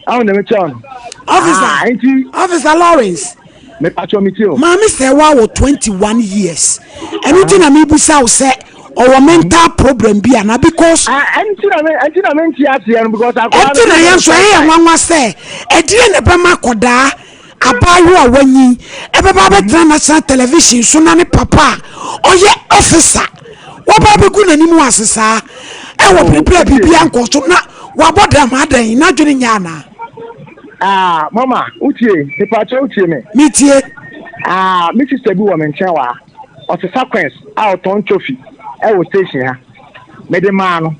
awo na mi kyɛw no. Officer. Ah, nti Officer Lawrence. Mepatwɔ, mi ti o. Maame sɛ wa wɔ 21 years, ɛno ti na mebusa wo sɛ ɔwɔ mental problem bi ana, because Ɛnti na mi nti aseɛ no because akɔla. Ɛnti na yɛn nso ɛyɛ yɛn nwanwa sɛ ɛdeɛ na ɛbɛma akɔdaa abaayewa a wanyin ɛbɛba abɛtena national television so na ne papa a ɔyɛ officer wɔba abɛgu n'anim ase saa ɛwɔ biribiri a biribi ankɔ so na wabɔ dam adan n'adwene nyɛ anaa? Ah, mama, wotie, mepatwɛ, wotie me? Metie. Ah, me sister bi wɔ me nkyɛn wɔ ha, ɔsesa coins a ɔtɔn tofi ɛwɔ station ha. Mede maa no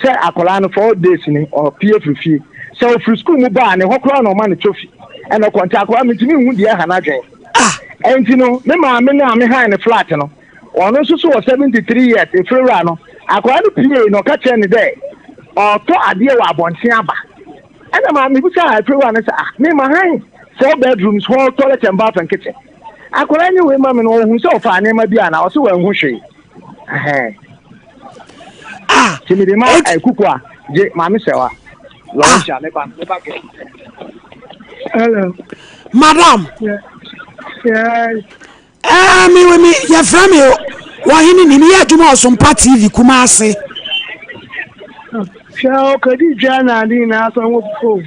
sɛ akwadaa no 4 days ni ɔpie firi fie, sɛ ofiri school mu baa ne hɔ koraa na ɔma no tofi ɛna ɔkɔ. Nti akwadaa mi ntumi nhu deɛ ɛha n'adwene. Ɛnti no me maame no a me han ne flat no, ɔno nso so wɔ 73 years. Efiri wura no akwadaa no pie na ɔka kyerɛ ne dɛ ɔtɔ adeɛ wɔ abɔnten aba, ɛna maame bisa efiri wura no sɛ, ah, me ma han four bedrooms, hall, toilet and bath and kitchen, akwadaa nye wei ma me no, ɔhu sɛ ɔfa nneɛma bi a na ɔsɛ wɔn ho hwee ɛhɛn. Ti mi de ma ekuku a gye maame sɛ wa lɔɔhyia me ba kɛ. Hello. Madam. Yeah. Yes. Mi yɛfrɛ me wɔhene ni, meyɛ adwuma Ɔsompa TV Kumase. Hwɛ, ɔkɔdi dwa na ade nyinaa sɛ ɔwɔ fufuo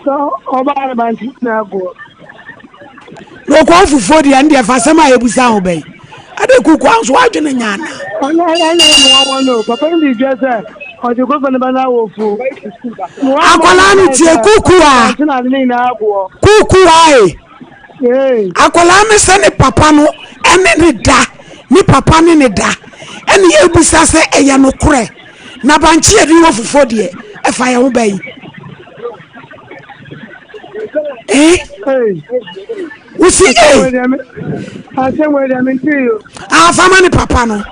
sɛ ɔbaa no ba nti na agoɔ. Na ɔkɔ fufuo deɛ, ɛno deɛ fa asɛm a yɛbusa ho bɛyi ade kuku a nso woadwene nya ana? Ɔno ɛnyɛ mu wɔwɔ no papa no di dwa sɛ ɔde kɔfa ne ba no awɔ fuo. Akwadaa no tie kuku a nti na ade ne nyinaa agoɔ. Kuku a e akwadaa no sɛ ne papa no ɛne ne da, ne papa ne ne da, ɛne yɛbusa sɛ ɛyɛ nokorɛ na bankye yɛde wɔ fufuo deɛ ɛfa yɛn ho bɛyi eh wosi eh Asɛm wei deɛ mente yo. Afama ne papa no.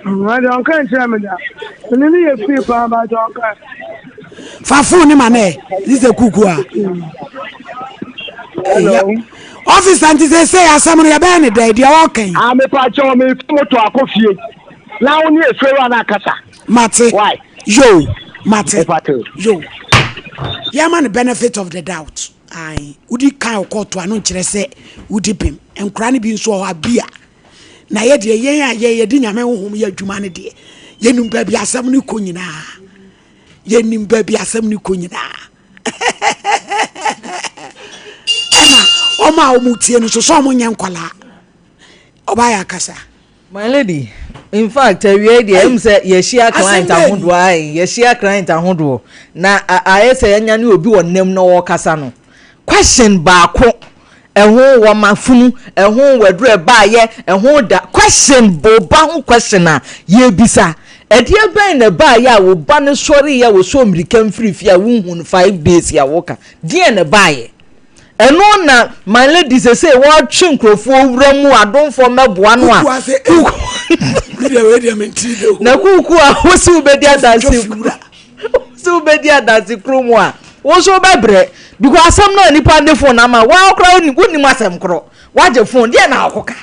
Ɔde ɔnka nkyerɛ me da. Mene ne yɛ fii paa but ɔnka. Fa phone ne ma nɛ sisɛ kuku a. Hello. Officer nti sɛ sɛ asɛm no yɛbɛyɛ ne dɛ deɛ ɔka yi. Ah mepa kyɛw me fi moto akɔ fie. Na wo ne efewura na akasa. Mate. Why? Yo, mate. Yo. Yɛma no benefit of the doubt. Ae, wodi kan wɔ kɔɔto ano nkyerɛ sɛ wodi bem. Nkora no bi nso wɔ hɔ a bi a na yɛ deɛ yɛn a yɛ yɛde nyame honhom yɛ adwuma no deɛ yɛnim baabi asɛm no kɔ nyinaa. Yɛnim baabi asɛm no kɔ nyinaa. Ɛna wɔn a wɔn tie no nso sɛ wɔn nyɛ nkwadaa. Ɔbaa yɛ akasa. My lady, in fact, awiei deɛ ɛmu sɛ yɛhyia client ahodoɔ ayi yɛhyia client ahodoɔ na ayɛ sɛ yɛanya ne obi wɔ nam na ɔrekasa no question baako ɛho wɔ ma funu ɛho wɔ aduru ɛbaayɛ ɛho da question boba ho question a yɛbisa ɛdeɛ bɛn na ɛbaayɛ a wo ba no sɔre yɛ wosɔ mmirika mfiri fie a wonhu no five days a woka deɛ na ɛbaayɛ. Ɛno na my lady sesei wɔtwe nkurɔfoɔ wura mu adomfoɔ mmɛboa no a na kuku a wosi wobɛdi adanse wosi wobɛdi adanse kuro mu a wo nso wobɛbrɛ because asɛm no a nipa de phone ama waa koraa wonim asɛm korɔ wagye phone deɛ na akɔka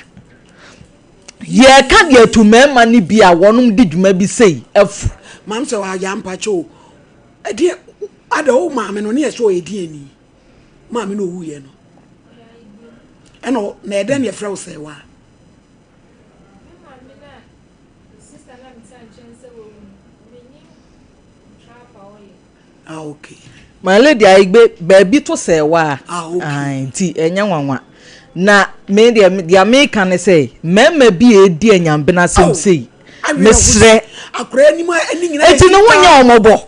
yɛka deɛ tu mmarima no bi a wɔnom di dwuma bi sei afu. Maam sɛ wayɛ ampakyɛ o ɛdeɛ ada wo maame no ne yɛ sɛ ɔyɛ deɛ ni. Maame na owuiɛ no ɛna na ɛdɛn na yɛfrɛ wo sɛ wa. Ah, okay. My lady Aigbe baabi to sɛ wa. Ah, okay. Ah, nti ɛnyɛ nwanwa. Na me deɛ deɛ meka ne sɛ mmarima bi a edi anyambena asɛm sei. Mesrɛ. Akora anim ani nyinaa. Eti ne ho nyɛ ɔmɔbɔ.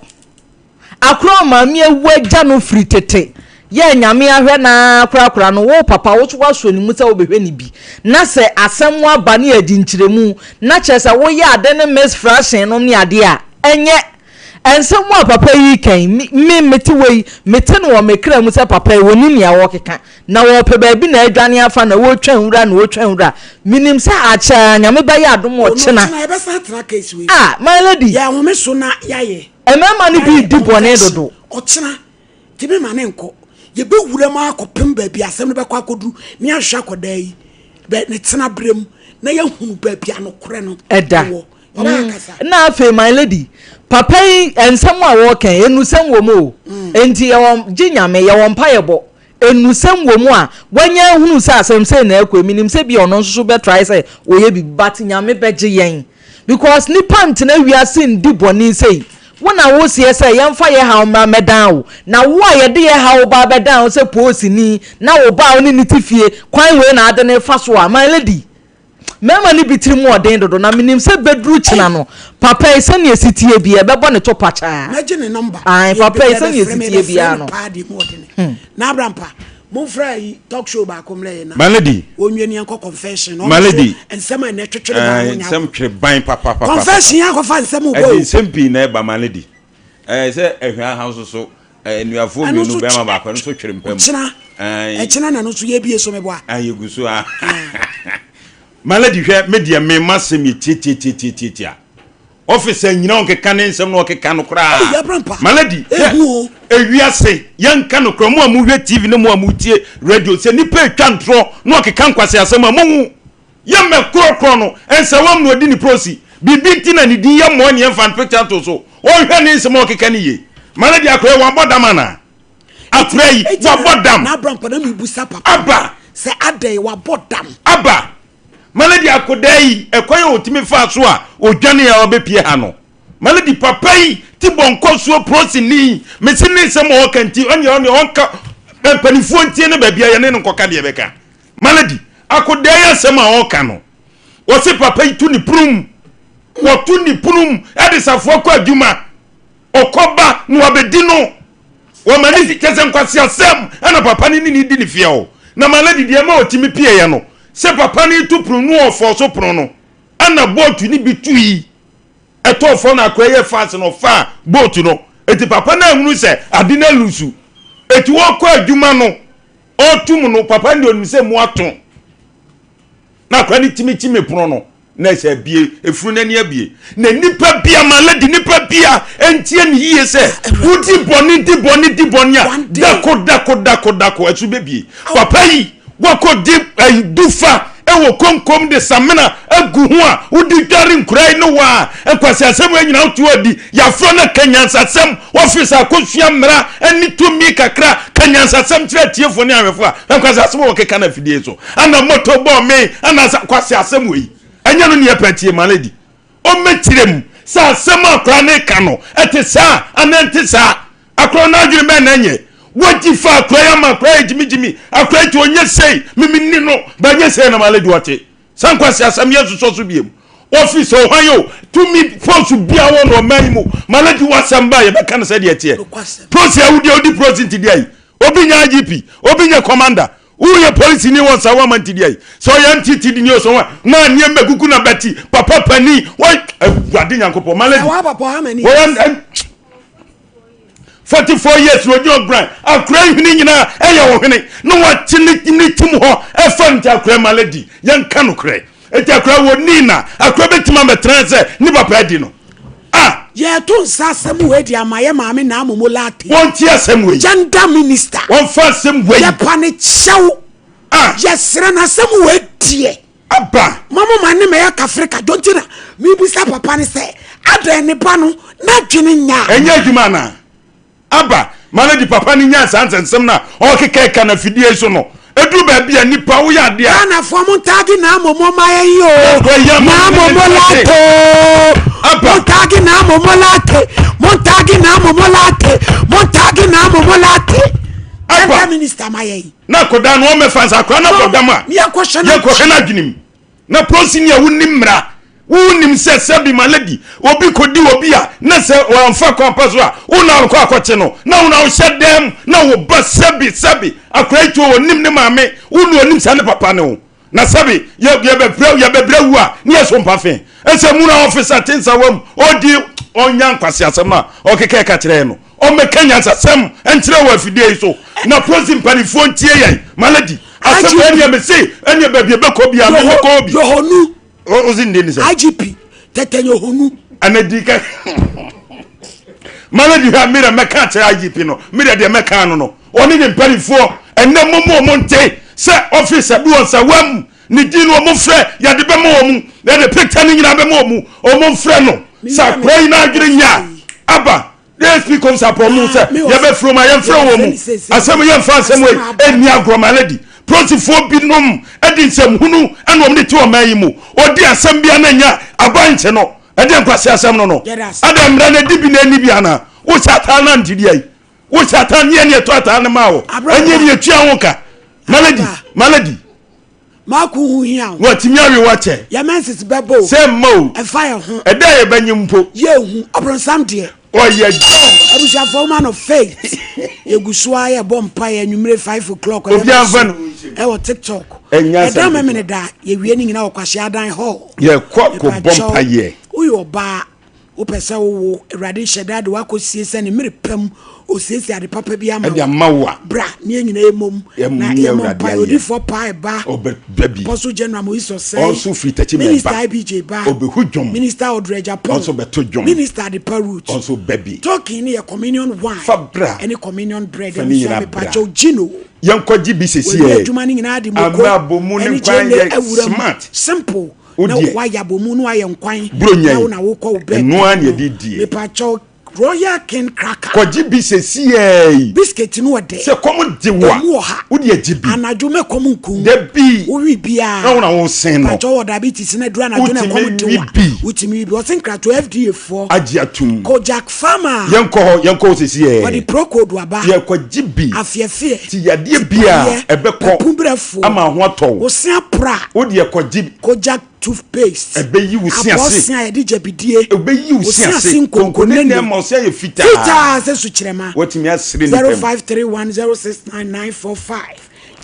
Akora maame awu agya no firi tete yɛ Nyame ahwɛ no ara korakora no wo papa wo so woasɔ ne mu sɛ wobɛhwɛ no bi na sɛ asɛm aba ne adi nkyerɛmu na kyerɛ sɛ woyɛ ade ne miss fraction nom ne adeɛ a ɛnyɛ nsɛm a papa yi reka yi me mete wɔ yi mete no wɔ me kra mu sɛ papa yi wɔnim nea wɔrekeka na wɔpɛ baabi na adwane afa na wɔretwa nwura na wɔretwa nwura menim sɛ akyɛ a Nyame bɛyɛ adom ɔkyena ah my lady yɛhome so na yɛayɛ Mmarima no bi redi bɔne dodo. Ɔkyena, ntumi ma ne nkɔ. Yɛbɛwura mu akɔpem baabi asɛm no bɛkɔ akɔduru ne ahwehwɛ akɔdaa yi bɛ ne tena berɛ mu na yɛahunu baabi a nokorɛ no ɛda. Wɔ. Ɔbaa akasa. Na afei my lady, papa yi nsɛm a wɔreka yi, enusɛm wɔ mu o. Enti yɛwɔ gye Nyame, yɛwɔ mpaeɛbɔ. Nnusɛm wɔ mu a wanya ahunu sɛ asɛm sei na ɛkɔ yi menim sɛ bia ɔno nso so bɛ try sɛ ɔyɛ biribi but Nyame bɛgye yɛn because nipa ntena wiase ndi bɔne sei wo na wo seɛ sɛ yɛmfa yɛ haw mmra mmɛdan wo na wo a yɛde yɛ haw ba abɛdan wo sɛ poosini na wo ba a wo ne no te fie kwan wei na ade no refa so a my lady Mmarima no bi tirim wɔ den dodo, na menim sɛ bɛduru kyena no, papa yi sɛnea ɛsi teɛ biara, ɛbɛbɔ ne to pakyaa. Mɛgye ne nɔmba. Ae, papa yi sɛnea ɛsi teɛ biara no. Paa deɛ mu ɔdene. Hmm. Na abrampa, momfrɛ ayi talk show baako mmerɛ yɛ na. My lady. Wɔnwie ne yɛnkɔ confession. My lady. Nsɛm a ɛnɛ twetwere ban ho nya. Nsɛm twere ban papapapa. Confession yɛn akɔfa nsɛm wɔ. Ɛde nsɛm pii na ɛba my lady. Ɛɛ sɛ ɛhwɛ aha nso so nnuafoɔ mmienu bɛrima baako ɛno nso twere mpa mu. Ɔkyena ɛkyena na ɛno nso yɛbie so meboa. Ayɛ gu so a. My lady hwɛ me deɛ me ma sɛm yɛ tiatiatiatiatia. Ɔfisa nyina ɔnkeka ne nsɛm na ɔkeka no koraa. My lady hwɛ ewiase yɛnka no koraa mo a mohwɛ TV ne mo a motie radio sɛ nipa etwa ntorɔ na ɔkeka nkwasi asɛm a mohu. Yɛ mmɛ korɔkorɔ no nsawam na ɔdi ne prosi. Biribi nti na ne din yɛ mmɔɔ ne yɛmfa no picture nto so. Ɔnhwɛ ne nsɛm a ɔkeka no yie. Ma no deɛ akora yi wabɔ dam anaa? Akora yi wabɔ dam. Aba. Sɛ adɛn wabɔ dam. Aba. Ma no deɛ akodaa yi ɛkwan a ɔtumi faa so a ɔdwane a ɔbɛpie ha no. Ma no di papa yi ti bɔ nkɔsoɔ prosi ni. Mese ne nsɛm a ɔka nti ɔneɛ ɔneɛ ɔnka mpanimfoɔ ntie ne baabi a yɛne no nkɔka deɛ bɛka. Malady, akɔdaa yi asɛm a ɔreka no, ɔse papa yi tu ne punum, wɔto ne punum de safoa kɔ adwuma, ɔkɔba na wabɛdi no, wɔma ne si kyɛ sɛ nkwaseasɛm ɛna papa no ne ne di ne fie hɔ. Na Malady deɛ ma ɔtumi pieeɛ no, sɛ papa no to pono no ɔfɔɔ so pono no, ɛna bɔɔtu no bi tui, ɛtɔɔ fam na akɔyɛ yɛ fast na ɔfaa bɔɔtu no, eti papa no anhunu sɛ ade no alusu, eti ɔkɔ adwuma no, Ɔreto mu no, papa no deɛ ɔnim sɛ mu ato. Na akwadaa no tumi kyimi pono no. Na ɛsɛ abie efunu n'ani abie na nipa bia ma lady nipa bia ntie ne yie sɛ wodi bɔne di bɔne di bɔne a dako dako dako dako ɛso bɛbie papa yi wakɔ di ɛyi dufa ɛwɔ konkom de samina agu ho a wodi dware nkura yi ne wa nkwasi asɛm yɛ nyinaa wotu adi yafrɛ no ka nyansasɛm wɔfiri akosua mmara ɛne tumi kakra ka nyansasɛm kyerɛ atiefoɔ ne ahwɛfoɔ a nkwasi asɛm wɔ keka na afidie so ana moto bɔɔ me ana kwasi asɛm wɔ yi ɛnyɛ no neɛ pɛ tie ma lady ɔmmɛkyerɛ mu sɛ asɛm a akora ne ka no ɛte saa ana ɛnte saa akora no adwene bɛn na ɛnyɛ wagyi fa akora yi ama akora yɛ gyimigyimi akora yi ti ɔnyɛ sei mimi ni no bɛnyɛ sei na ma lady ɔte sɛ nkwasi asɛm yɛ sosɔ so biem ɔfi sɛ ɔhan yi o tumi pɔsu bia wɔ no ɔman yi mu ma lady wasɛm ba yɛbɛka no sɛ deɛ teɛ prosi awudi odi prosi nti deɛ yi obi nya igp obi nya commander Woyɛ polisini wɔ nsa wama nti deɛ sɛ ɔyɛ ntiti di ni osɔn wa na nneɛma egugu na bɛti papa panin wɔ awurade nyankopɔn malady wɔyɛ 44 years na ogyina ɔgran akora nhwene nyinaa ɛyɛ ɔhwene na wɔte ne ne tim hɔ ɛfa nti akora malady yɛnka nokorɛ nti akora wɔ ni na akora bɛtumi abɛtena sɛ ne papa adi no Ah! Yɛreto nsa asɛm wei de ama yɛ maame Naa Momo Lartey. Wɔntie asɛm wei. Gender minister. Wɔmfa asɛm wei. Yɛpa ne kyɛw. Ah! Yɛsrɛ no asɛm wei deɛ. Aba. Ma mo ma ne mɛyɛ kafre kadwo nti na mebisa papa no sɛ adɛn ne ba no n'adwene nya. Ɛnyɛ adwuma anaa? Aba ma no de papa no nyaa saa nsɛnsɛm no a ɔrekeka no afidie yi so no. Ɛduru baabi a nnipa woyɛ adeɛ a. Ghanafoɔ mo ntaage Naa Momo ma yɛn yi oo. Naa Momo Latte oo. Mo ntaage Naa Momo Latte. Mo ntaage Naa Momo Latte. Mo ntaage Naa Momo Latte. Aba. Gender minister ma yɛn. Na akɔdaa no ɔmmɛfa nsa akora no abɔ dam a. Yɛnkɔhwɛ no adwenem. Na polisini a wonnim mmara, wonnim sɛ sɛbi my lady, obi kɔdi obi a na sɛ wɔamfa kwan pa so a, wo na wokɔ akɔkye no, na wo na wohyɛ dɛm na wo ba sɛbi sɛbi akora yi tuo onim ne maame, wo na onim sɛ ne papa ne wo. Na sɛbi yɛ yɛbɛbrɛ yɛbɛbrɛ wu a ne yɛ so mpa fe. Ɛsɛ mu na ɔfisa te nsa wam ɔdi ɔnya nkwasi asɛm a ɔkeka ɛka kyerɛ no. Ɔmmɛka nyansasɛm nkyerɛ wɔ afidie yi so na polisi mpanimfoɔ ntie yɛn my lady. Asɛm ɛneɛ me se ɛneɛ baabi ɛbɛkɔ bia me mɛkɔ bi. Yohonu. Osi ndi ni sɛ. IGP tɛtɛ Yohonu. Ɛna di ka. My lady hwɛ mi dɛ mɛka akyerɛ IGP no mi dɛ deɛ mɛka ano no ɔne ne mpanimfoɔ ɛnɛ mo mu ɔmo nte sɛ ɔfisa bi wɔ nsa wam ne din no ɔmo frɛ yɛde bɛma ɔmo yɛde picture no nyinaa bɛma ɔmo ɔmo mfrɛ no sɛ akora yi n'adwene nya aba. Yɛ speak of sapɔ mu sɛ yɛbɛfrɛ mu a yɛmfrɛ wɔ mu asɛm yɛmfa asɛm wei ɛnni agorɔ ma lady polisifoɔ binom de nsɛmhunu ɛna wɔn de te ɔman yi mu ɔdi asɛm bia na nya abankye no ɛde nkwasi asɛm no no ada mmara no adi bi na ɛni bi ana wohyɛ ataa no ante deɛ yi wohyɛ ataa ne yɛ ne ɛtɔ ataa no ma wɔ ɛnyɛ ne ɛtua ho ka malady malady Mako ho hia o. Watumi awe wo akyɛ. Yɛ menses bɛbɔ o. Sɛ mma o. Ɛmfa yɛ ho. Ɛda a yɛbɛnye mpo. Yɛ hu. Ɔbronsam deɛ. Ɔyɛ dɔn. Abusuafoɔ woman of faith. Yɛgu so ara yɛbɔ mpaeɛ anwummere 5 o'clock. Obiara mfa ne ho nhyɛ mu. Ɛwɔ TikTok. Ɛnyɛ asɛm Ɛda ketewa. Memene da yɛwie ne nyinaa wɔ Kwasi Adan Hall. Yɛkɔ kɔbɔ Mepakyɛw, mpaeɛ. Woyɛ ɔbaa wopɛ sɛ wowo Awurade hyɛ da de woakɔsie sɛ ne mmerɛ pa mu ɔsiesie ade papa bi ama Ɛde ama wo a. Bra ne yɛn nyinaa yɛmmom Yɛmmom na ne yɛmmɔ Awurade mpaeɛ. ayɛ. Odiyifoɔ Pae ba. Ɔbɛba bi. Apostle General Moise Osei. Ɔnso firi Takyi mɛba. Minister IBJ ba. Ɔbɛhu dwom. Minister Audrey Agyapong. Ɔnso bɛto dwom. Minister Adepa Ruth. Ɔnso ba bi. Token no yɛ communion wine. Fa bra. Ɛne communion bread. Fa ne Abusua nyinaa bra. mepakyɛw Gino. Yɛnkɔgye bi sɛsi Wɔawie ɛ. adwuma no nyinaa de moko Ama abomu ne ɛne nkwan gyeene yɛ awura mu. smart. Simple. Wo Na deɛ. wayɛ abomu na wayɛ nkwan. Buronya Na wo yi, na wokɔ wo bed. ɛno ara na yɛde die. Mepakyɛw Royal King Cracker. Kɔgye bi sɛsiɛɛ yi. Biscuit no wɔ dɛ. Sɛ kɔm de wo a, Emu wɔ ha. wo deɛ gye bi. Anadwo mɛ kɔm nkum. Da bi. Wowi biara. Na wo na wo sen no. Pakyɛw wɔ diabetes na duru anadwo na kɔm de wo a. Wotumi wi bi. Wotumi wi bi. Ɔse nkrato FDA foɔ. Agye atum. Kojak Pharma. Yɛnkɔ hɔ, yɛnkɔ hɔ sɛsiɛɛ. Wɔde Procold aba. Yɛkɔgye bi. Afeɛfeɛ. Ti yadeɛ bi a ɛbɛkɔ. Papubrɛfoɔ. Ama ho atɔ wo. Wo se apra. Wo deɛ kɔgye bi. Kojak toothpaste. Ɛbɛyi wo se ase. Abɔse a yɛde gyabidie. Ɛbɛyi wo se ase. Konkonene na ɛma wo se ayɛ fitaa. Fitaa sɛ sukyerɛma. Watumi asere nipa mu. 0531069945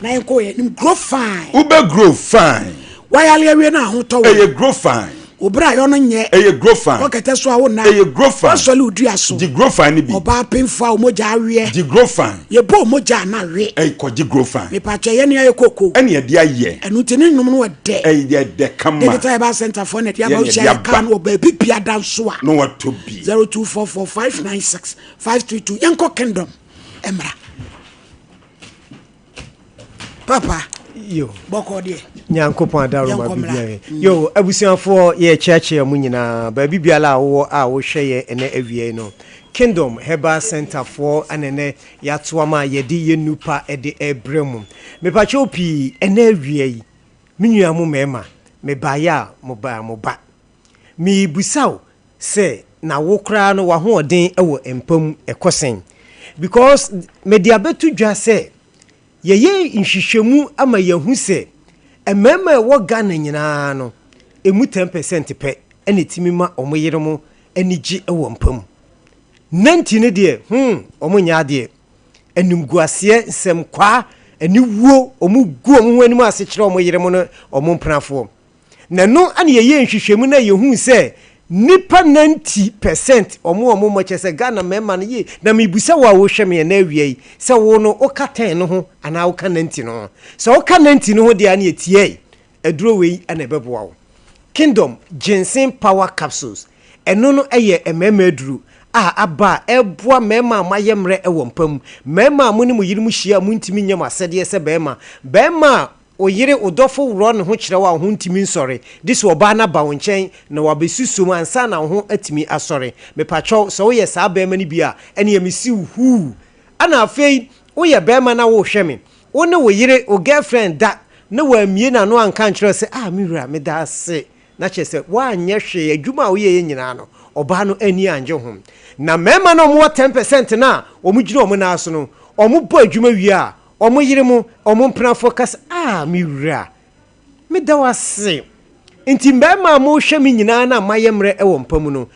na yɛnkɔ yɛn anim grow fine. Wobɛ grow fine. Wayale awie na ahotɔ wɔ. Ɛyɛ grow fine. Wo bra yɔ no nyɛ. Ɛyɛ grofan. Wɔ kɛtɛ so a wo nna. Ɛyɛ grofan. Woasɔle wo dua so. Gye grofan no bi. Ɔbaa pemfo a wo mogya aweɛ. Gye grofan. Yɛbɔ wo mogya a na we. Ɛy kɔgye grofan. Mepakyɛ yɛne ayɛ koko. Ɛne yɛde ayɛ. Ɛno nti ne nnwom no wɔ dɛ. Ɛy yɛ dɛ kama. Digital Herbal Center foɔ na ɛde aba Yɛne wohyia yɛde yɛ kaa aba. no wɔ baabi biada nso a. Na watɔ bi. 0244 596 532 yɛnkɔ Kingdom mmra. Papa. Yo. Bɔkɔ deɛ. Nyankopɔn adaroma bibia yɛ. Mm. Yo, abusuafoɔ yɛkyerɛkyerɛ mu nyinaa baabi biara a wowɔ a wohwɛ yɛ ɛnɛ awia yi no. Kingdom Herbal Center foɔ ɛna ɛnɛ yɛato ama yɛde yɛ nupa ɛde ɛbrɛ mu. Mepakyɛw pii ɛnɛ awia yi me nua mo mmarima mebaeɛ a mo ba mo ba. Merebisa wo sɛ na wo koraa no w'ahoɔden wɔ mpa mu ɛkɔ sɛn? Because mede abɛto dwa sɛ yɛyɛ nhwehwɛmu ama yɛahu sɛ mmarima a ɛwɔ Ghana nyinaa no, ɛmu ten percent pɛ na ɛtumi ma wɔn yerenom ani gye wɔ mpa mu. Nanti no deɛ, hmm, wɔnyɛ adeɛ. Animguaseɛ, nsɛmkwaa, aniwuo, wɔgu wɔn ho anim ase kyerɛ wɔn yerenom ne wɔn mpenafoɔ. Na ɛno na yɛyɛɛ nhwehwɛmu na yɛhuu sɛ nnipa 90 percent wɔn a wɔmmɔ kyerɛ sɛ Ghana mmarima no yie. Na mebisa wo a wohwɛ me ɛnnɛ awia yi sɛ wo no woka 10 no ho anaa woka 90 no ho? Sɛ woka 90 no ho deɛ a neɛ tiae, aduro wei na ɛbɛboa wo. Kingdom Ginseng Power Capsules, ɛno no yɛ mmarima aduro a aba a ɛboa mmarima a moayɛ mmerɛ wɔ mpa mu, mmarima a mo ne mo yerenom hyia a montumi nyɛ mo asɛdeɛ sɛ barima, barima a Wo yere, wo dɔfo worɔ ne ho kyerɛ wo a wo ho ntumi nsɔre, gye sɛ ɔbaa no aba wo nkyɛn na wabesuso mu ansa na wo ho atumi asɔre. Mepakyɛw, sɛ woyɛ saa barima no bi a, ɛnneɛ mese wo huu. Ɛna afei, woyɛ barima na worehwɛ me, wo ne wo yere, wo girlfriend da na wammue n'ano anka ankyerɛ wo sɛ, Ah, me wura, meda ase. Na kyerɛ sɛ, woanyɛ hwee, adwuma a woyɛeɛ nyinaa no, ɔbaa no ani annye ho. Na mmarima no a wɔwɔ ten percent no a wɔgyina wɔn nan so no, wɔbɔ adwuma wie a, Wɔn yere mo, wɔn mpenafoɔ ka sɛ, Ah, me wura, meda wo ase. Enti mmarima a morehwɛ me nyinaa na moayɛ mmerɛ wɔ mpa mu no,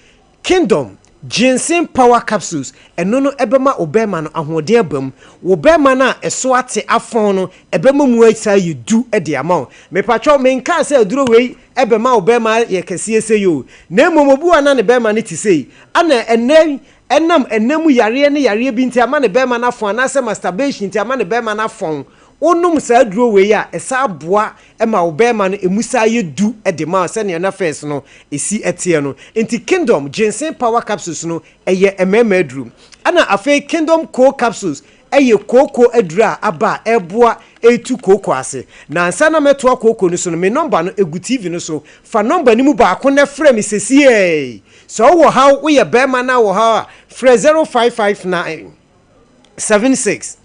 Kingdom Ginseng Power Capsules, ɛno no ɛbɛma wo barima no ahoɔden aba mu. Wo barima no a ɛso ate afɔn no, ɛbɛma mu asan ayɛ du de ama wo. Mepakyɛw, menkaa sɛ aduro wei bɛma wo barima ayɛ kɛseɛ sei o, na mmom obi wɔ hɔ a na ne barima no te sei, ɛna ɛnnɛ yi Ɛnam ɛna mu yareɛ ne yareɛ bi nti ama ne bɛɛma no afɔn anaasɛ masturbation nti ama ne bɛɛma no afɔn. Wonom saa aduro wei a, ɛsaa boa ma wo bɛɛma no ɛmu saa yɛ du de ma wo sɛdeɛ na first no ɛsi teɛ no. Nti Kingdom Ginseng Power Capsules no ɛyɛ mmarima aduro. Ɛna afei Kingdom Coal Capsules ɛyɛ kooko aduro a aba a ɛboa ɛretu kooko ase. Na ansa na mɛtoa kooko no so no, me nɔmba no ɛgu TV no so. Fa nɔmba no mu baako na frɛ me sesiei. Sɛ wowɔ haw, woyɛ barima na wowɔ haw a, frɛ 0559 76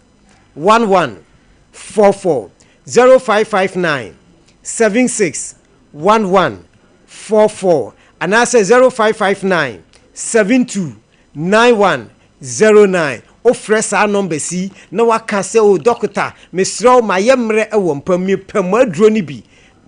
11 44, 0559 76 11 44, anaasɛ 0559 72 91 09. Wofrɛ saa numbers yi na woaka sɛ, Oh, dɔkota, mesrɛ wo, mayɛ mmerɛ wɔ mpa mu, mepɛ mo aduro no bi.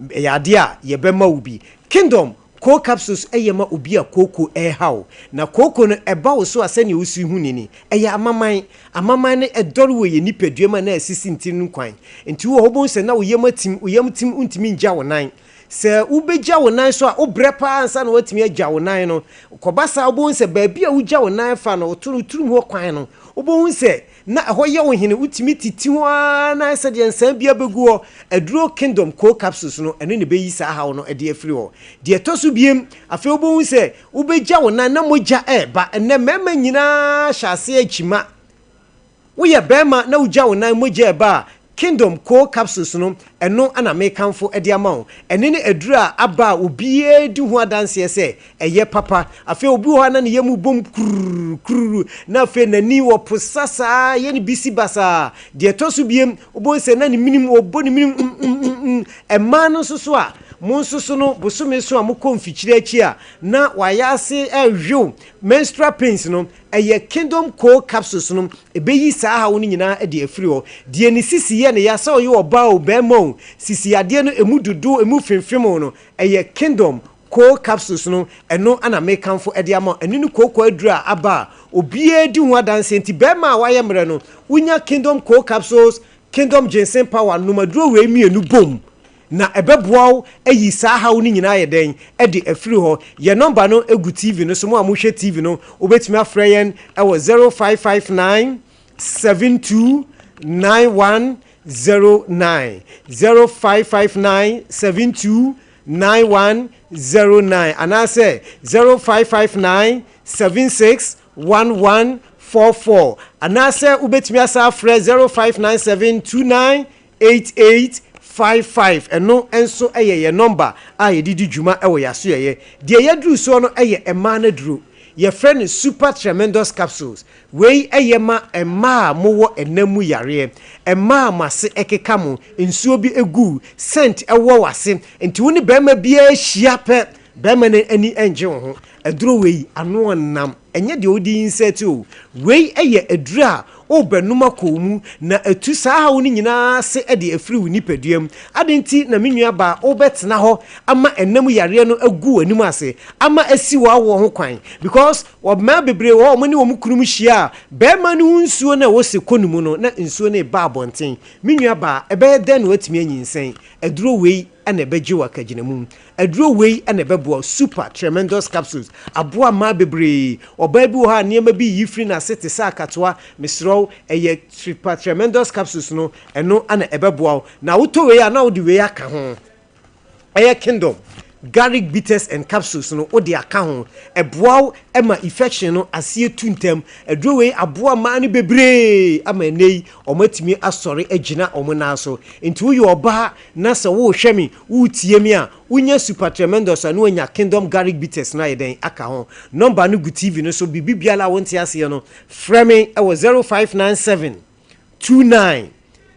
Ɛyɛ adeɛ a yɛbɛma wo bi. Kingdom Coal capsules yɛ ma obi a kooko rehaw. Na kooko no, ɛba wo so a sɛnea wusi hu no ni, ɛyɛ amaman. Amaman no dɔre wɔ yɛn nipadua mu a na asisi ntini no kwan. Nti wowɔ hɔ wobɛhu sɛ na wo yam atim, wo yam tim wontumi ngya wo nan. Sɛ wobɛgya wo nan so a, wobrɛ paa ansa na woatumi agya wo nan no. Kɔba saa a, wobɛhu sɛ baabi a wogya wo nan fa no, wo to no, tirim hɔ kwan no, wobɛhu sɛ Na ɛhɔ yɛ wo hene, wotumi titi ho ara na ayɛ sɛ deɛ nsaa bi abɛgu hɔ. Aduro Kingdom Cold Capsules no, ɛno na ɛbɛyi saa haw no de afiri hɔ. Deɛ ɛtɔ so biem, afei wobɛhu sɛ wobɛgya wo nan na mogya reba. Ɛnnɛ mmarima nyinaa hyɛ aseɛ rekyima. Woyɛ barima na wogya wo nan mogya reba a, Kingdom Cold Capsules no, ɛno na mekamfo de ama wo. Ɛno ne aduru a aba a obiara di ho adanseɛ sɛ ɛyɛ papa. Afei obi wɔ hɔ a na ne yam bom kururu kururu, na afei n'ani wɔposa saa, ɛyɛ no bisi basaa. Deɛ ɛtɔ so biem, wobɛhu sɛ na ne menem, wɔbɔ ne menem mm mm mm mm. Mmaa no nso so a, mo nso so no, bosome so a mokɔ mfikyire akyi a, na wayɛ ase rewew, menstrual pains no, Ɛyɛ Kingdom Coal Capsules no, ɛbɛyi saa haw no nyinaa de afiri hɔ. Deɛ ne sisi yɛ no ya, sɛ ɔyɛ ɔbaa o, barima o, sisi yadeɛ no ɛmu dodo, ɛmu femfem o no, ɛyɛ Kingdom Coal Capsules no, ɛno na mekamfo de ama wo. Ɛno ne kooko aduro a aba a obiara di ho adanseɛ. Nti barima a wayɛ mmerɛ no, wonya Kingdom Coal Capsules, Kingdom Ginseng Power, nom aduro wei mmienu bom. Na ɛbɛboa wo ayi saa haw no nyinaa ayɛ dɛn de afiri hɔ. Yɛn nɔmba no gu TV no so, mo a mohwɛ TV no, wobɛtumi afrɛ yɛn wɔ 0559 72 9109, 0559 72 9109 anaasɛ 0559 76 1144 anaasɛ wobɛtumi asan afrɛ 0597 29 8855 ɛno nso yɛ yɛn nɔmba a yɛde di dwuma wɔ yɛn asoɛeɛ. Deɛ yɛaduru soɔ no yɛ mmaa no aduro. Yɛfrɛ no Super Tremendous Capsules. Wei yɛ ma mmaa a mowɔ ɛna mu yareɛ, mmaa a mo ase keka mo, nsuo bi gu, scent wɔ w'ase, nti wo ne barima biara hyia pɛ, barima no ani nnye wo ho. Aduro wei, ano ɔnam. Ɛnyɛ deɛ wode insert o. Wei yɛ aduro a worebɛnom akɔ wo mu na atu saa haw no nyinaa ase de afiri wo nipadua mu. Adɛn nti na me nuabaa wobɛtena hɔ ama ɛna mu yareɛ no agu w'anim ase ama asi w'awoɔ ho kwan? Because mmaa bebree wɔ hɔ a wɔne wɔn kununom hyia a, barima no ho nsuo no a ɛwɔ sɛ ɛkɔ ne mu no, na nsuo no reba abɔnten. Me nuabaa, ɛbɛyɛ dɛn na woatumi anyinsɛn? Aduro wei na ɛbɛgye wo akagyinamu. Aduro wei na ɛbɛboa wo, Super Tremendous Capsules aboa mmaa bebree. Ɔbaa bi wɔ hɔ a nneɛma bi reyi firi n'ase te sɛ akatoa, mesrɛ wo, ɛyɛ Super Tremendous Capsules no, ɛno na ɛbɛboa wo. Na wotɔ wei a na wode wei aka ho. Ɛyɛ Kingdom Garlic Bitters and Capsules no wode aka ho. Ɛboa wo ma infection no aseɛ tu ntɛm. Aduro wei aboa mmaa no bebree ama ɛnnɛ yi wɔatumi asɔre agyina wɔn nan so. Nti woyɛ ɔbaa na sɛ worehwɛ me, woretie me a, wonya Super Tremendous a na woanya Kingdom Garlic Bitters no ayɛ dɛn aka ho. Nɔmba no gu TV no so, biribi biara a wonte aseɛ no, frɛ me wɔ 0597 29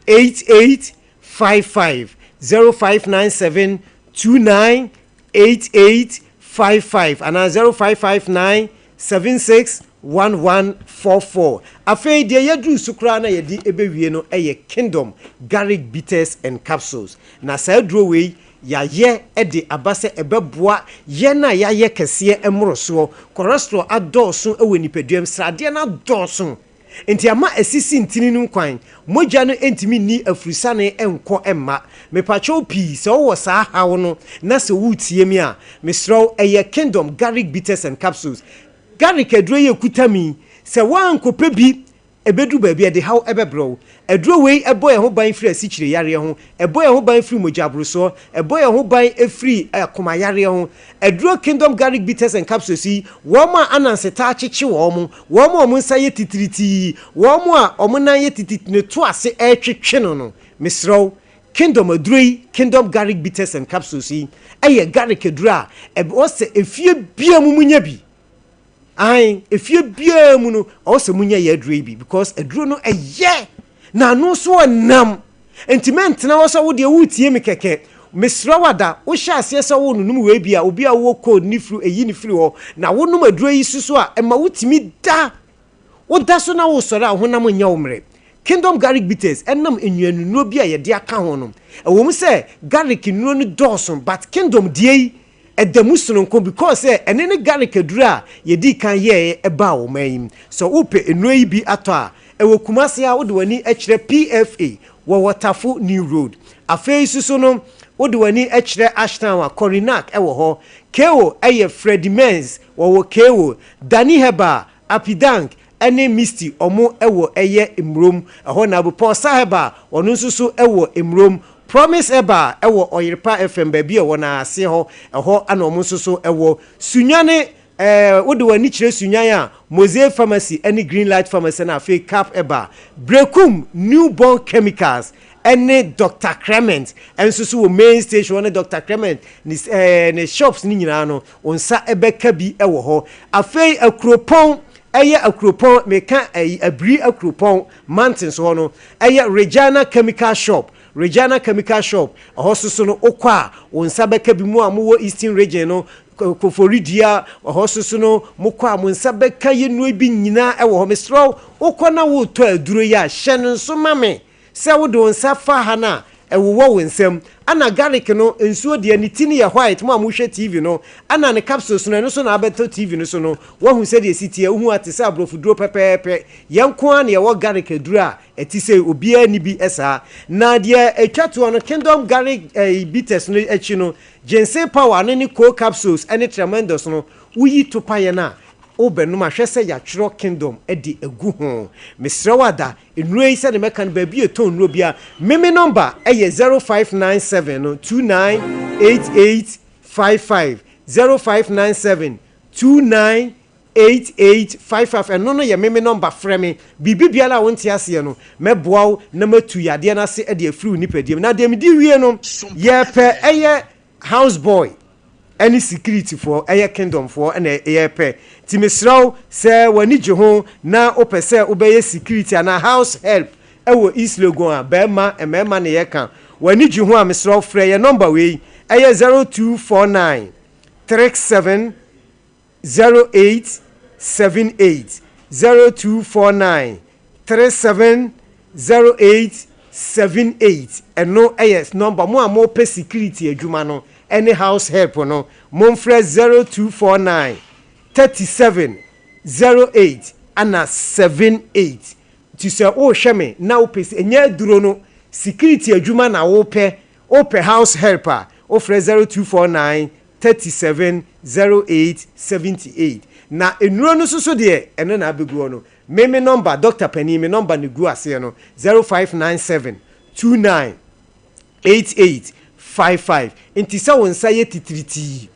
88 55, 0597 29 8855 anaa 0559 76 1144. Afei deɛ yɛaduru so koraa na yɛde bɛwie no yɛ Kingdom Garlic Bitters and Capsules. Na saa aduro wei yɛayɛ de aba sɛ ɛbɛboa yɛn a yɛayɛ kɛseɛ mmorosoɔ, cholesterol adɔɔso wɔ nipaduam, sradeɛ no adɔɔso. Enti ama asisi ntini no kwan, mogya no ntumi nni afurusane nkɔ mma. Mepakyɛw pii, sɛ wowɔ saa haw no na sɛ woretie me a, mesrɛ wo, ɛyɛ Kingdom Garlic Bitters and Capsules. Garlic aduro yi a ɛkuta me yi, sɛ woankɔpɛ bi, ɛbɛduru baabi a, ɛde haw bɛbrɛ wo. Aduro wei bɔ yɛn ho ban firi asikyire yareɛ ho, ɛbɔ yɛn ho ban firi mogya aborosoɔ, ɛbɔ yɛn ho ban firi akoma yareɛ ho. Aduro Kingdom Garlic Bitters and Capsules yi, wɔn a ananse taa kyekye wɔn, wɔn a wɔn nsa yɛ titiritii, wɔn a wɔn nan yɛ tititi ne to ase retwetwe no no, mesrɛ wo, Kingdom aduro yi, Kingdom Garlic Bitters and Capsules yi, yɛ garlic aduro a ɛwɔ sɛ efie biara mu munya bi. Ae, efie biara mu no, ɔwɔ sɛ munya yɛ aduro yi bi because aduro no ɛyɛ na ano nso ɔnam. Nti mɛntena hɔ sɛ wo deɛ woretie me kɛkɛ. Mesrɛ wo ada, wohyɛ aseɛ sɛ worenonom wei bi a, obi a wowɔ cold ne flu, ɛyi no firi hɔ. Na wonom aduro yi nso so a, ɛma wotumi da. Woda so na wosɔre a, wo honam nyɛ wo mmerɛ. Kingdom Garlic Bitters ɛnam nnuanennuro bi a yɛde aka ho no. Ɛwɔ mu sɛ garlic nnuro no dɔɔso but Kingdom deɛ yi, Ɛda mu sononko because sɛ ɛne ne garlic aduro a yɛdii kan yɛeɛ baa ɔman yi mu. Sɛ wopɛ nnuro yi bi atɔ a, ɛwɔ Kumasi ha wode w'ani kyerɛ PFA wɔ Wɔtafo New Road. Afei nso so no wode w'ani kyerɛ Ashtown a, Korinak wɔ hɔ. KO yɛ Freddie Menz wɔwɔ KO. Danny Herbal, Apidank, ne Misty ɔmo wɔ ɛyɛ Mmrom ɛhɔ na Paul Saheba ɔno nso so wɔ Mmrom Promise Herbal wɔ Ɔyerepa FM baabi a ɛwɔ no ara aseɛ hɔ ɛhɔ na ɔmo nso so wɔ Sunyani ɛɛ wode w'ani kyerɛ Sunyan a Mosaic Pharmacy ne Green Light Pharmacy na afei Cap Herbal Brekum New Born Chemicals ne Doctor Clement nso so wɔ main station hɔ ne Doctor Clement ne ɛɛ ne shops ne nyinaa no wo nsa bɛka bi wɔ hɔ. Afei Akuropɔn ɛyɛ Akuropɔn meka ɛyi Abiri Akuropɔn mountains hɔ no ɛyɛ Regina Chemical Shop Regina Chemical Shop ɛhɔ so so no wokɔ a wo nsa bɛka bi mo a mowɔ Eastern Region no Koforidua ɛhɔ so so no mokɔ a mo nsa bɛka yɛ nnuro bi nyinaa ɛwɔ hɔ mesrɛ wo wokɔ na wotɔ aduro yi a hyɛ no nso ma me Sɛ wode wo nsa fa ha no a, ɛwowɔ wo nsam. Ana garlic no nsuo deɛ ne ti no yɛ white, mo a mohwɛ TV no, ana ne capsules no ɛno nso na abɛtɔ TV no so no, woahu sɛdeɛ ɛsi teɛ, wohu a te sɛ aborɔfoduro pɛpɛɛpɛ. Yɛn nko ara na yɛwɔ garlic aduro a ɛte sei, obiara nni bi saa. Na deɛ ɛtwa toɔ no, Kingdom Garlic eh, Bitters no akyi no, Ginseng Power no ne Cold Capsules ne Tremendous no, woyi to paeɛ no a, wobɛnom a, hwɛ sɛ yɛatwerɛ Kingdom de agu ho. Mesrɛ wo ada, nnuro yi sɛdeɛ mɛka no, baabi a yɛtɔn nnuro biara, me me nɔmba yɛ 0597 no 298855, 0597 29 8855 ɛno no yɛ me me nɔmba frɛ me biribi biara a wonte aseɛ no mɛboa wo na matu yadeɛ no ase de afiri wo nipadua mu na deɛ mede wie no yɛpɛ ɛyɛ house boy ɛne security foɔ ɛyɛ kingdom foɔ ɛna yɛpɛ nti mesrɛ wo sɛ w'ani gye ho na wopɛ sɛ wobɛyɛ security anaa house help ɛwɔ East Legon a bɛrima mmarima na yɛka w'ani gye ho a mesrɛ wo frɛ yɛ nɔmba wei ɛyɛ 0249 37 0878 0249 37 0878 ɛno yɛ number mo a mopɛ security adwuma no ɛne house help no momfrɛ 0249 37 08 ana 78 nti sɛ wohwɛ me na wopɛ ɛnyɛ aduro no security adwuma na wopɛ wopɛ house help a wofrɛ 0249 37 08 78 na nnuro no nso so deɛ ɛno na abɛgu hɔ no me me nɔmba dɔkta panin me nɔmba no gu aseɛ no 0597 29 88 55 nti sɛ wo nsa yɛ titiritii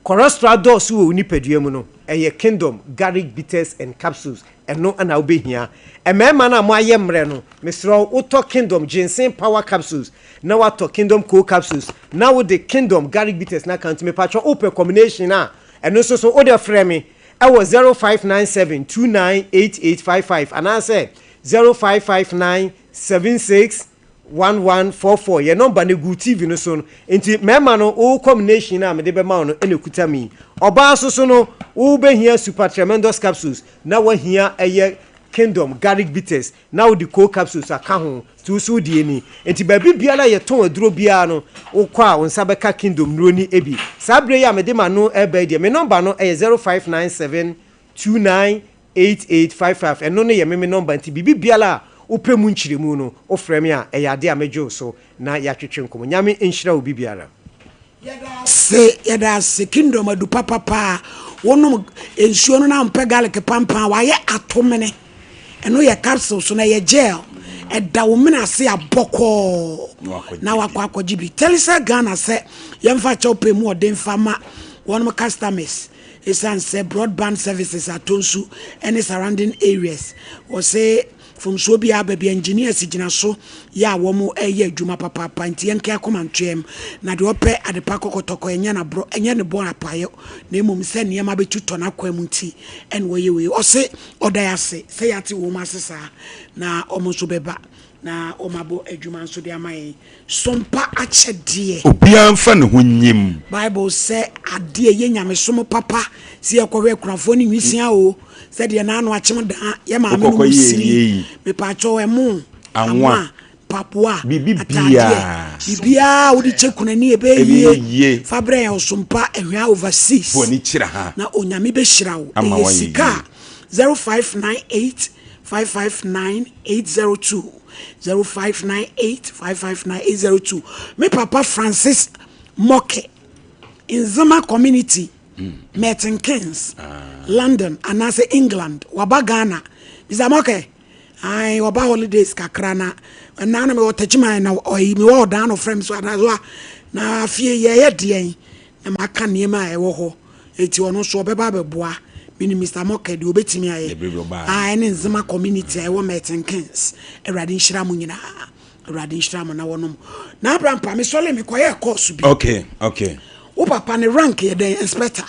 cholesterol dɔɔso wɔ wo nipadua mu no ɛyɛ Kingdom Garlic Bitters and Capsules ɛno na wobɛhia. Mmarima no a moayɛ mmerɛ no, mesrɛ wo, wotɔ Kingdom Ginseng Power Capsules na woatɔ Kingdom Cold Capsules na wode Kingdom Garlic Bitters no aka nti mepakyɛ wopɛ combination a, ɛno nso so wode frɛ me ɛwɔ 0597 298855 anaasɛ 0559 76 1144 yɛ nɔmba no gu TV no so no nti mmarima no wo combination a mede bɛma wo no ɛna ɛkuta me yi. Ɔbaa nso so no wobɛhia Super Tremendous Capsules na wahia ɛyɛ Kingdom Garlic Bitters na wode Cold Capsules aka ho nti wo so wodeɛ ni. Nti baabi biara a yɛtɔn aduro biara no wokɔ a wo nsa bɛka Kingdom nnuro no bi. Saa berɛ yi a mede m'ano reba yi deɛ me nɔmba no ɛyɛ 0597 29 8855 ɛno no yɛ me me nɔmba nti biribi biara a wopɛ mu nkyerɛmu no wofrɛ me a ɛyɛ adeɛ a mɛgye wo so na yɛatwetwe nkɔmmɔ. Nyame nhyira obi biara. Yɛda ase yɛda ase kingdom adu papa paa wonom nsuo no na wompɛ garlic pampan wayɛ ato mene ɛno yɛ capsule so na ɛyɛ gel ɛda wo mene ase a bɔkɔɔ na wakɔ akɔgye bi Telecel Ghana sɛ yɛmfa kyɛw pɛ mu ɔden fa ma wɔnom customers Esiane sɛ broadband services atɔ nsu ne surrounding areas, wɔse mfomsoɔ biara aba bi a engineers gyina so yɛ a wɔn reyɛ adwuma papaapa nti yɛnka akoma ntoɛm na deɛ ɔpɛ adepa kɔkɔtɔkɔ ɛnyɛ n'aborɔ ɛnyɛ ne bɔ apaeɛ na mmom sɛ nneɛma bɛtu tɔ n'akwan mu nti ɛna ɔyɛ wei. Ɔse ɔda yɛ ase sɛ yɛate wɔn ase saa na wɔn nso bɛba na wɔn abɔ adwuma nso de ama yɛn. Sompa akyɛdeɛ. Obiara mfa ne ho nnyim. Bible sɛ adeɛ ɛyɛ nyamesom papa sɛ yɛkɔhwɛ akunafoɔ ne nwisiaa o sɛdeɛ n'ano akyem daa yɛ maame no mu siri mepaakyɛw ɛmo anwa mpaboa ataadeɛ biribiara wode kyɛ kunani ɛbɛyɛ yie fa brɛ yɛn ɔsompa ahwia overseas na onyame bɛhyira wo ɛyɛ sika 0598 559 802 0598 559 802 Me papa Francis Moke, Nzema Community, mm. Merton Keynes, ah. London anaasɛ England. Waba Ghana. Mr. Moke, ayi ɔba holidays kakra na ɛna na mewɔ Techiman na ɔyi mewɔ ɔdan no frɛ me so anaso a na afie yɛyɛ deɛn na maka nneɛma a ɛwɔ hɔ. Eti ɔno nso ɔbɛba abɛboa me ne Mister Mocker deɛ ɔbɛtumi ayɛ. Ah, ɛne Nzema community a ɛwɔ Merton Keynes. Awurade nhyira mo nyinaa. Awurade nhyira mo na wɔnom. Na Abrampa, mesɔre mekɔyɛɛ course bi. Okay, okay. Wo papa ne rank yɛ dɛn, inspector?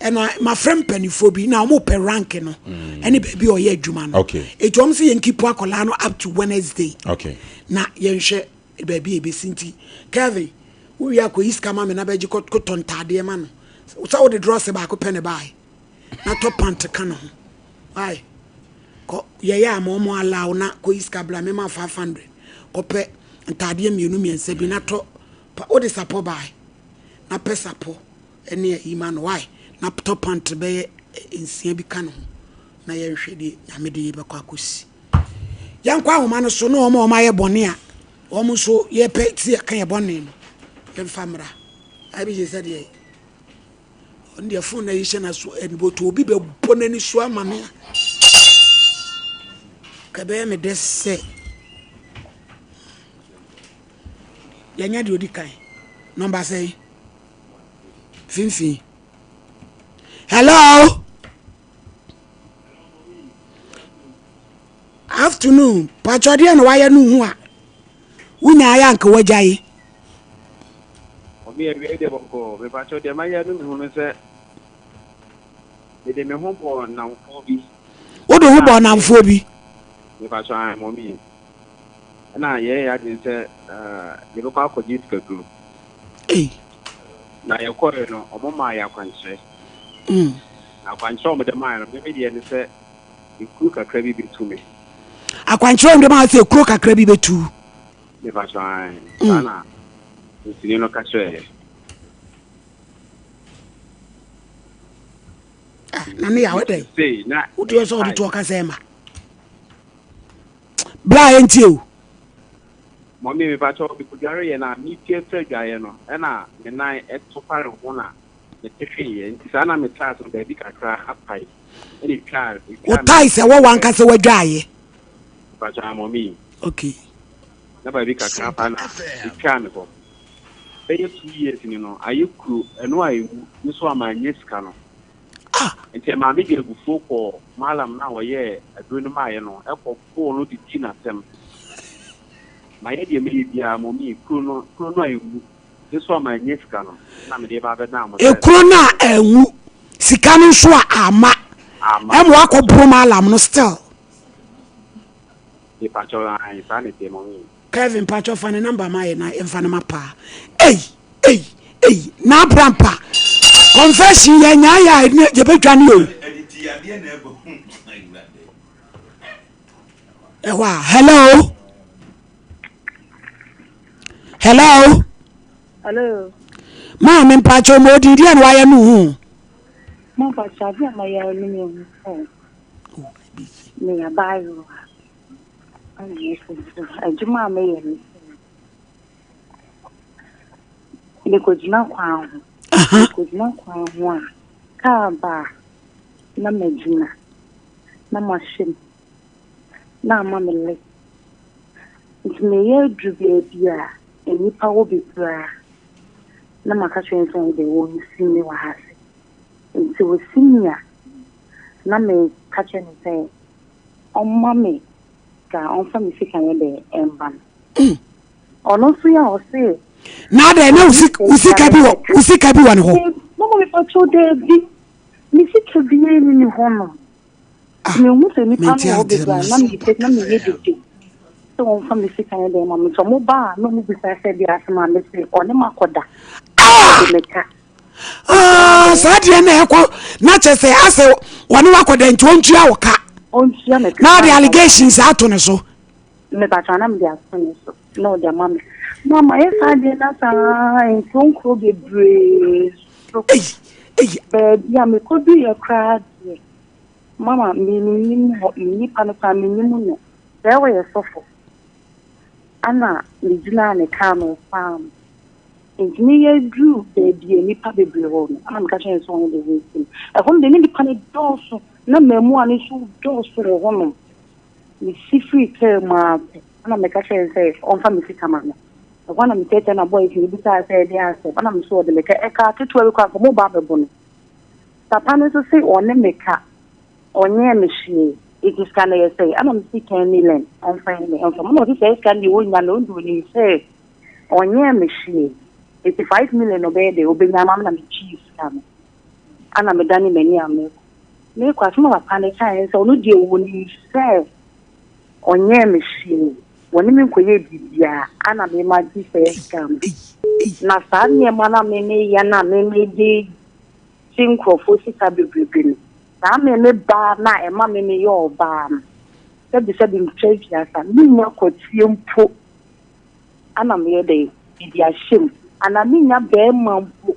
Ɛna mafrɛ mpanimfoɔ bi na wɔn pɛ rank no mm. ɛne baabi a ɔyɛ adwuma no. Okay. Eti wɔn sɛ yɛn keep akwadaa no up to Wednesday. Okay. Na yɛnhwɛ baabi a ebesi nti Kelvin wowie a kɔyi sika ma me na bɛgye kɔtɔ ntaadeɛ ma no sɛ wode drɔse baako pɛ ne bae na tɔ pant ka ne ho wae kɔ yɛyɛ a ma ɔmo allow na kɔyi sika bra mema 500. Kɔpɛ ntaadeɛ mmienu mmiɛnsa bi na tɔ pa wode sapɔ bae na pɛ sapɔ ne ayi ma no why na tɔ pant bɛyɛ nsia bi ka ne ho na yɛnhwɛ deɛ Nyame de yɛbɛkɔ akɔsi. Yɛnkɔ ahoma no so na wɔn a wɔayɛ bɔne a wɔn nso yɛpɛ sɛ yɛka yɛ bɔne no yɛmfa mmra. Ayɛ sɛ deɛ Ɔno deɛ phone na yi hyɛ n'aso ɛnboto obi bɛbɔ n'ani so ama me a kɛbɛyɛ me dɛ sɛ yɛnyɛ deɛ odi kan nɔmba sɛn finfin hello afternoon patwɔ deɛ na wayɛ no hu a Wonyaa yɛ anka wagyae. Ɔme awiei deɛ bɔkɔɔ. Mepakyɛw deɛ mayɛ no mehu no sɛ mede me ho bɔɔ nnamfoɔ bi. Wode ho bɔɔ nnamfoɔ bi? Mepakyɛw ae mɔmee. Ɛna yɛyɛɛ yɛn adwene sɛ yɛbɛkɔ akɔgye sikaduro. Ei. Na yɛkɔeɛ no ɔmo maa yɛn akwankyerɛ. Na akwankyerɛ a ɔmo de maaeɛ no me me deɛ ne sɛ Ekuro kakra bi bɛtu me. Akwankyerɛ wɔn de ma sɛ ekuro kakra bi bɛtu. Mepa kyɛw ae, saa na nsini no ka kyerɛɛ yɛ. Ah, na ne yɛ awɛ dɛn? Wotu yɛ sɛ ɔde to ɔka sɛ ɛma. Bla yɛ ntie o. Mɔmi mepa kyɛw mekɔdware yɛ na mepie firi adwaeɛ no ɛna me nan ɛto fare ho na mete hweeɛ nti saa na me tiles no baabi kakra apae. Wo tiles ɛwɔ wankasa w'adwaeɛ. Okay. Na baabi kakra pa na etwaa me hɔ. Bɛyɛ 2 years ni no, ayɛ kuro, ɛno a ɛwu nso a manyɛ sika no. Ah! Nti ɛmaa me de abufuo kɔɔ Mallam no a ɔyɛɛ aduro no maeɛ no, ɛkɔ boo no didii n'atɛm. Mayɛ deɛ mɛyɛ biara, mɔmii, kuro no, kuro no a ɛwu. Nso a mannya sika no na mede reba abɛdan mo sɛ. Ekuro no a anwu, sika no nso a amma, ɛma wakɔ boro malam no still. Mepakyɛw ae saa na ɛteɛ mɔmee. Kevin pakyɛw fa ne number ma yɛ na yɛmfa no ma paa ei ei ei na abrampa confession yɛ nyaa yɛ a yɛbɛdwane o ɛhɔ a hello. Hello. Hello. Maame mpakyɛ ma odi deɛ na wayɛ no ho. Mo mpakyɛ ade a mayɛ no mi ho sɛ meyɛ abaayewa ɛna mekɔ so adwuma a meyɛ no sɛ mekɔgyina kwan ho mekɔgyina kwan ho a kaa ba a na magyina na mahyɛ mu na ama me late. Nti mereyɛ aduru baabi a nnipa wɔ bebree a, na maka kyerɛ no sɛ ɔno deɛ ɔnsi me wɔ ha se. Nti ɔsi me a, na meka kyerɛ no sɛ ɔmma me sika, ɔmfa me sika nyɛ dɛ ɛmma no. Ɔno nso yɛ a ɔse. Na adɛn na wo sika bi wɔ wo sika bi wɔ ne hɔ? Mama mepa kyɛw daabi, me sika biara nni hɔnom. Ah, Mehu sɛ nnipa no mente wɔ hɔ adeɛ bebree no a, na ase. mepɛ na meyɛ dede sɛ wɔmfa me sika nyɛ dɛn ma me. Nti wɔba a, na wɔbisa sɛ deɛ asɛm a mese ɔne me akɔda, Ah! ɔde me ka. Ah, saa deɛ na ɛkɔ na kyɛ sɛ asɛ wɔne wakɔda nti ɔntua wo ka. Ɔntua me ka. Na ɔde allegations ato ne so. Mepakyɛ na mede ato ne so na ɔde ama me. Mama yɛ saa deɛ na saa nkuro nkuro bebree so. Ei, ei. Baabi a mekɔduiɛ koraa deɛ, mama me mennim hɔ, me nipa no koraa mennim no. Sɛ ɔyɛ sɔfo, ɛna megyinaa ne kaa no ɔfaa me. Nti meyɛ duru baabi a nnipa bebree wɔ no, ɛna meka kyerɛɛ no sɛ ɔno deɛ wɔnsi me. Ɛhɔ no deɛ na nnipa no dɔɔso, na mmaamua no nso dɔɔso wɔ hɔnom. Mesi firii kaa mu ara pɛ, ɛna meka kyerɛɛ no sɛ ɔmfa me sika ma me. Ɛhɔ ara na meteatea na boys no bisaa sɛ ɛdeɛn asɛm, ɛna me nso ɔde me ka. Ɛkaa ketewa bi koraa anka wɔreba abɛbo no. Papa no nso se ɔne me ka, ɔnyɛɛ me hwee, enti sika no ɛyɛ sɛn? Ɛna mese ten million, ɔmfa nyɛ dɛn, ɔmfa ma me. Ɛna ɔse saa sika no deɛ ɔnnya no, ɔno deɛ ɔnim sɛ ɔnyɛɛ me hwee, enti 5 million na ɔbɛyɛ dɛn, ɔbɛnya ama me na megyee sika no. Ɛna medane m'ani a merekɔ. Merekɔ, asɛm a papa no kaeɛ ne sɛ ɔno deɛ ɔnim sɛ ɔnyɛɛ me hwee, wɔne me nkɔyɛɛ biribiara, ana me magye saa sika no. Na saa nneɛma no a me meyɛ no a me mede gye nkurɔfoɔ sika bebrebe no, saa me me baa no a ɛma me meyɛ ɔbaa no, sɛbisɛbi metwa aduasa, mennya kwatie mpo. Ana meyɛ dɛn mede ahyɛ mu anaa menya bɛɛma mpo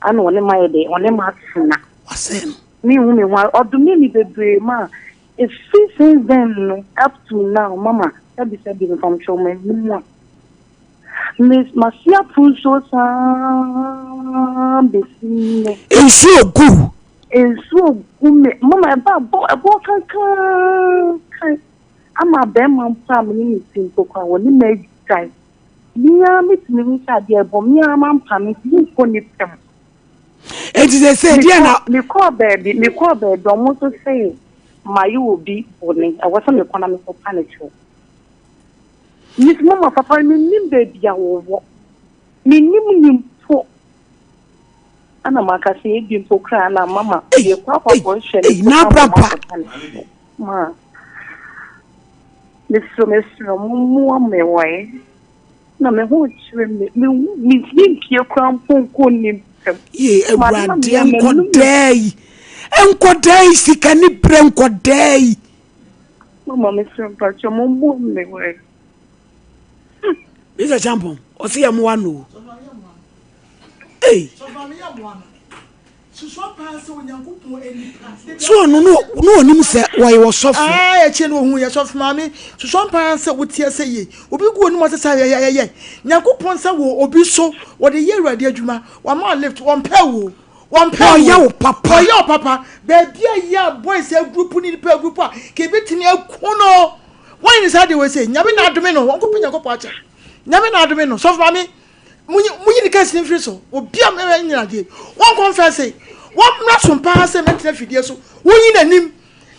ana ɔne mayɛ dɛn ɔne matena. Wasɛe no. Menhu me ho ɔdomee me bebree ma ɛfiri since then no up to now mama sɛbi sɛbi mepamkyɛw m'anim a me mase apo nsuo saa bɛsi nnɛ. Nsuo gu. Nsuo gu me mama ɛba bɔ ɛbɔ kankankan. Ama barima mpo a me ne no te mpo koraa, wɔne me agyae. Me ara metumi hu sɛ adeɛ ɛbɔ me ara mampa no nti menkɔ nnipa mu. Enti sɛ deɛ na. Mekɔɔ baabi, mekɔɔ baabi, wɔn nso se mayɛ obi bɔne, ɛwɔ sɛ mekɔ na mekɔpa no kyɛw. Mese mama papa no mennim baabi a wɔwɔ, mennim no mpo. Ɛna maka sɛ ebi mpo koraa na mama yɛkɔ akɔkɔhwɛ no mpo na makɔpa no kyɛw. Ma mesrɛ mesrɛ mo mmoa me wae na me ho kyerɛ me me mentumi mpie koraa mpo nkɔ nnipa mu. Ye awurade nkɔdaa yi nkɔdaa yi sika ne berɛ nkɔdaa yi. Mama mesrɛ mpakyɛ mo mmoa me wae. Mr. Champon ɔse yɛ mmoa no o. Ei. So ɔno no na ɔnim sɛ wɔyɛ ɔsɔfo. Ae akyire no ohuu yɛ sɔfo maame susuam paa sɛ woteɛ sɛ yei obi gu onim ase saa yɛyɛyɛyɛ Nyankopɔn nsa wɔ obi so wɔde yɛ awurade adwuma wama wo lift wɔmpɛ wo wɔmpɛ wo Wɔyɛ wo papa wɔyɛ wo papa baabi a yɛ a boys agrupu ne nipa agrupu a ka ebetumi aku no wɔyɛ ne saa deɛ wɔ sɛ Nyame na adome no wɔnkɔpɛ Nyankopɔn akyɛ Nyame na adome no sɔfo maame Munyi munyi ne case no mfiri so. Obi a mɛyɛ nyina deɛ wɔn kɔnfɛse wɔn mmra so paa sɛ mɛntena fidie so. Wonyi n'anim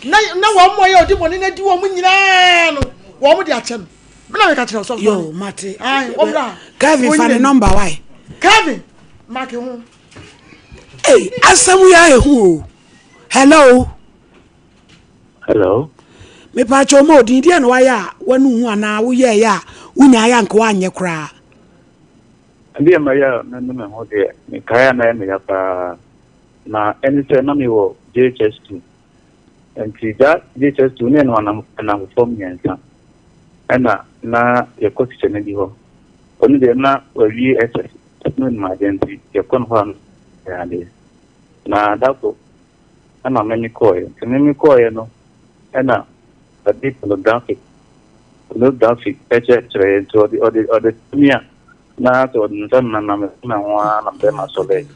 na na wɔn mo yɛ ɔdi bɔne na di wɔn nyinaa no wɔn de akyɛ no. Mena meka kyerɛ ɔsɔfo. Yo mate. Ayi wɔn mmra. Kevin fa ne nɔmba wae. Kevin make ho. Hey, asɛm yi ayɛ hu o. Hello. Hello. Mepaakyɛ ɔma odin deɛ na wayɛ a wanu ho anaa woyɛɛyɛ a wonyaeɛ anka woanyɛ koraa. Adeɛ a mayɛ a manu me ho deɛ mekae a na ɛyɛ me ya paa na ɛne sɛ na mewɔ JHS 2 nti that JHS 2 ne ɛno anamfofoɔ mmiɛnsa ɛna na yɛkɔ tikya no bi hɔ ɔno deɛ na wawie SS na onim adeɛ nti yɛkɔ no hɔ a na adeɛ na dako ɛna me me kɔɔeɛ nti me me kɔɔeɛ no ɛna ɔde pornographic pornography ɛkyerɛkyerɛ yɛ nti ɔde ɔde ɔde tumi a na sɛ ɔde nsa nenam me ho ara na bɛrima sɔre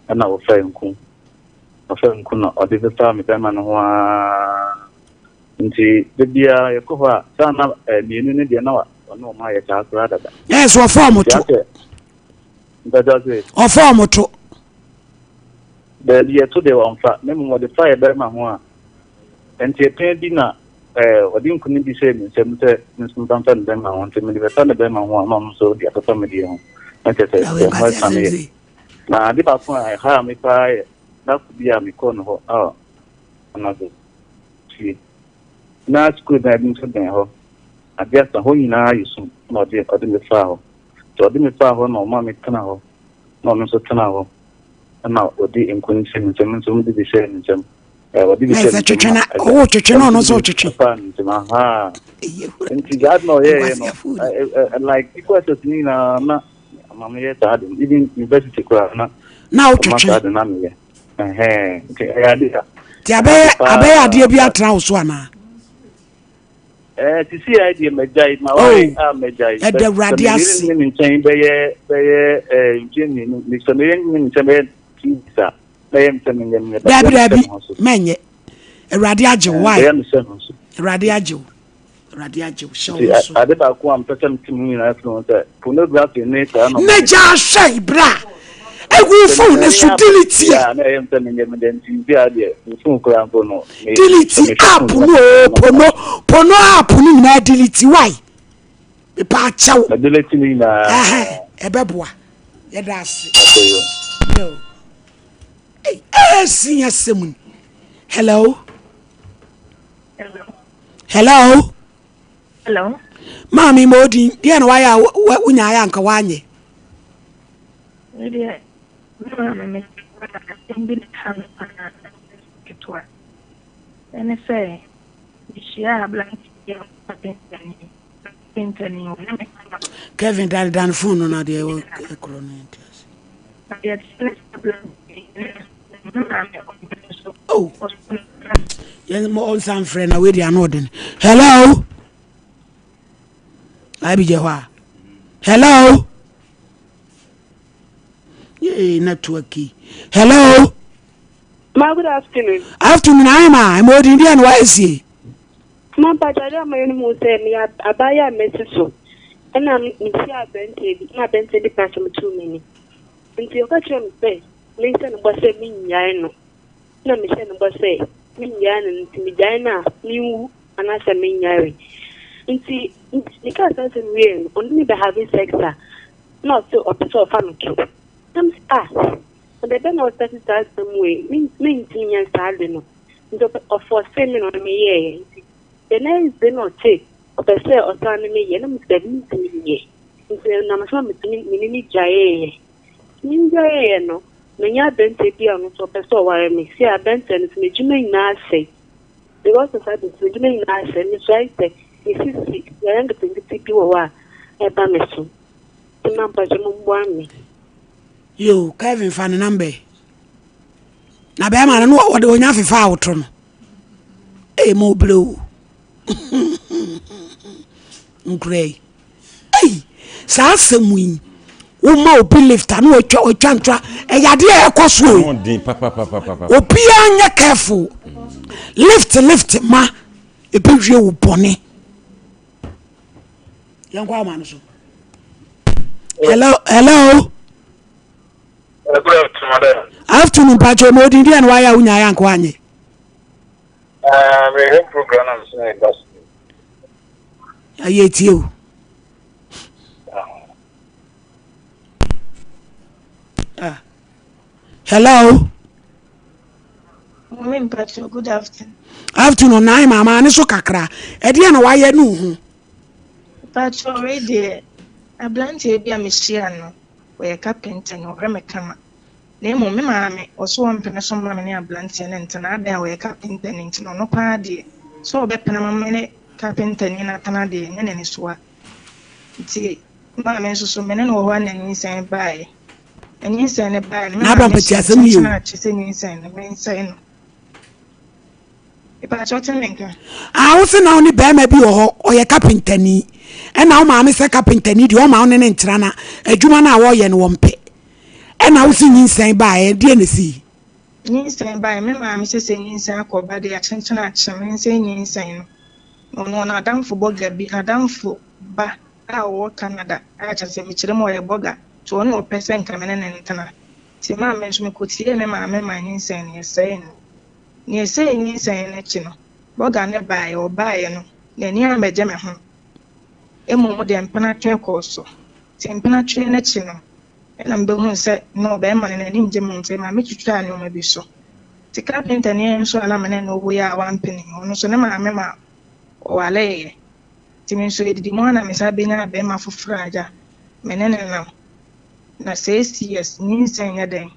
ɛna ɔfa nku ɔfa nku na ɔde fefa me bɛrima no ho ara nti da biara yɛkɔ hɔ a saa na mmienu no deɛ na ɔne wɔn ayɛ saa koraa dada. Ɛɛ so ɔfa wɔn to. Mpɛtɛ se. Ɔfa wɔn to. Daabi, ɛto deɛ wɔmfa, na mmom wɔde fa yɛ barima ho a, nteɛpɛn bi na ɛɛ ɔde nku no bi hyɛɛ me nsam sɛ me nso mfa mfa ne bɛrima ho, nti mede bɛfa ne bɛrima ho a, na ɔno nso de afefa me deɛ ho, na kyerɛ sɛ yɛn ho asiane yɛ. Na ade baako a ɛhaa me paa yɛ da ko bi a mekɔɔ ne hɔ a anadwo fie, na sukuu dan bi nso bɛn hɔ, ade asa, hɔ nyinaa ayɛ sum, na ɔde ɔde me faa hɔ. Nti ɔde me faa hɔ na ɔma me tena hɔ, na ɔno nso tena hɔ. Ɛna ɔde nku no hyɛɛ me nsam, me nso mede bi hyɛɛ ne nsam. Ɛɛ, ɔde bi hyɛɛ ne nsam na ɔwɔ twetwe na ɔno nso ɔtwetwe. Ɛfaa ne nsam, ahaa. Nti saa na ɔyɛɛyɛ no, like equal access ne nyinaa na ama meyɛ saa de no, even university koraa na na wotwetwe. Saa de na meyɛ. Ɛhɛn, nti ɛyɛ ade a. Nti abɛyɛ abɛyɛ adeɛ bi atra wo so anaa? Ɛɛ sisi a deɛ magyae maware oh, a magyae. Ɛda Awurade ase. Sɛ meyere ne nkyɛn bɛyɛ bɛyɛ ɛɛ mfie mmienu sɛ meyere ne nkyɛn bɛyɛ two weeks a mɛyɛ me sɛ menyɛ menyɛ. Dabi dabi mɛnyɛ Awurade agye wo wae. Bɛyɛ me sɛ no so. Awurade agye wo Awurade agye wo hyɛ wo so. Ade baako a mpɛ sɛ mete mu nyinaa firi ho sɛ pornography ne saa nɔɔma. Ne gya ahwɛ bra egu phone ne so delete yɛ. Na ɛyɛ me sɛ menyɛ menyɛ nti bi a deɛ me phone koraa mpo no. Delete app no oo pono pono app no nyinaa delete why mepa akyɛw. Na delete ne nyinaa. Ɛhɛn ɛbɛboa yɛda ase. Yo. Ei ɛsi asɛm ni. Hello. Hello. Hello. Hello. Maame ma odin deɛ na wayɛ a wonya ayɛ anka wanyɛ. Me deɛ me maame me asɛm bi na ɛha me paa ketewa. Ɛne sɛ mehyiaa aberante bi a ɔyɛ kapentani. Kapenta ni, ɔyɛ me kama. Kevin dane dane phone no na deɛ ɛwɔ ɛkorɔ no nti ase. Na deɛ ɛteɛ ne sɛ aberanteɛ yi ne me maame ɔmpene so. Oh. Yɛn mo ɔnsan frɛ na wei deɛ ano ɔden. Hello. Abi gye hɔ a. Hello. Yee network yi. Hello. Ma good afternoon. Afternoon ayi ma ɛma odin deɛ na wayɛ sie. Ma mpakyɛ ade ama yɛn mu sɛ meyɛ abaayewa a masi so ɛna mehyia aberanteɛ bi na aberanteɛ bi ka asɛm too m'ani nti ɔka kyerɛɛ me sɛ menhyɛ no bɔ sɛ mennyae no na mehyɛ no bɔ sɛ mennyae no nti megyae no a menwu anaasɛ menyare nti mekaa saa asɛm wie no ɔne me bɛhave sex a na ɔse ɔpɛ sɛ ɔfa me to na mese ah na da bɛn na ɔstate saa asɛm wei mentumi nyɛ saa ade no Nti ɔfɔɔsee me na ɔne me yɛeɛ. Nti the next day na ɔse ɔpɛ sɛ ɔsan ne me yɛ na mese dabi mentumi nyɛ. Nti ɛnam so ma metumi me ne no gyaeeɛ. Nti me gyaeeɛ no manya aberanteɛ bi a ɔno nso ɔpɛ sɛ ɔware me. Sei aberanteɛ no nso n'adwuma nyinaa asɛe. Because of saa nti n'adwuma nyinaa asɛe. Me nso ayɛ sɛ me sisi yareɛ nketenkete bi wɔ hɔ a ɛba me so. Nti ma mpakyɛ mommoa me. Yo, Kevin fa ne number yi. Na bɛrima no no ɔde onya fefa a woto no. Ee mo brɛ o. Nkura yi. Ei, saa asɛm yi woma obi lift a na watwa watwa ntora ɛyɛ adeɛ a ɛkɔ so o. Obiara nyɛ careful. Lift lift ma ebewie wo bɔne. Yɛnkɔ ama no so. Hello hello. Afternoon mpakyɛ ɔmo odin deɛ na wayɛ a wonyaeɛ anka wanyɛ. Mehwɛ program na mesɛ meba so. Ayɛ tie o. Ah. Hello. Mami mpakyɛ good afternoon. Afternoon nan maama ne so kakra. Ɛdeɛ na wayɛ ne ho. Mpakyɛ wei deɛ aberanteɛ bi a mehyia no Ɔyɛ kapenta na ɔhwɛ me kama. Na mmom me maame, ɔse ɔmpene so mma me ne abranteɛ no ntena, adɛn a ɔyɛ kapentani nti no, ɔno paa deɛ, sɛ ɔbɛpene ama me ne kapentani no atena deɛ, ɛnyɛ n'anisoa. Nti maame nso so, me ne no wɔ hɔ a na nyinsɛn baeɛ. Na nyinsɛn no baeɛ no, me N'aba maame mpɛte hyɛɛ asɛm yi o. kyenkyen akye sɛ nyinsɛn no, mensɛe no. Mepakyɛ wote me nka? Ah, wo se na wo ne bɛrima bi wɔ hɔ, ɔyɛ kapentani. Ɛna wo maame sɛ kapentani deɛ ɔma wo ne ne ntena na adwuma no a wɔyɛ no wɔmpɛ. Ɛna wo se nyinsɛn baeɛ, deɛ na ɛsii? Nyinsɛn baeɛ, me maame sɛ sɛ nyinsɛn akɔ ba deɛ akyenkyen akye me nsɛ nyinsɛn no. Na ɔno n'adamfo bɔga bi, n'adamfo ba a ɔwɔ Canada a kyerɛ sɛ mekyerɛ mu ɔyɛ bɔga, nti ɔno na ɔpɛ sɛ nka me ne no ntena. Nti maame nso mekɔtiee me maame maa nyinsɛn no yɛsɛee no. Nea ɛsɛee nyinsɛn no akyi no, bɔga no baeɛ. Ɔbaeɛ no, n'ani ammɛgye me ho. Mmom deɛ mpenatwe kɔɔ so. Nti mpenatwe no akyi no, ɛna mebɛhuu sɛ no barima no n'ani nngye me ho nti ɛmaa metwitwaa nneɛma bi so. Nti kapentani nso a na me ne no wɔ yi a wampene, ɔno nso ne maame ma ɔwareeɛ. Nti me nso ɛdidi mu ara na mesan bɛnyaa barima foforɔ a agya me ne no nam. Na seesei nyinsɛn nyɛ dɛn?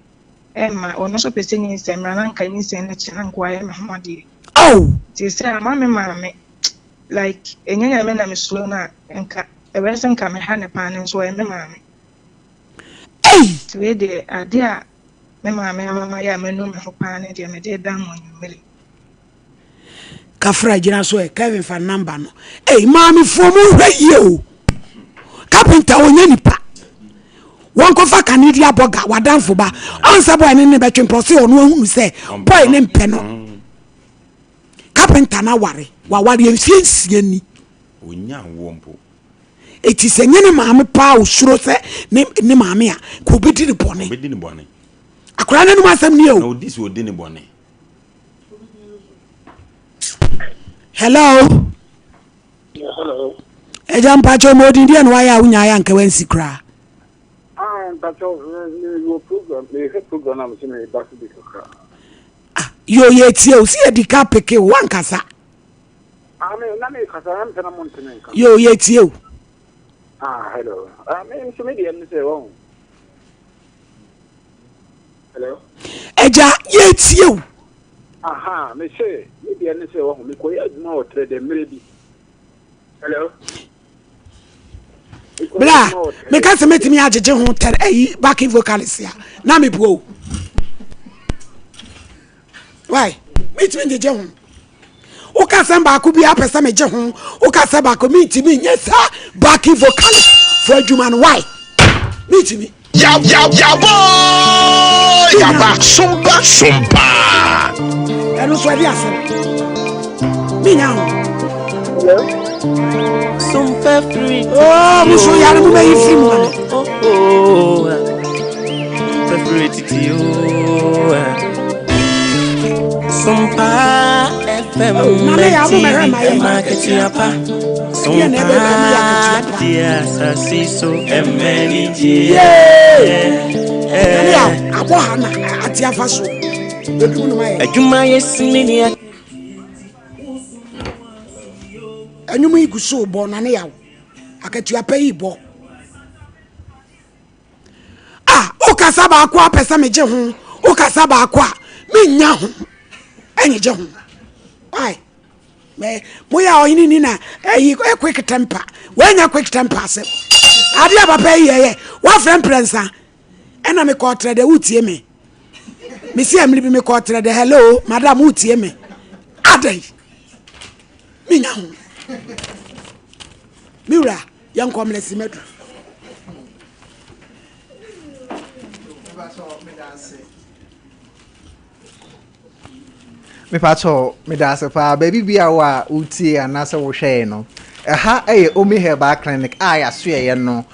Ɛmma ɔno nso pɛ sɛ nyinsɛn mmra na nka nyinsɛn no kye na nka wayɛ me ho adeɛ. Oh! Nti sɛ ama me maame like ɛnyɛ Nyame na mesuro no a nka ɛbɛyɛ sɛ nka meha no paa nanso ɔyɛ me maame. Ei! Nti wei deɛ adeɛ a me maame ama mayɛ a manu me ho paa ne deɛ mede reda mo anwummere. Kafra gyina so ɛ Kevin fa number no. Ei maamefoɔ mo nhwɛ yie o. Carpenter ɔnyɛ nipa. Wɔnkɔfa kane di abɔ ga wadanfo ba. Ɔnsɛ boy ne ne bɛtwe mprɛ ɔse ɔno ahunu sɛ boy ne mpɛ no. Carpenter no aware waware mfie nsia ni. Ɔnya awoɔ mpo. Eti sɛ nye ne maame paa osuro sɛ ne ne maame a ka obedi ne bɔne. Obedi ne bɔne. Akwadaa n'anum asɛm nie o. Na odi so odi ne bɔne. Hello. Hello. Ẹja mpatsọ ma odin deɛ na wayɛ a wonya ayɛ anka wansi koraa. Ah, mpatsọ mewɔ program mehwɛ program na mesɛ meba so bi kakra. Ah, yo yɛ tie o si yɛ di ka peke o wankasa. Ah, me na me kasa na mpɛ na mo ntene nka. Yo yɛ tie o. Ah, hello. Ah, me nso me deɛ ne sɛ wɔn. Hello. Ẹja yɛ tie o. Aha, me se, me deɛ ne sɛ wahu, mekɔyɛ adwuma wɔ trɛ dɛ mmerɛ bi. Hello. Bra, meka sɛ mɛtumi agyegye ho tɛr ayi backing vocalist a, na meboa o. Why? Metumi ngyegye ho. Woka sɛm baako bi apɛ sɛ megye ho, woka sɛ baako mentumi nyɛ saa backing vocalist fo adwuma no. Why? Metumi. Yabɔ yaba sompa sompa. Ɛno nso ɛde asɛm. Menya ho. Oh, musu yare mu bɛyi firi mu ame. Sompa FM Nane yɛ abo mɛhwɛ ma yɛ. Makatiapa Ɛdeɛ na ɛbɛbɛ ma yɛ akatua pa. Nane yɛ abɔ ha na ate afa so. Bɛdum no ma yɛ. Adwuma yɛ sini Ɛnwom yi gu so bɔ nane yaw. Akatua pa yi bɔ. Ah, wokasa baako a pɛ sɛ megye ho, wokasa baako a mennya ho, ɛnyegye ho. Why? Mɛ moyɛ a ɔhene ni na ɛyi ɛ quick temper. Wɔanya quick temper asɛm. Adeɛ a papa yi yɛyɛ, wafrɛ mprɛnsa. Ɛna mekɔ ɔtrɛ dɛ wotie me. Mesi amiri bi mekɔ ɔtrɛ dɛ hello madam wotie me. Adɛn? Menya ho. Me wura. Yɛnkɔ mmerɛ si madu. Mepakyɛw, meda ase paa. Baabi bia wo a wotie anaasɛ wohwɛe no, ɛha yɛ Omi Herbal Clinic a yɛasoɛeɛ no.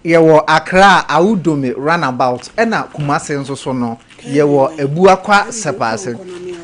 Yɛwɔ Accra Awudome Runabout ɛna Kumasi nso so no, yɛwɔ Abuakwa Sɛpaase.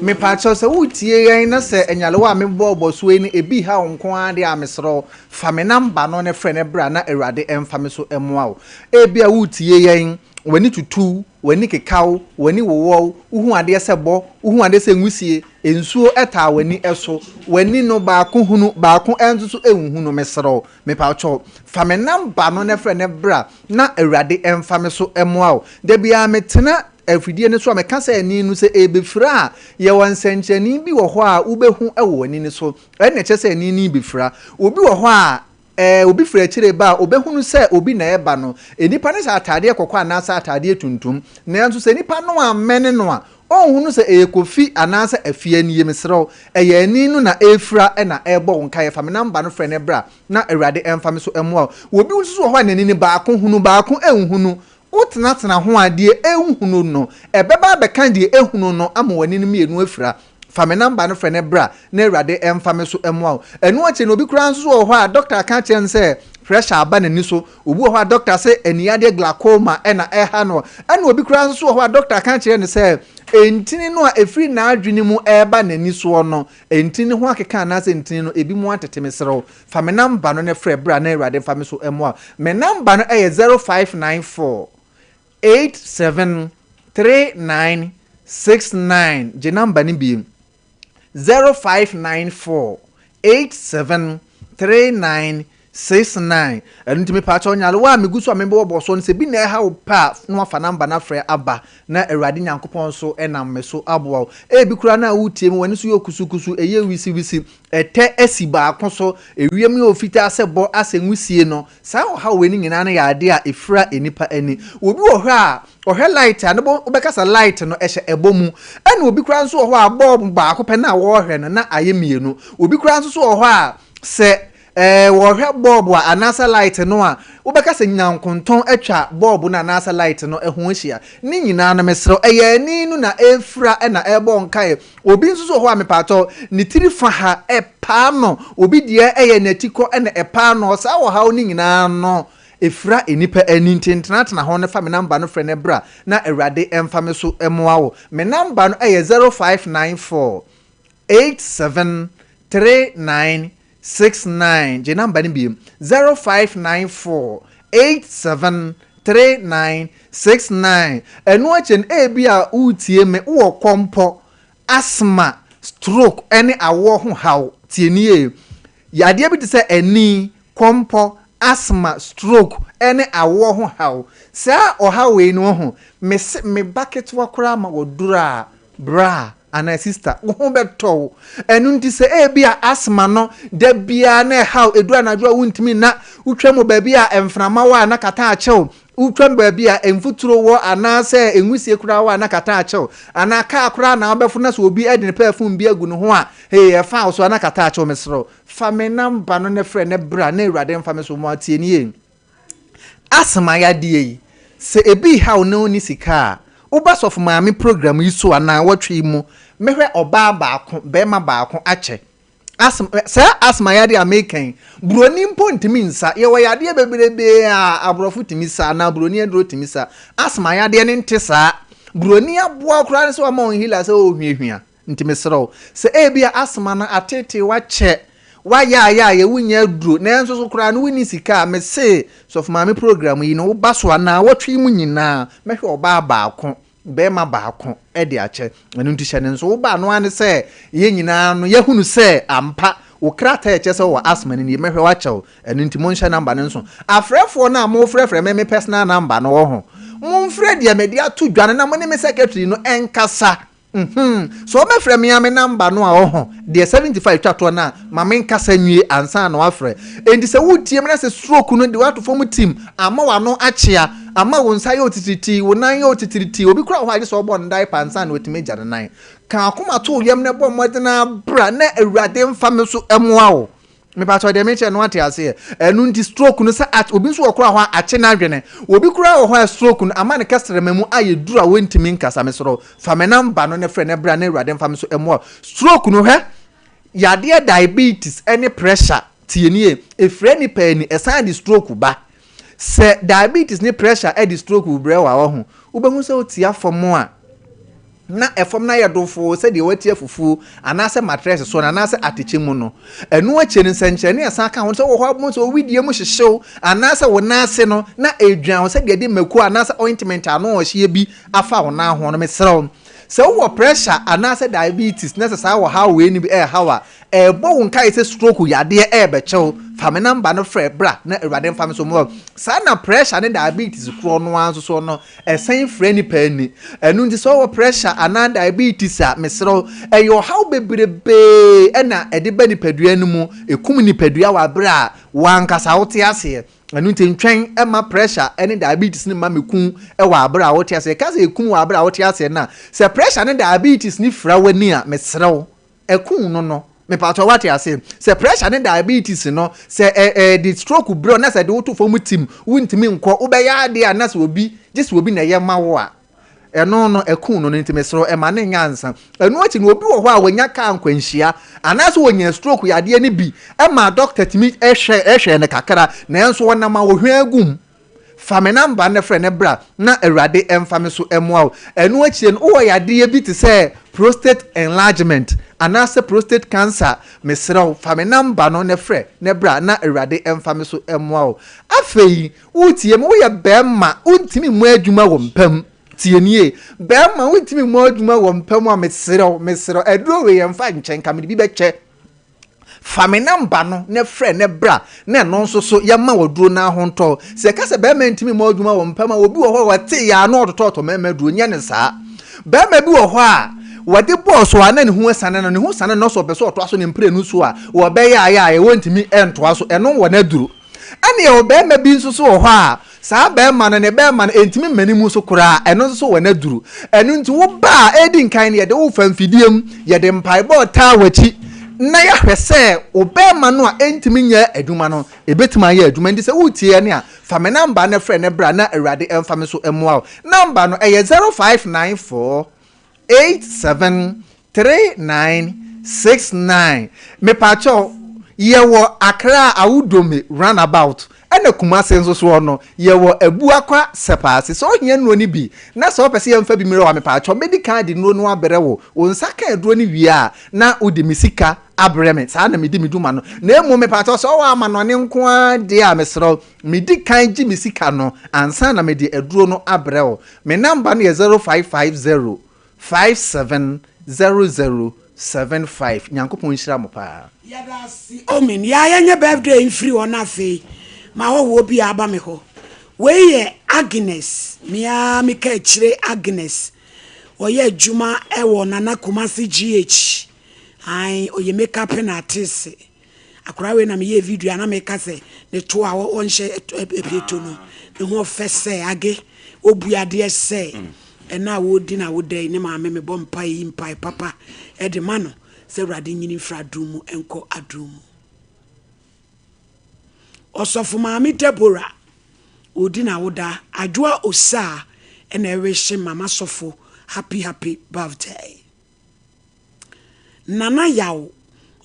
Mepakyɛw, sɛ woretie yɛn na sɛ nyarewa a mebɔɔbɔ soɔ yi no ebi ha wo nko ara deɛ a, mesrɛ wo, Fa me number no ne frɛ no bra na Awurade mfa me so mmoa wo. Ebia woretie yɛn, w'ani tutu, w'ani keka wo, w'ani wowɔ wo, wohu adeɛ sɛ bɔ, wohu adeɛ sɛ nwusie, nsuo taa w'ani so, w'ani no baako hunu, baako nso so nhunu, mesrɛ wo, mepakyɛw, fa me number no ne frɛ no bra na Awurade mfa me so mmoa wo. Da biara metena afidie no so a meka sɛ ani no sɛ ɛrebɛfira a, yɛwɔ nsɛnkyerɛnne bi wɔ hɔ a wobɛhu wɔ w'ani no so. Ɛnna ɛkyerɛ sɛ ani no rebɛfira. Obi wɔ hɔ a, ɛɛ, obi firi akyire reba a, ɔbɛhunu sɛ obi na ɛreba no. Nnipa no hyɛ ataadeɛ kɔkɔɔ anaasɛ ataadeɛ tuntum. Nanso sɛ nipa no ammɛne no a, ɔnhunu sɛ ɛyɛ Kofi anaasɛ Afia nie. Mesrɛ wo, ɛyɛ ani no na ɛrefira na ɛrebɔ wo nkaeɛ. Fa me namba no frɛ no bra na Awurade mfa me so mmoa wo. Obi nso wɔ hɔ a n'ani no, baako hunu, baako nhunu. Wotenatena ho a, deɛ ɛnhunu no, ɛbɛba abɛka deɛ ɛhunu no ama w'ani no mmienu afira. Fa me number no frɛ no bra na Awurade mfa me so mmoa wo. Ɛno akyi no obi koraa nso wɔ hɔ a doctor aka akyerɛ no sɛ pressure aba n'ani so. Obi wɔ hɔ a doctor se aniyadeɛ glaucoma na ɛha no. Ɛna obi koraa nso wɔ hɔ a doctor aka akyerɛ no sɛ ntini no a ɛfiri n'adwene mu ɛreba n'ani soɔ no, ntini no ho akeka anaasɛ ntini no ebi mu atete. Mesrɛ wo, fa me number no na frɛ bra na Awurade mfa me so mmoa wo. Me number no yɛ 0594 873969 gye number no bio 0594 873969 ɛno nti mepaakyɛw nyarewa a megu so a mebɔbɔ so no sɛ bi na ɛha wo pɛ a na wafa number no afrɛ aba na Awurade Nyankopɔn nso nam me so aboa wo. Ebi koraa na woretie me w'ani so yɛ kusukusu ɛyɛ wisiwisi Ɛtɛ asi baako so, ewiem yɛ ofitaa sɛ bɔ asɛ nwusie no, saa ɔhaw wei no nyinaa no yɛ adeɛ a ɛfira nnipa ani. Obi wɔ hɔ a, ɔhwɛ light a, ne bo wobɛka sɛ light no ɛhyɛ ɛbɔ mu. Ɛna obi koraa nso wɔ hɔ a, bulb baako pɛ no a wɔrehwɛ no na ayɛ mmienu. Obi koraa nso so wɔ hɔ a, sɛ ɛɛ wɔrehwɛ bulb a anaasɛ light no a, wobɛka sɛ nyankontɔn atwa bulb no anaasɛ light no ho ahyia. Ne nyinaa no mesrɛ wo, ɛyɛ ani no na ɛrefira na ɛrebɔ nkaeɛ. Obi nso so wɔ hɔ a mepaatɔ ne tiri fa ha ɛpaa no, obi deɛ ɛyɛ n'atikɔ na ɛpaa no, saa ɔhaw no nyinaa no ɛfira nnipa ani nti ntenatena ho no fa me number no frɛ no bra na Awurade mfa me so mmoa wo. Me number no ɛyɛ 0594 87 39 69, gye number no bio, 0594 87 39 69. Ɛno akyi no, ebia woretie me, wowɔ kɔmpɔ, asthma, stroke ne awoɔ ho haw. Tie nie, yadeɛ bi te sɛ ani, kɔmpɔ, asthma, stroke ne awoɔ ho haw. Saa ɔhaw wei no, wahu, mese me ba ketewa koraa ma waduru a, bra. anaa sista, wo ho bɛtɔ wo. Ɛno nti sɛ ebia asthma no da biara na ɛhaw, ɛduru anadwo a wontumi nna, wotwam wɔ baabi a mframa wɔ a na kata akye wo, wotwam baabi a mfuturo wɔ anaasɛ nwusie koraa wɔ a na kata akye wo, anaa kaa koraa na wobɛforo na sɛ obi de ne perfume bi agu ne ho a, hee, ɛfa wo so a na kata akye wo. Mesrɛ wo, fa me namba no na frɛ na bra na Awurade mfa me so mmoa. Tie nie. Asthma yadeɛ yi, sɛ ebi reha wo na wonni sika a, woba Sɔfo Maame program yi so a naawɔtwe yi mu, mɛhwɛ ɔbaa baako, barima baako akyɛ. Asthma, saa asthma yadeɛ a meka yi, buroni mpo ntumi nsa. Yɛwɔ yadeɛ bebrebe a aborɔfo tumi sa anaa buroni aduro tumi sa. Asthma yadeɛ no nte saa. Buroni aboa koraa ne sɛ wama wo inhaler sɛ ɔrehuahua. Nti mesrɛ wo, sɛ ebia asthma no ateetee wo akyɛ, woayaayaayɛ, wonnya aduro, nanso so koraa no wonni sika a, mese Sɔfo Maame program yi no woba so a, naawɔtwe yi mu nyinaa mɛhwɛ ɔbaa baako, barima baako de akyɛ. Ɛno nti hyɛ no nso, woba a, no ara ne sɛ yɛn nyinaa no yɛahunu sɛ ampa wo krataa a ɛkyerɛ sɛ wowɔ asthma no nie, mɛhwɛ wo akyɛ wo. Ɛno nti monhyɛ number no nso. Afrɛfoɔ no a mofrɛfrɛ me me personal number no wɔ ho, momfrɛ deɛ mede ato dwa no na mo ne me secretary no nkasa. Mhmm sɛ ɔbɛfrɛ me a me number no a ɔho deɛ 75 twa toɔ no a ma me nkasa nwie ansa na wafrɛ. Enti sɛ woretie me na sɛ stroke no de wo ato fam tim ama w'ano akyea, ama wo nsa ayɛ otitiritii, wo nan yɛ otitiritii, obi koraa wɔ hɔ a gye sɛ ɔbɔ no diaper ansa na watumi agya ne nan. Ka w'akoma to wo yam na bɔ mmɔden ara bra na Awurade mfa me so mmoa wo. Mepakyɛw deɛ mekyerɛ no wate aseɛ. Ɛno nti stroke no sɛ at obi nso wɔ koraa hɔ a akye n'adwene. Obi koraa wɔ hɔ a stroke no ama ne kɛsrɛma mu ayɛ duru a wɔntumi nkasa. Mesrɛ wo fa me number no na frɛ na bra na Awurade mfa me so mmoa wo. Stroke no hwɛ yadeɛ diabetes ne pressure tie nie ɛfira nipa ani ɛsan de stroke ba. Sɛ diabetes ne pressure de stroke brɛ wo a wahu wobɛhu sɛ wotia fam a na ɛfam no ayɛ dofoo sɛdeɛ wɔatia fufuo anaasɛ matrɛs soɔ no anaasɛ atɛkyɛ mu no. Ɛno akyire no, nsɛnkyerɛnne a ɛsan ka ho no sɛ wɔ hɔ a wobɛhu sɛ wo wedeɛ mu hyehye wo anaasɛ wo nan ase no na ɛredwan wo sɛdeɛ yɛde mako anaasɛ ointment a ano ɔhyeɛ bi afa wo nan ho no. Mesrɛ wo, sɛ wowɔ pressure anaasɛ diabetes na sɛ saa ɔhaw wei no bi ɛreha wo a, ɛrebɔ wo nkaeɛ sɛ stroke yadeɛ ɛrebɛkyɛ wo, fa me number no frɛ bra na Awurade mfa me so mmoa wo. Saa na pressure ne diabetes korɔ no ara nso soɔ no, Ɛsan fira nipa ani. Ɛno nti sɛ wowɔ pressure anaa diabetes a, mesrɛ wo, ɛyɛ ɔhaw bebrebe na ɛde ba nipadua no mu. Ɛkum nipadua wɔ aberɛ a wo ankasa wote aseɛ. Ɛno nti ntwɛn mma pressure ne diabetes no mma mmɛku wo wɔ aberɛ a wote aseɛ. Yɛka sɛ ɛkum wɔ aberɛ a wote aseɛ no a, sɛ pressure ne diabetes no fira w'ani a, mesrɛ wo, Ɛku no no. Mepakyɛw wate ase? Sɛ pressure ne diabetes no, sɛ ɛ ɛ de stroke brɛ wo na sɛ ɛde wo to fam tim, wontumi nkɔ, wobɛyɛ adeɛ a na sɛ obi, gye sɛ obi na ɛyɛ ma wo a, ɛno no, ɛku no no. Nti mesrɛ wo, ɛma no nyɛ ansa. Ɛno akyi no, obi wɔ hɔ a wanya kaa nkwanhyia, anaasɛ ɔnya stroke yadeɛ no bi, ɛma doctor tumi hwɛ hwɛɛ no kakra, nanso ɔnam a ɔhwan gu mu. Fa me number no frɛ no bra na Awurade mfa me so mmoa wo. Ɛno akyire no wowɔ yadeɛ bi te sɛ prostate enlargement anaasɛ prostate cancer mesrɛ wo fa me number no na frɛ na bra na Awurade mfa me so mmoa wo. Afei woretie me woyɛ barima wontumi mmɔ adwuma wɔ mpa mu tie nie barima wontumi mmɔ adwuma wɔ mpa mu a mesrɛ wo mesrɛ wo aduro wei yɛmfa nkyɛ nka mede bi bɛkyɛ Fa me namba no na frɛ na bra na ɛno nso so yɛma wo aduro no ahontɔ. Sɛ yɛka sɛ bɛrima ntumi mmɔ adwuma wɔ mpa mu a, obi wɔ hɔ a ɔte yɛ a na ɔtotɔtɔ mmarima aduro, nyɛ no saa. Bɛrima bi wɔ hɔ a wɔde bɔɔ so a na ne ho asiane no, ne ho sane no sɛ ɔpɛ sɛ ɔtoa so ne mprenu so a, wɔbɛyɛ a yɛ a wɔntumi ntoa so, ɛno wɔ n'aduro. Ɛnna yɛwɔ barima bi nso so wɔ hɔ a, saa barima no, ne barima no, ɛntumi mma ne mu so koraa, ɛno nso so wɔ n'aduru. Ɛno nti, wo ba a, ɛredi nkan no, yɛde wo fa mfidie mu, yɛde mpaebɔ retaa w'akyi, na yɛahwɛ sɛ wo barima no a ɛntumi nyɛ adwuma no, ɛbɛtumi ayɛ adwuma. Nti sɛ woretie yɛn a, fa me namba no frɛ na bra na Awurade mfa me so mmoa wo. Namba no, ɛyɛ 0594 87 3969 Mepakyɛw yɛwɔ Accra Awudome run about ɛna Kumasi nso soɔ no yɛwɔ Abuakwa Sɛpaase sɛ ohia nnuro no bi na sɛ wopɛ sɛ yɛmfa bi mmerɛ wo a mepakyɛw mɛdi kan de nnuro no abrɛ wo wo nsa ka aduro no wie a na wode me sika abrɛ me saa na medi me dwuma no na mmom mepakyɛw sɛ ɔwɔ amanɔne nko ara deɛ a mesrɛ wo medi kan gye me sika no ansa na mede aduro no abrɛ wo me number no yɛ 0550 570075 Nyankopɔn nhyira mo paa. Yɛdase Omin yaa yɛnyɛ birthday mfiri hɔ na afei mahɔhoɔ bi aba me hɔ wei yɛ Agnes me ara me ka akyire Agnes. Ɔyɛ adwuma wɔ Nana Kumasi GH. Ae, ɔyɛ makeup artist. Akwadaa wei na meyɛɛ video a na meka sɛ ne to a ɔnhyɛ apieto no, ne ho ɔfɛ sɛ age, ɔbu adeɛ sɛ ɛna a wɔredi na woda yi ne maame mebɔ mpae yi mpae papa de ma no sɛ Awurade nyini mfiri adom mu nkɔ adom mu. Ɔsɔfo maame Deborah ɔredi na woda Adwoa Osaa ɛna ɛrehye mama sɔfo happy happy birthday. Nana Yaw,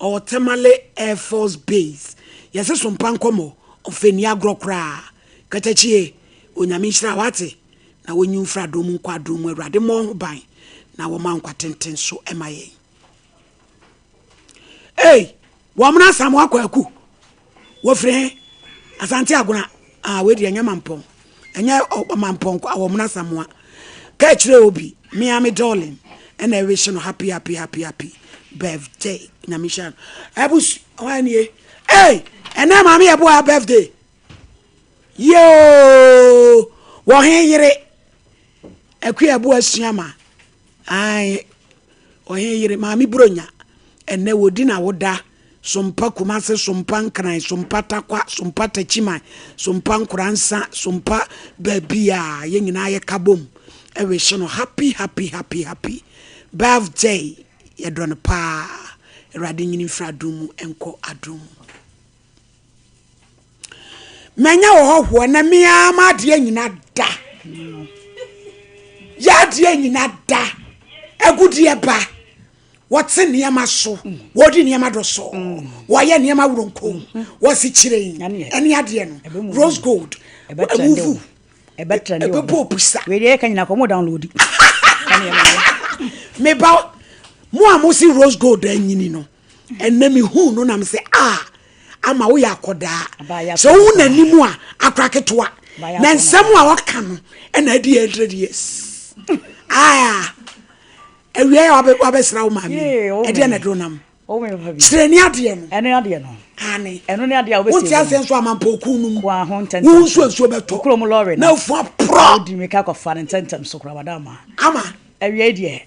ɔwɔ Tamale Air Force Base. Yɛse so mpa nkɔmmɔ, ɔfɛ nni agorɔ koraa. Katakyie, Onyame nhyira wo wate, na wɔnyi wo mfiri adom mu nkɔ adom mu. Awurade mmɔ wo ho ban na wɔma wo nkwa tenten so ma yɛn. Ei, wɔmena Asamoah Kwaku. Wɔfiri he? Asante Agona. Ah, wei deɛ ɛnyɛ Mampɔn. Ɛnyɛ Mampɔn wɔmena Asamoah. Ka kyerɛ obi, me a me darling, ɛna ɛwehye no happy happy happy happy birthday. Nyame hyira no. Abus, wɔn nie. Ei, ɛnɛ maame yɛ boa birthday. Yoo, wɔ he yere. Akua ɛboa sua ma. Ae, ɔhen yere, Maame Buronya, ɛnnɛ wɔdi n'awoda, Sompa Kumase, Sompa Nkran, Sompa Tarkwa, Sompa Takyiman, Sompa Nkoransa, Sompa baabi a yɛn nyinaa yɛka bom wehye no happy happy happy happy birthday, yɛdɔ no paa, Awurade nyini mfiri adom mu nkɔ adom mu. Manya wɔ hɔhoɔ na me ara m'adeɛ nyina da. Yɛ adeɛ nyina da. Agudeɛ ba. Wɔte nneɛma so. Wɔdi nneɛma dɔ so. Wɔyɛ nneɛma woronko. Wɔsi kyerɛn. Ɛne adeɛ no. Rose gold. Ɛmuvu. Ɛbɛbɔ opusa. Wei deɛ ɛka nyina kɔ mo download. Meba mo a mo si rose gold anyini no. Ɛnɛ mehuu no nam sɛ a ama woyɛ akɔdaa sɛ wohu n'anim a akora ketewa na nsɛm a ɔka no ɛna adi 100 years ah awia yɛ wabɛsra wo maame ɛdeɛ na ɛdoro nam kyerɛ ni adeɛ no ɛno adeɛ no ane ɛno ne adeɛ a wobɛsi wonte aseɛ nso amampɔku no mu wohu nso nsuo bɛtɔ na afu aporɔ wodi mmirika kɔfa no ntɛntɛm so koraa wada ama ama awia deɛ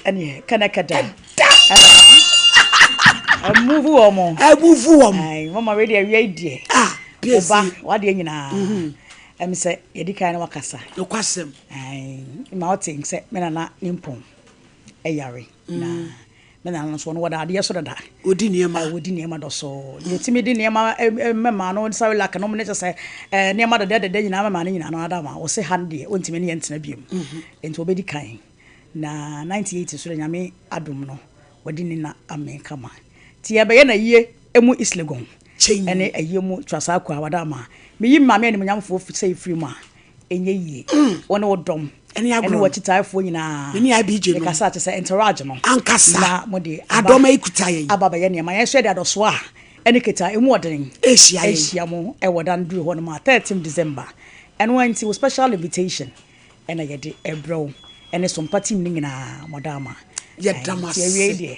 Ɛneɛ kɛnɛkɛda. Ɛda. Ɛmuvu wɔn. Ɛmuvu wɔn. Ayi mama wei deɛ awia yi deɛ. Ah piesie. Ɔba wadeɛ nyinaa. Mhm. Ɛmi sɛ yɛdi kan na wakasa. Nokwasɛm. Ayi ma ɔte sɛ me nana ne mpɔn ɛyare na. Mm. Me nana nso ɔno wɔda adeɛ so dada. Odi nneɛma. Odi nneɛma dɔsɔ. Deɛ otumi de nneɛma mɛma no Cerelac nom ne kyɛ sɛ nneɛma dɛdɛdɛdɛ nyinaa mɛma no nyinaa no ada ma ɔse ha no deɛ ɔntumi ne yɛn ntena biom. Mhm. Nti ɔbɛdi kan. Na 98 so de Nyame adom no wadi ne nna amee kama. Nti yɛbɛyɛ no ayie mu East Legon ɛne ayie mu Trasacco a wada ama. Meyi me maame animuonyamfoɔ sɛ firi mu a ɛnyɛ yie. Wo ne wo dɔm ɛne w'akyitaafoɔ nyinaa mekasa kyɛ sɛ entourage no na mode aba aba bɛyɛ nneɛma. Yɛn nso yɛde adɔsoɔ a ɛne keta ɛmu ɔden ahyia mo ɛwɔ da no duru hɔ nom a 13 December. Ɛno ara nti wo special invitation ɛna yɛde ɛbrɛ wo ɛne Sompa team no nyinaa mɔda ama. Yɛda mo ase. Nti awiei deɛ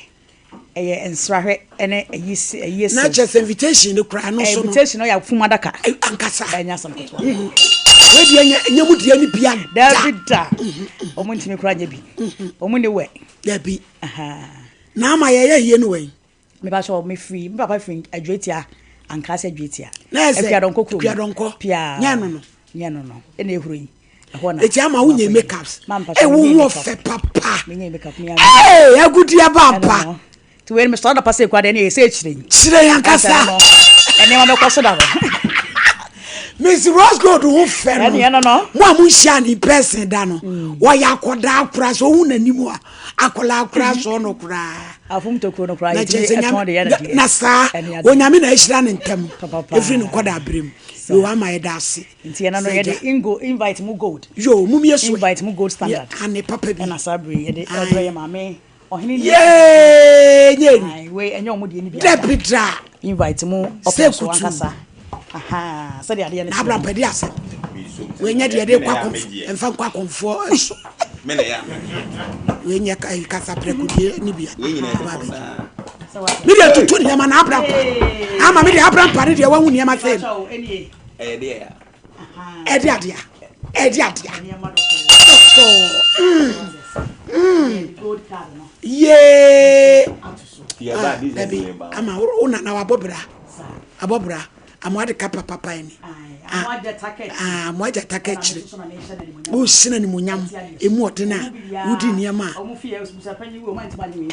ɛyɛ nsrahwɛ ɛne ayi ayi Na kyerɛ sɛ invitation no koraa no so no. Invitation no yɛ fum adaka. Ankasa. Ɛnyɛ asɛm ketewa. Wei deɛ ɛnyɛ ɛnyɛ mu deɛ ne bia da. Dabi da. Wɔn ntumi koraa nyɛ bi. Wɔn ni wɛ. Dabi. Na ama yɛyɛ yie no wɛn. Me pa kyɛw me firi me papa firi Adwoatia Ankrase Adwoatia. Na ɛsɛ Akuadɔnkɔ kurom. Akuadɔnkɔ. Pia. Nyɛ no no. Nyɛ no no. Ɛna ehuro yi. Ɛhɔ na. Eti ama wo nyɛ makeups. E wo ho ɔfɛ papa. Me nyɛ makeup me. Ee agudeɛ ba pa. Ti wei me sɔrɔ da pa sɛ ekura deɛ ne yɛ sɛ ekyire yi. Kyerɛ yɛn kasa. Ɛnneɛma bɛkɔ so da no. Miss Rose Gold ho fɛ no. Ɛne ɛno no. Mo a mo nhyia ne person da no. Wɔyɛ akɔdaa koraa sɛ ohun n'anim a akɔlaa koraa sɔɔ no koraa. Afom tokuro no koraa yɛtumi ɛtɔn de yɛ no deɛ. Na saa onyame na ahyira ne ntɛm ɛfiri ne nkɔda abere mu. Yo ama yɛda ase. Nti ɛna no yɛde ingo invite mu gold. Yo mum yɛ so. Invite mu gold standard. Ane papa bi. Ɛna saa bere yɛde ɛbrɛ yɛ maame ɔhene ni. Yee nye ni. Wei ɛnyɛ ɔmo deɛ ni bi. Dabi da. Invite mu ɔpɛ so ankasa. Ahaa sɛdeɛ adeɛ no teɛ. Na Abraham pɛ de asɛm. Wei nyɛ deɛ de kɔ akɔmfo mfa nkɔ akɔmfoɔ so. Wei nyɛ kasa prɛko deɛ ne bia. Me deɛ tutu nneɛma na Abraham pa. Ama me deɛ Abraham pa ne deɛ wahu nneɛma sɛ. Ɛde adeɛ. Ɛde adeɛ. Gold card no. Yee. Ah, dabi ama wo nana wabɔ bra. Abɔ bra. Ama wade kapa papa ni. Ah, ah, mo agya taka akyire. Wo sina ni mo nyam. Emu ɔden a wodi nneɛma a. Ɔmo fi abusuapanyin wu ɔmo antumi anye wei.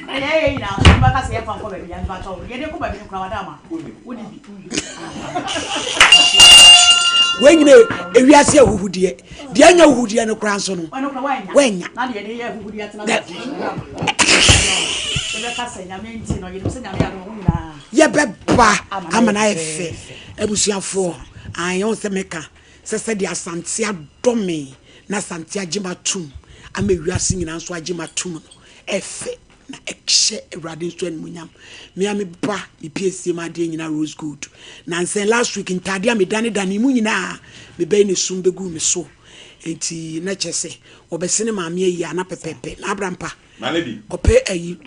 Ɛyɛ yɛ nyinaa nso bɛka sɛ yɛmfa nkɔ baabi yɛmfa kyɛw yɛde kɔ baabi no koraa wada ama wodi bi. Wei nyina ewiase ahuhudeɛ deɛ anya ahuhudeɛ no koraa nso no wanya. Na deɛ yɛde yɛ ahuhudeɛ atena so yɛbɛka sɛ nyame nti no yɛnim sɛ nyame adom ho nyinaa yɛbɛba ama no ayɛ fɛ abusuafoɔ ayɛ wɔn sɛ meka sɛ sɛdeɛ Asante adɔ me na Asante agye m'atom ama wiase nyinaa nso agye m'atom no, ɛfɛ na ɛhyɛ Awurade nso animuonyam. Me a me ba me piesie m'adeɛ nyinaa rose gold. Nansɛn last week ntaadeɛ a medanedane mu nyinaa me bɛyi ne sum bɛguu me so. Enti na kyerɛ sɛ wɔbɛsene maame ayi a na pɛpɛpɛ na abrampa. Kɔpɛ ayi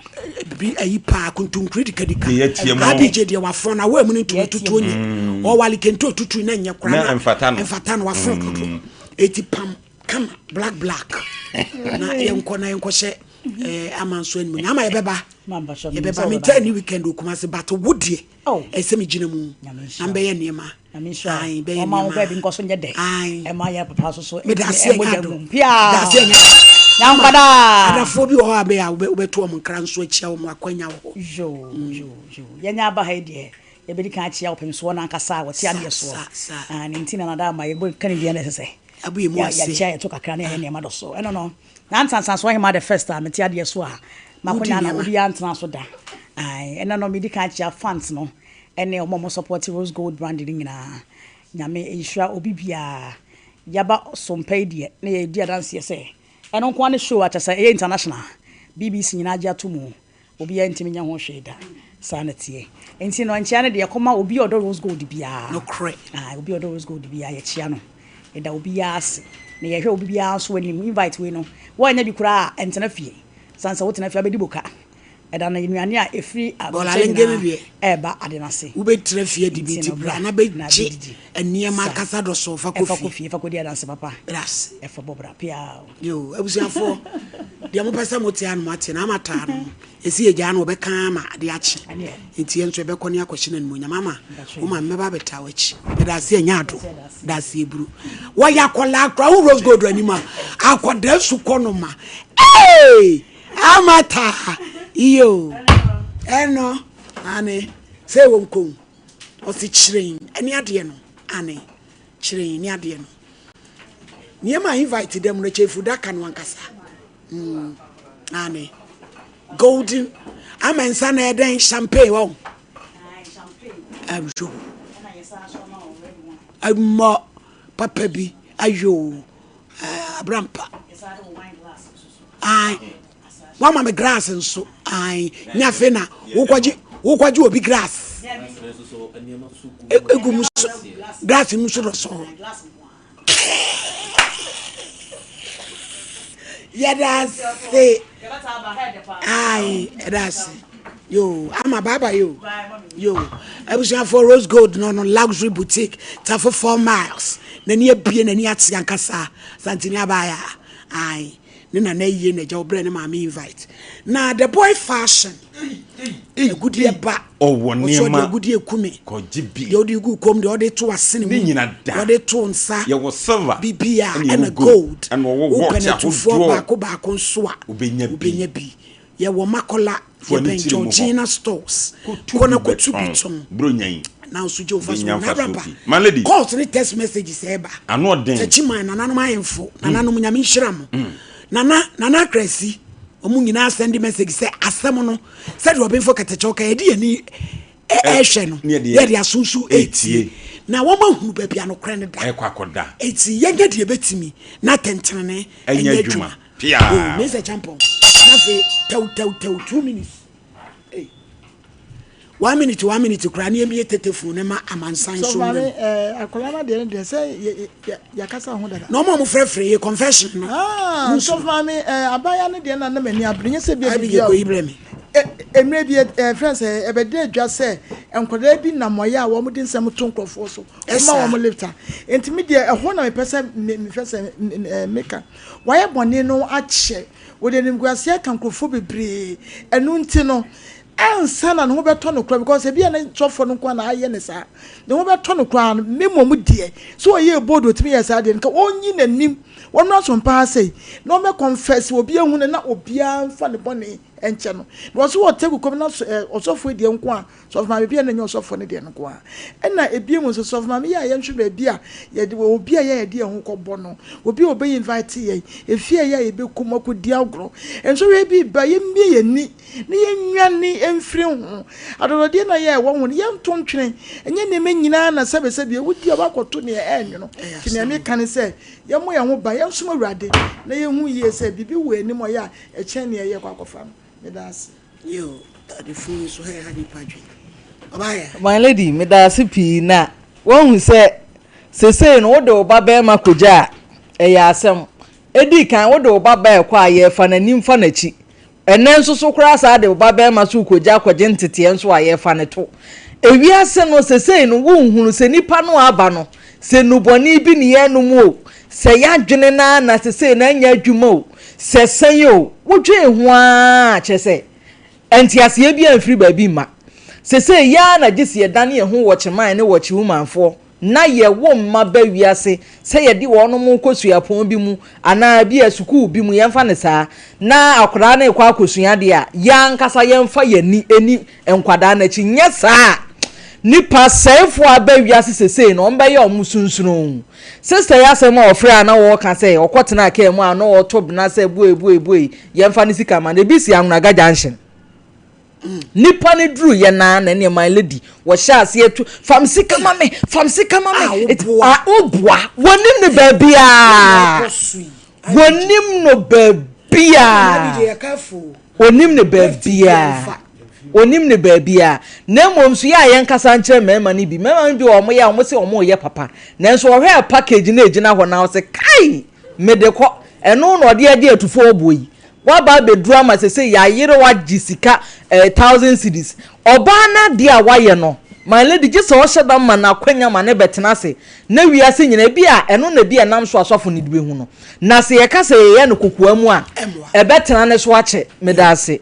bibi ayi paa kontonkuri dikadika. Abigye deɛ wafɔn na wɔn mu ne ntoma tutuo nyɛ. Mm. Ɔwale kente otutu na nyɛ koraa na mfata no. Mfata no wafɔn mm. dodo. Eti pam kama black black. Na yɛnkɔ na yɛnkɔ hyɛ eh, ama nso anim. Ama yɛbɛba. Yɛbɛba mentaa ni weekend wɔ Kumasi but wo deɛ ɛsɛ megyina mu na mbɛyɛ nneɛma. Nyame nhyira wo. Ɔma wo baabi nkɔ so nyɛ dɛ. Ɛma yɛ papa so so. Meda ase ɛnyɛ ado. Pia. Da ase ɛnyɛ. Nyankwadaa. Adafoɔ bi wɔ hɔ a bɛyɛ a wobɛto wɔn nkra nso akyia wɔn akwanya wɔ hɔ. Yo yo yo. Yɛnya aba ha yi deɛ yɛbɛdi kan akyia ɔpemsoɔ no ankasa a wɔte adeɛ soɔ. Ne nti na nada ama yɛbɔ ka ne deɛ na ɛsɛ sɛ. Abu emu ase. Yɛakyia yɛto kakra na yɛyɛ nneɛma dɔ so. Ɛno no. Na nsansanso ɔhema the first a mete adeɛ so a makonya na obiara ntena so da. Ɛno no medi kan akyia fans no. Ɛne ɔmo a ɔmo support rose gold brand no nyinaa Nyame nhyira obi biaa Yaba sompa yi deɛ na yɛdi adanseɛ sɛ ɛno nkoa ne show a kyɛsɛ ɛyɛ international BBC nyinaa agye ato mu obiaa ntimi nyɛ ho hwee da saa na ɛteɛ nti no nkyea no deɛ kɔma obi a ɔdɔ rose gold biaa Nokorɛ. Ae obi a ɔdɔ rose gold biaa yɛkyea no yɛda obiaa ase na yɛhwɛ obi biaa nso anim invite wei no woannya bi koraa a ɛntena fie sane sɛ wotena fie abɛdi boka Ɛda no nnuane a ɛfiri aburokyire nyinaa reba ade no ase. Wobɛtena fie adi bi nti bra na bɛgye nneɛma ankasa dɔsɔɔ fa kɔ fie. Fa kɔ fie, fa kɔdi adanse papa. Brɛ ase. Ɛfa bɔ bra piaa. Yoo, abusuafoɔ, deɛ mopɛ sɛ mote a na moate na ama taa no. Ɛsi yɛgyaa no wɔbɛka ama ade akye. Nti yɛn nso yɛbɛkɔ ne akɔhyɛ no animuonyam ama wo maame mɛba abɛtaa w'akyi. Meda ase ɛnyɛ ado, da ase eburu. Wɔyɛ akwadaa koraa, wo rose gold anim a, akwadaa sukɔ no ma. Hey! Amata iyo ɛno ane sɛ ɛwɔ nkom ɔse kyerɛn ɛne adeɛ no ane kyerɛn ne adeɛ no nneɛma invite dɛm no kyɛ fudaka no ankasa mm, ane golden ama nsa na ɛdɛn champagne wɔn ayo mmɔ papa bi ayo abrampa Ae, woama me grass nso. Ae, nyɛ afei na wokɔgye wokɔgye obi grass. Egu mu so grass mu so dɔsɔ. Yɛda ase. Ae, yɛda ase. Yo, ama bye bye yo. Yo, abusuafo Rose Gold no no luxury boutique tafo 4 miles. N'ani abie n'ani ate ankasa. Santini abaya. Ae ne nana ayie na agya ɔbrɛ ne maame invite na the boy fashion agudeɛ ba ɔwɔ ɔsɔ nneɛma deɛ agudeɛ kume kɔgye bi deɛ ɔde gu kɔm deɛ ɔde to asene ne mu nyina da deɛ ɔde to nsa yɛwɔ silver bibia ɛna ɛna yɛwɔ gold gold ɛna ɔwɔ wopɛ watch no tufoɔ ahodoɔ baako baako nso a wobɛnya bi wobɛnya bi Yɛwɔ Makola, Fo ani yɛbɛn kyerɛ mu hɔ. Georgina Stores. Kɔtu Kɔ na bi kɔtu bi bɛtɔn. tɔn. Buronya yi, Nanso gye wo fa so bɛnya wɔ mfasoɔ Nabraba. pii. My lady. Calls ne text messages ɛɛba. Ano ɔden. Takyiman, nananom ahemfo, nananom Nyame nhyira mo. Nana, Nana Akrasi, wɔn nyinaa sɛnde message sɛ asɛm no, sɛdeɛ ɔbenfo Kɛtɛkyɛw ka, yɛde yɛn ani ɛɛhwɛ no, yɛde aso nso ɛretie. Na wɔn ahunu baabi a nokorɛ no da. Ɛkɔ akɔda. Enti yɛnyɛ deɛ yɛbɛtumi na atɛntenenee Ɛnyɛ ɛnyɛ adwuma. adwuma. Piaa. Oh, Mesa Champon. Na afei tɛw tɛw tɛw 2 minutes. Hey. 1 minute 1 minute koraa ne yɛmie tetefon ne ma amansan So so maame mmerɛ mu. akwadaa no adeɛ no deɛ sɛ yɛakasa ho dada. Na ɔmo a ɔmo frɛfrɛ yɛ confession no. Ah, Mo nsu. sɔfo maame abaayewa no deɛ na na m'ani abere nyɛ sɛ bia Abi biribi a yɛ kɔ yi brɛ me. Mmerɛ bi ɛfrɛ sɛ ɛbɛda adwa sɛ nkwadaa bi nam ɔyɛ a wɔn de nsɛm to nkurɔfoɔ so wɔma wɔn lift a nti me deɛ ɛhɔ na mepɛ sɛ mefɛ sɛ meka wayɛ bɔne no akyɛ wɔde animguaseɛ aka nkurɔfoɔ bebree ɛno nti no ansa na ne ho bɛtɔ no koraa because ebi a ne sɔfoɔ no nko na ayɛ ne saa ne ho bɛtɔ no koraa no me mmom deɛ sɛ ɔyɛ bold otumi yɛ saa deɛ nka ɔnyi n'anim wɔn aso paa sɛ na ɔmɛ confess obi ehu no na obiara nfa ne bɔne nkyɛ no na wɔso wɔte kokom na ɔsɔfoɔ deɛ nko a sɔfo maame bi a na nyɛ ɔsɔfoɔ no deɛ nko a ɛna ebien mu nso sɔfo maame yɛ a yɛnhwɛ baabi a yɛde obi a yɛ yɛde yɛn ho kɔbɔ no obi a ɔbɛyi invite yɛn efie a yɛ a yɛbɛkɔ mu akɔdi agorɔ nsɔhwɛ bi ba yɛmmie yɛn ni na yɛnnwane mfiri ho. Adɔdɔdeɛ no a yɛ a ɛwɔ ho no, yɛnto ntwene. Ɛnyɛ nneɛma nyinaa na sɛbesɛbe wodi a woakɔto nea ɛrenwono. Nti nea meka ne sɛ, yɛmmɔ yɛn ho ban, yɛnsom Awurade, na yɛnhu yie sɛ biribi wɔ yɛn anim a ɔyɛ a ɛkyɛn nea yɛrekɔ akɔfa no. Meda ase. Yoo, ade funu nso ha ɛha nipa dwen. Ɔbaa yɛ. My lady, meda ase pii na woahu sɛ sesei no wode wo ba barima kɔgya a, ɛyɛ asɛm. Edi kan, wode wo ba baa ɛkɔ a, yɛfa n'anim fa n'akyi. Ɛnnɛ nso so koraa saa de wo ba barima so rekɔgya akɔgye nteteɛ nso a yɛfa no to. Ewiase no sesei no wonhunu sɛ nipa no aba no sɛ nnubɔne bi ne yɛnom o, sɛ yɛadwene no ara na sesei no anyɛ adwuma o, sɛ sɛn o, wodwen ho ara kyerɛ sɛ nteaseɛ biara mfiri baabi mma. Sesei yɛ ara na gye sɛ yɛdane yɛn ho wɔkyeman ne wɔkyewomanfoɔ na yɛwo mma ba wiase sɛ yɛde wɔnom rekɔ suapɔn bi mu anaa ebia sukuu bi mu, yɛmfa no saa, na akwadaa no rekɔ akɔsua adeɛ a, yɛn ankasa yɛmfa yɛn ani nni nkwadaa no akyi. Nyɛ saa a, nnipa sɛefoɔ a aba wiase sesei no, wɔbɛyɛ wɔn sunsunoo. Sista yi asɛm a ɔfrɛ a na ɔreka sɛ ɔkɔtenaa kaa mu a na ɔreto bena sɛ buei buei buei, yɛmfa ne sika ma no, ebi si Anwonaga Junction. Nipa no duru yɛ naa na ɛneɛ my lady wɔhyɛ aseɛ tu fam sika ma me fam sika ma me a woboa wɔnim no baabiaa wɔnim no baabiaa wɔnim no baabiaa wɔnim no baabiaa na mmom so yɛ a yɛnkasa nkyerɛ mmarima no bi mmarima no bi wɔn yɛ a wɔn sɛ wɔn yɛ papa nanso wɔhwɛ package no egyina hɔ na wɔsɛ kai mede kɔ ɛno na ɔde adi atufoɔ ɔboɔ yi Waba abɛduru ama sesei yɛayere wo agye sika eh, thousand cedis. Ɔbaa no adeɛ a wayɛ no, my lady, gye sɛ ɔhyɛ da ma no akwanya ma no bɛtena ase na wiase nyinaa, ebi a ɛno na ebi a ɛnam so asɔfo no de bɛhu no. Na sɛ yɛka sɛ yɛyɛ no kokoa mu a, ɛbɛtena ne so akyɛ. Meda ase.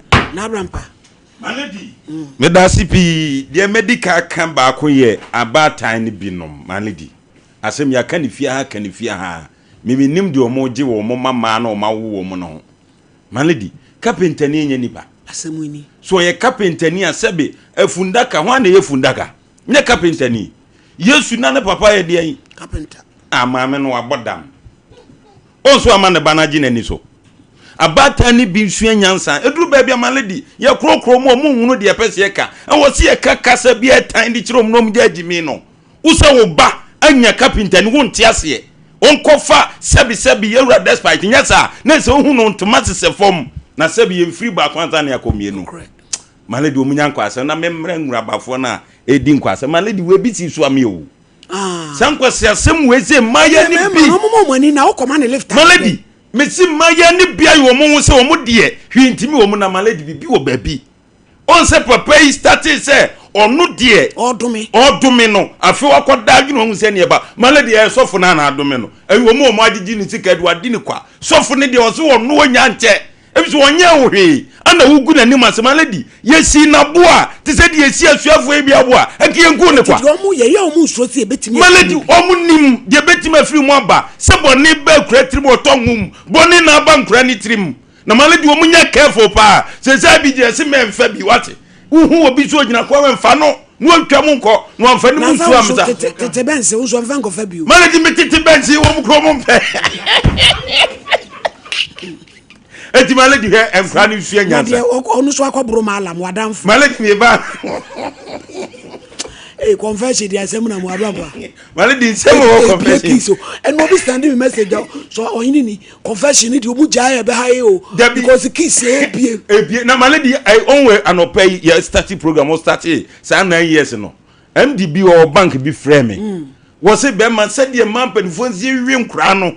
My lady, meda ase pii. Deɛ mɛdi ka aka baako yɛ abaatan no binom, my lady. Asɛm yɛaka no fie ha, ka no fie ha. Me mennim deɛ wɔn gye wɔn mma mmaa na wɔn awo wɔn no ho. My lady, kapentani nyɛ nipa. Asɛm ni. So ɔyɛ kapentani a sɛbe afundaka, hwan na ɛyɛ fundaka? Nyɛ kapentani. Yesu na ne papa yɛ deɛn? Kapenta. Ah, maame no wabɔ dam. Ɔnso ama ne ba no agye n'ani so. Abaatan no bi nsua nyansa. Ɛduru baabi a my lady, yɛkorɔkorɔ mu a wɔn nhunu deɛ ɛpɛ sɛ yɛka. Ɛwɔ sɛ yɛka kasa bi a ɛtan de kyerɛ wɔn na wɔn gye agyimi no. Wo sɛ wo ba anya kapinta ni wo nte aseɛ ɔnkɔ fa sɛbi sɛbi yɛwura despite nyɛ saa na sɛ wohu no ntoma sesɛ fam na sɛbi yɛn firi baako ansa na yɛakɔ mmienu ma lady wɔn nya nkwaasɛm na memmrɛ nwurabafoɔ no a ɛdi nkwaasɛm ma lady wei bi si so ame o saa nkwaseasɛm wei sɛ mmaayɛ ne bi ma lady mesi mmaayɛ ne bi ayɛ wɔn ho sɛ wɔn deɛ hwee ntumi wɔn na ma lady bibi wɔ baabi Ɔn sɛ papa yi startee sɛ ɔno deɛ ɔdome ɔdome no afei wakɔ da adwene ɔhu sɛ neɛ ba male deɛ ɛyɛ sɔfo no ana adome no ɛyi wɔn wɔn agyegye ne sika de wadi ne kwa sɔfo no deɛ ɔse ɔno ɔnya nkyɛ ebi sɛ ɔnyɛ wo hwee ana wogu n'anim ase male di yɛsi n'aboa te sɛ deɛ yɛsi asuafoɔ yi bi aboa ɛnka yɛnku ne kwa wɔn yɛyɛ wɔn nsuro sɛ yɛbɛtumi male di wɔn nim deɛ bɛtumi afiri mu aba sɛ bɔne ba akura tirim ɔtɔ nwom bɔne na aba nkura ne tirim Na ma lady wɔn nyɛ careful paa sɛsɛ bi deɛ ɛse mɛnfa bi wate wohu obi so ogyina kɔ mɛnfa no na wɔntwa mu nkɔ na wɔnfa ne mu nsuo amsa tete bɛnse wo nso mfa nkɔfa bio ma lady me tete bɛnse wɔn kuro mo mpɛ eti ma lady hwɛ nkora no nsua nyansa na deɛ ɔno so akɔboro ma alam wadamfo ma lady mi ba Hey, confession di asɛm na mu abrabra. Ma lady nsɛm wɔ confession. Ɛna obi send me message so ɔhene ni Confession ni deɛ ɔmu gyae ɛbɛha yɛ o. Dabi. Because kiss ebie. Ebie na ma lady ɛ ɔnwɛ anɔpɛ yi yɛ start program ɔ start saa nine years no MD bi ɔwɔ bank bi frɛ me. Mm. Wɔsi bɛrima sɛdeɛ mmaa mpanimfoɔ nsi wie nkoraa no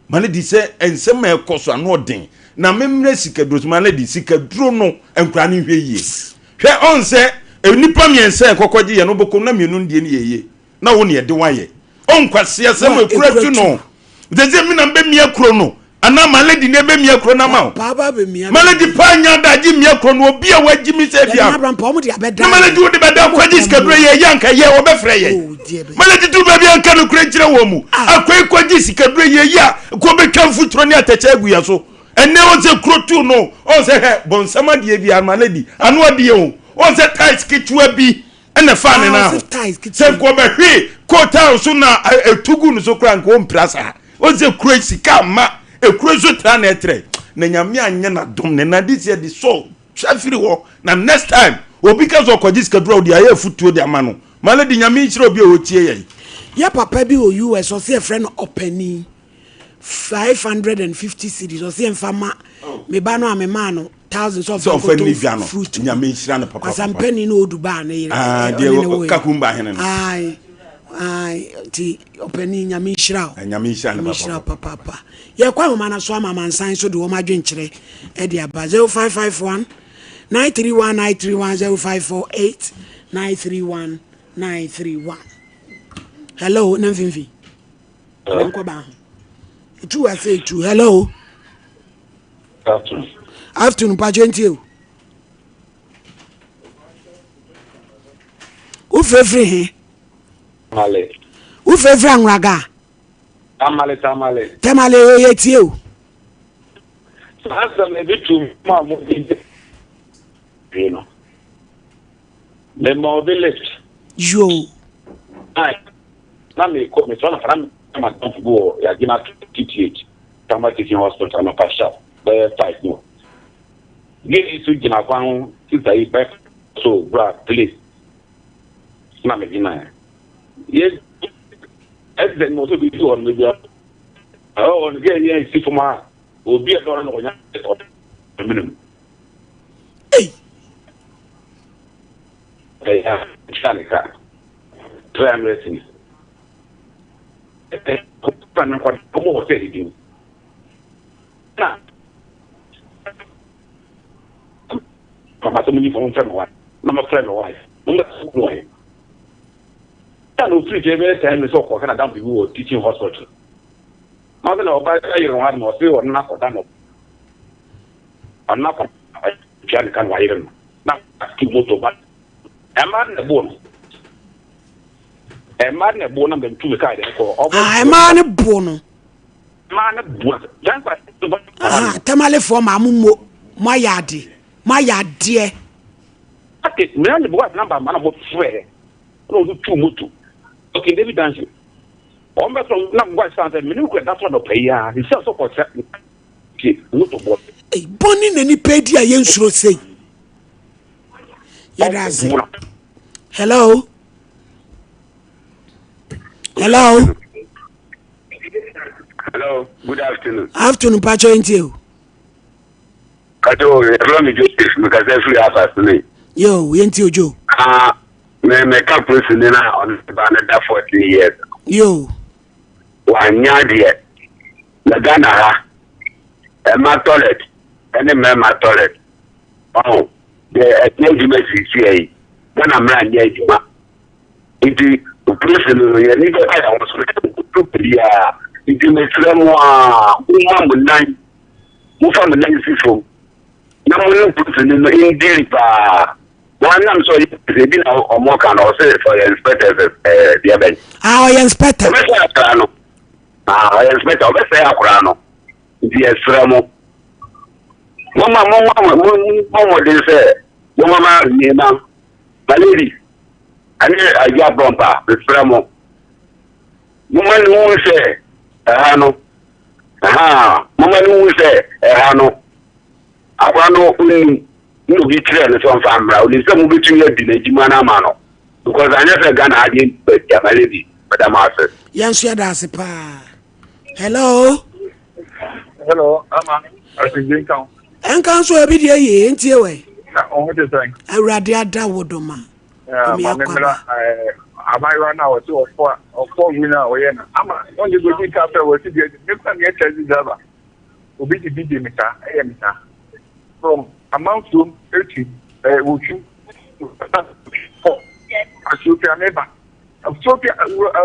ma lady sɛ nsɛm a ɛkɔ so ano ɔden. Na memmrɛ sikaduro so, my lady, sikaduro no nkwadaa no nhwɛ yie. Hwɛ ɔn sɛ nnipa mmiɛnsa a ɛkɔkɔgye yɛn no wobɛkɔ mu na mmienu no deɛ no yɛ yie na wo ne ɛde wayɛ. Ɔnkwaseɛ sɛm ekura tu no. Sɛ sɛ mi na mbɛmia kuro no anaa my lady ne ɛbɛmia kuro no ama wo. My lady paa nya adagye mia kuro no obi a wagyi mi sɛ bia. Na my lady wo de bɛda akɔgye sikaduro yɛ yɛ anka yɛ wɔbɛfrɛ yɛ. My lady duru baabi anka no kura nkyerɛ wɔn mu. Akɔ ekɔgye sikaduro yɛ yɛ a kɔ bɛtwa mfuturo ne atɛkyɛ agu yɛ so. Ɛnɛ ɔn sɛ kuro tu no ɔn sɛ hɛ bɔnsɛm adeɛ bi my lady ano adeɛ o ɔn sɛ tiles ketewa bi ɛna ɛfaa ne nan ho sɛ nka ɔbɛhwe kootaa so na ɛtu gu no so koraa nka ɔmpira saa ɔn sɛ kuro sika mma ekuro so tra na ɛtrɛ na nyame anyɛ n'adom ne na this year de sɔ twa firi hɔ na next time obi ka sɛ ɔkɔgye sika duro de ayɛ afutuo de ama no my lady nyame nhyira obi a ɔtie yɛn. Yɛ papa bi wɔ US ɔse yɛfrɛ no ɔpanin 550 cedis ɔse yɛmfa ma me ba no a memaa no thousand sɛ ɔfa nkɔtɔ fruit nyame nhyira no papa kwasampani no ɔdu baa ne yere ah, ɔne ne wo kakumba hene no ae ae nti ɔpani nyame nhyira wo nyame nhyira no nhyira papa yɛkɔ ahoma no so ama amansan so de wɔn adwenkyerɛ ɛde aba 0551 931 931 0548 931 931 hello na mfimfini nkɔ baa ho etu ase etu hello Afternoon. Afternoon, mpakyɛ ntie o. Wofirefiri he? Tamale. Wofirefiri Anwuraga? Tamale, Tamale. Tamale, yɛ tie o. Saa asɛm ebi tu mu a mo de wie no. Mema obi lift. Yoo. Na mekɔ mesrɛ no fa na madamfo bi wɔ yɛagye no ato TTH. Tama Teaching Hospital anɔpa sharp bɛyɛ 5 mu. Gay yi so gyina kwan ho sista yi bɛ so bra please na me gyina yɛ accident mo so bi si hɔ no bi ɔ no gay yi si fam a obi a dɔrɔ no ɔnya ɔmene mu. Ei. Ɛyɛ a ne ka 300 cedis. Ɛkɔfa no nkɔ ɔmo wɔ sɛ didi mu. Na papa sɛ mo nyi fam mfrɛ me wife na mo frɛ me wife mo mbɛ sɛ mo wɔ na na ofiri fie bɛyɛ 10 minutes ɔkɔ hwɛ na damfo bi wɔ teaching hospital. Na ɔsɛ na ɔba ayere ho adi na ɔsɛ ɔno n'akɔda no ɔno n'akɔda tua ne ka na wayere no na tu moto ba ɛma na ɛbo no. Mmaa na ɛbo na mɛtu mi kaa dɛ kɔ. Ah, mmaa ne bo no. Mmaa ne bo. Ah, tamalefoɔ maa mo mo mo ayɛ ade mo ayɛ adeɛ. Ate mìíràn ne bo wa namba maa na mo frɛ na ɔno tu moto. Okay, David Dansi. Wɔn bɛ sɔn na mo wa sisan sɛ mene kura da so anɔpa yi a sisi asɔ kɔ sɛ ti moto bɔ. Bɔnne na nipa di a yɛn nsuro sei. Yɛda ase. Hello. Hello. Hello. Good afternoon. Afternoon, Pacho Ntiu. Kacho, yɛfrɛ me Joseph, mekasa firi Asasene. Yo, yɛnti ojo. Ah, me meka polisini na ɔno ba no da 14 years. Yo. Wanyɛ adeɛ. Na Ghana ha, ɛma toilet ɛne mmarima toilet. Ɔho, deɛ ɛnyɛ adwuma sisi yi, Ghana mmara nyɛ adwuma. Nti polisi no no yɛne bɛba yɛn ho so yɛnkoto baabiara. Nti mesrɛ mo a momma mo nan momfa mo nan nsi fam na mo ne polisi no no ndili paa. Na nam sɛ ɔyɛ polisi ebi na ɔmo ka no ɔsɛ ɔyɛ inspector ɛɛ deɛ bɛn. Ah ɔyɛ inspector. Ɔbɛsɛ akora no. Ah ɔyɛ inspector ɔbɛsɛ akora no. Nti yɛsrɛ mo momma momma mo mo mmɔden sɛ momma ma nneɛma my lady. Ɛne Agya Bɔmpa, mesrɛ mo, momma no nhu sɛ ɛha no, ɛha, momma no nhu sɛ ɛha no, akora no onim, na obi kyerɛ no sɛ ɔmfa mmra, onim sɛ mobɛtumi adi n'adwuma no ama no, because anyɛ sɛ Ghana adeɛ baabi a, my lady, meda mo ase. Yɛn nso yɛda ase paa. Hello. Hello, ama asomdwe nka wo. Ɛnka nso ebi deɛ yie ntie wɛ. Na ɔho te sɛn? Awurade ada wo do ma. Maame mmra abayewa no a ɔte ɔfɔ a ɔfɔ wi no a ɔyɛ no ama wɔn de gosi ka fɛ wɔ si deɛ ne kura ne yɛ taxi driver. Obi de bi di me saa, ɛyɛ me saa. From amanfuom etu ɛɛ wotwu kɔ asuopia meba. Asuopia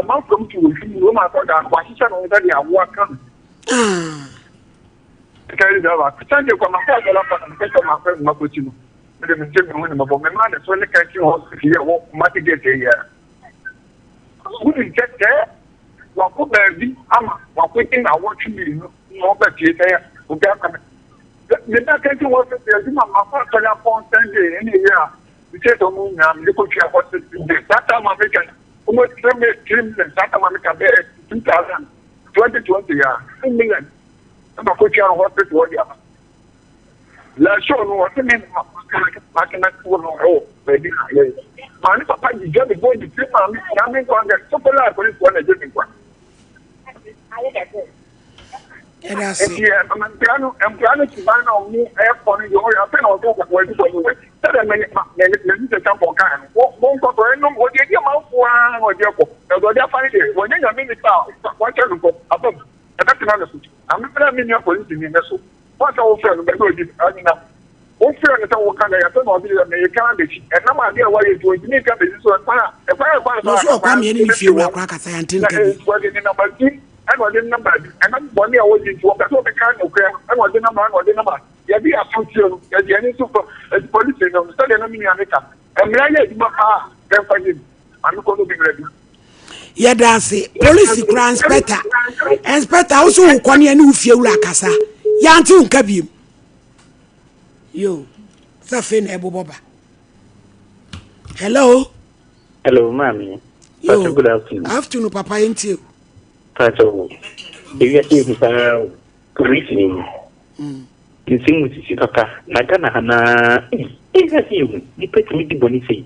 amanfuom tu wotwu mu Roma akɔda no wahyehyɛ ne ho sɛdeɛ awoa ka no. Kari driver Sunday kɔ makɔ asɔre akɔ na mekɔ sɛ makɔ adwuma kɔsi no mede me nsɛm mehu ne mmɔbɔ memaa ne so ne ka si hɔ fie ɛwɔ Kumasi gate yi a wonim sɛ sɛ wakɔ baabi ama wakɔdi nnawɔtwe mmienu na ɔba fie sɛ obi aka me meda kɛntɛ wɔ sɛ sɛ adwuma makɔ asɔre apɔn Sunday ɛne ɛyɛ a mesɛ sɛ ɔmo nyinaa mede kɔtwa hɔ sɛ saa time a meka ɔmo sɛ me 3 million saa time a meka bɛyɛ 2020 a 2 million na makɔtwa no hospital hɔ de ama Lɛsɔɔ no ɔse me na makena wɔ no ɛwɔ baabi na yɛyɛ maa ne papa gyigya me bɔ ne tiri maa me na me nkwa nkɛ sɔpɔlɔ a polisifoɔ na ɛgye me nkwa. Nti nkura no nkura no suban na ɔmo ɛkɔ no deɛ ɔyɛ afei na ɔsɛ ɔkɔ adi bɔ ne wɔ sɛdeɛ mɛ mɛ mɛ mɛ sɛ tampɔn kan no wɔ wɔn nkɔ so ɛnom wɔde adi amanfoɔ ara na ɔde ɛkɔ na ɔde afa ne deɛ wɔnyɛ nyame nipa a wɔakyɛ no nkɔ abam ɛbɛtena ne so amepere me nua polisini ne so. Wɔn sɛ wofrɛ no baabi a odi anyina. Wofrɛ no sɛ woka na yɛsɛ na ɔde yɛ meka abɛsi. Ɛnam adeɛ a wayɛ nti ɔntumi nka bɛsi so ɛkwan a ɛkwan a ɛfa Na ɔso ɔkwa mmiɛ ne ne fie wura koraa kasa yɛante nka bi. Wɔde ne nam adi ɛna ɔde nam baabi ɛnam bɔne a wɔdi nti wɔpɛ sɛ ɔbɛka nokorɛ no ɛna ɔde nam ɛna ɔde nam a yɛde aso tie no yɛde yɛn ani nso fam ɛti polisi no sɛdeɛ na me nua no ka mmara yɛ adwuma paa a yɛmfa nyɛ bi maame kɔ no bi mmara bi. Yɛda ase. Polisi koraa inspector. Inspector wo so wo kɔ ne ɛne wo fie wura kasa. Yɛante wo nka biem. Yo, sɛ afei na ɛbobɔ ba. Hello. Hello, maame. Yo, Pastor, good afternoon. Afternoon, papa, yɛntie o. Pastor, wo. Ewiase ehu paa o. Polisi ni. Mm. Nsɛm mu sisi papa. Na Ghana ha naa, ewiase ehu. Nipa tumi di bɔne sei.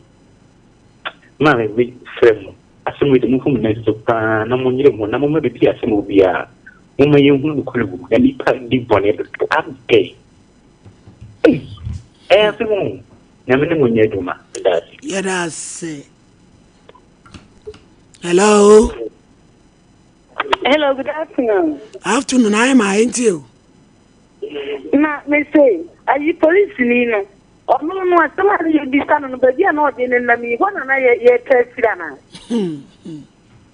Maame me srɛ mo, asɛm wei de momfa mo nan nsi so paa na monyere mo ho na momma baabi a asɛm wɔ biara momma yɛnhunu nokorɛ wɔ mu na nnipa di bɔne dodo adɛn? Ei! Ɛyɛ asɛm o! Nyame ne mo nyɛ adwuma. Meda ase. Yɛda ase. Hello. Hello, good afternoon. Afternoon, ayɛ ma ayɛ ntie o. Na me se, ayi polisini no, Ɔno no, asɛm a na yɛrebisa no no, baabi a na ɔde no nam yi, hɔ na na yɛreka afiri anaa?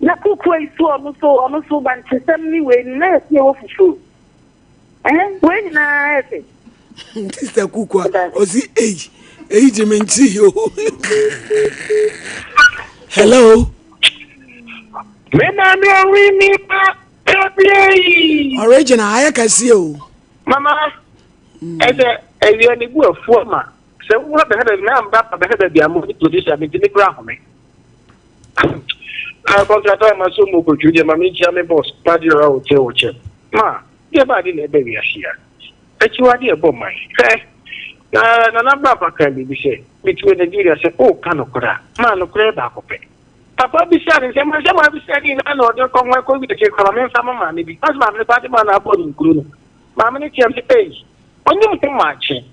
Na kokoa yi so, ɔno so, ɔno so, bankyesɛm ne wei no, na yɛse yɛwɔ fufuo. Ɛhɛn, wei nyinaa yɛ fɛ. Sister Kukua, ɔsi eyi, eyi gye me nkyi o. Hello. Me maame ɔwe mi ba ebie. Original ayɛ kɛseɛ o. Mama, Ɛsɛ awia ne bu afu ama sɛ wo ha bɛhɛ baabi na mba bɛhɛ baabi a mo ne producer me ntumi kura ahome. Ah, kɔntratɔ ma so mo kotwu deɛ ma menkyia me boss padi ɔra wo kyɛ wo kyɛ ma deɛ ba ade na ɛbɛ wiase ya akyiwade ɛbɔ man hwɛ na nana brapa kan biribi sɛ metumi Nigeria sɛ o ka nokorɛ a ma nokorɛ baako pɛ papa bisa ne nsɛm nsɛm a bisa ne nyinaa na ɔde kɔ ho akɔ wie akyire kora ma memfa ma maame bi ɔsɛ maame no kɔ ade ma na abɔ ne nkuro no Maame no teɛm sɛ, Ei, ɔnim ho makye.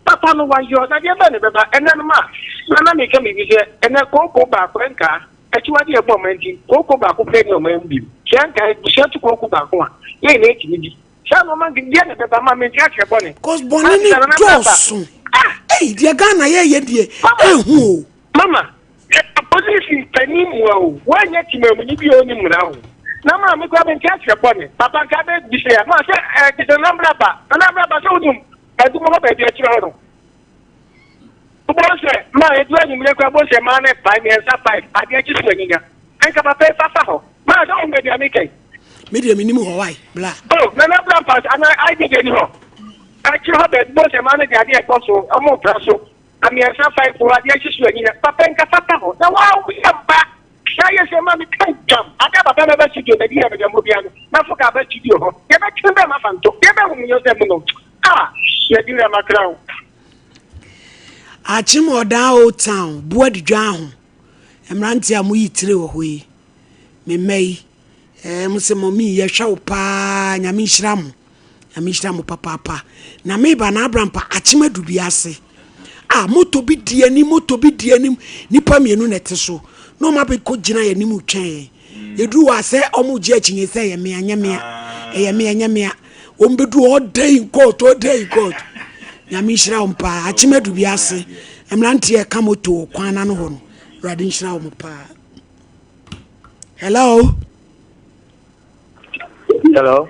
Papa no wayɔ, na deɛ bɛn na ɛbɛba? Ɛnnɛ no ma na na meka biribi sɛ, ɛnnɛ kooko baako ɛnkaa, akyiwadeɛ a ɛbɔ ɔman nti, kooko baako pɛ nni ɔman mu bio. Sɛ ɛnkaa, abusua to kooko baako a, yɛn nyinaa tumi di. Saa nnoɔma nketenkete, deɛ na ɛbɛba? Ma mente aseɛ bɔne. Cause bɔne ne dɔɔso. Ei, deɛ Ghana yɛyɛ deɛ, ɛhu o. Mama, Hwɛ apolisi panin mua o, woanyɛ temamuni bi a ɔnni mmara o. Na maame koraa mente aseɛ bɔne. Papa nka bɛ bisa ya ma sɛ ɛɛ te sɛ Nana ba, Nana ba sɛ wonim adum hɔ baabi akyerɛ hɔ no. Wobɛhu sɛ ma ɛdu anwummerɛ koraa wobɛhu sɛ maa no pae mmiɛnsa pae adeɛ akyi so anyinya. Nka papa yi fa fa hɔ. Maa sɛ wohu baabi a meka yi. Me deɛ menim hɔ wae bla. Oh, Nana Bra mpa anaa IGG ni hɔ. Akyerɛ hɔ baabi wobɛhu sɛ maa no de adeɛ ɛkɔ so, ɔmo pra so. Amiɛnsa fa mpo adeɛ hye so anyina papa nka fata ho na waa wo yɛ mba na yɛ sɛ ma me ka dwam ada papa mɛba studio baabi a baabi a mobia no mɛfo ka aba studio hɔ yɛbɛtwe bɛ ma fa nto yɛbɛ hu yɛ sɛ mu no a yɛdi wura makra wo. Akyem Ɔdan Old Town, Boadi Dwan ho, mmeranteɛ a moyi tire wɔ hɔ yi, me mma yi, ɛɛ mo sɛ mɔmi yɛhwɛ wo paa, nyame nhyira mo. Nyame nhyira mo papaapa. Na meba na Abrampa akyem adu bi ase. A moto bi di anim, moto bi di anim. Nipa mmienu na ɛte so. Na wɔn abɛkɔ gyina yɛn anim retwɛn yɛn. Yɛduru hɔ a sɛ wɔn regye akyinnye sɛ ɛyɛ mea nyɛ mea, ɛyɛ mea nyɛ mea. Wɔn bɛdu all day in court, all day in court. Nyame nhyira wɔn paa. Akyemadu bi ase. Mmeranteɛ ɛka moto wɔ kwan n'ano hɔ no. Awurade nhyira wɔn paa. Hello. Hello.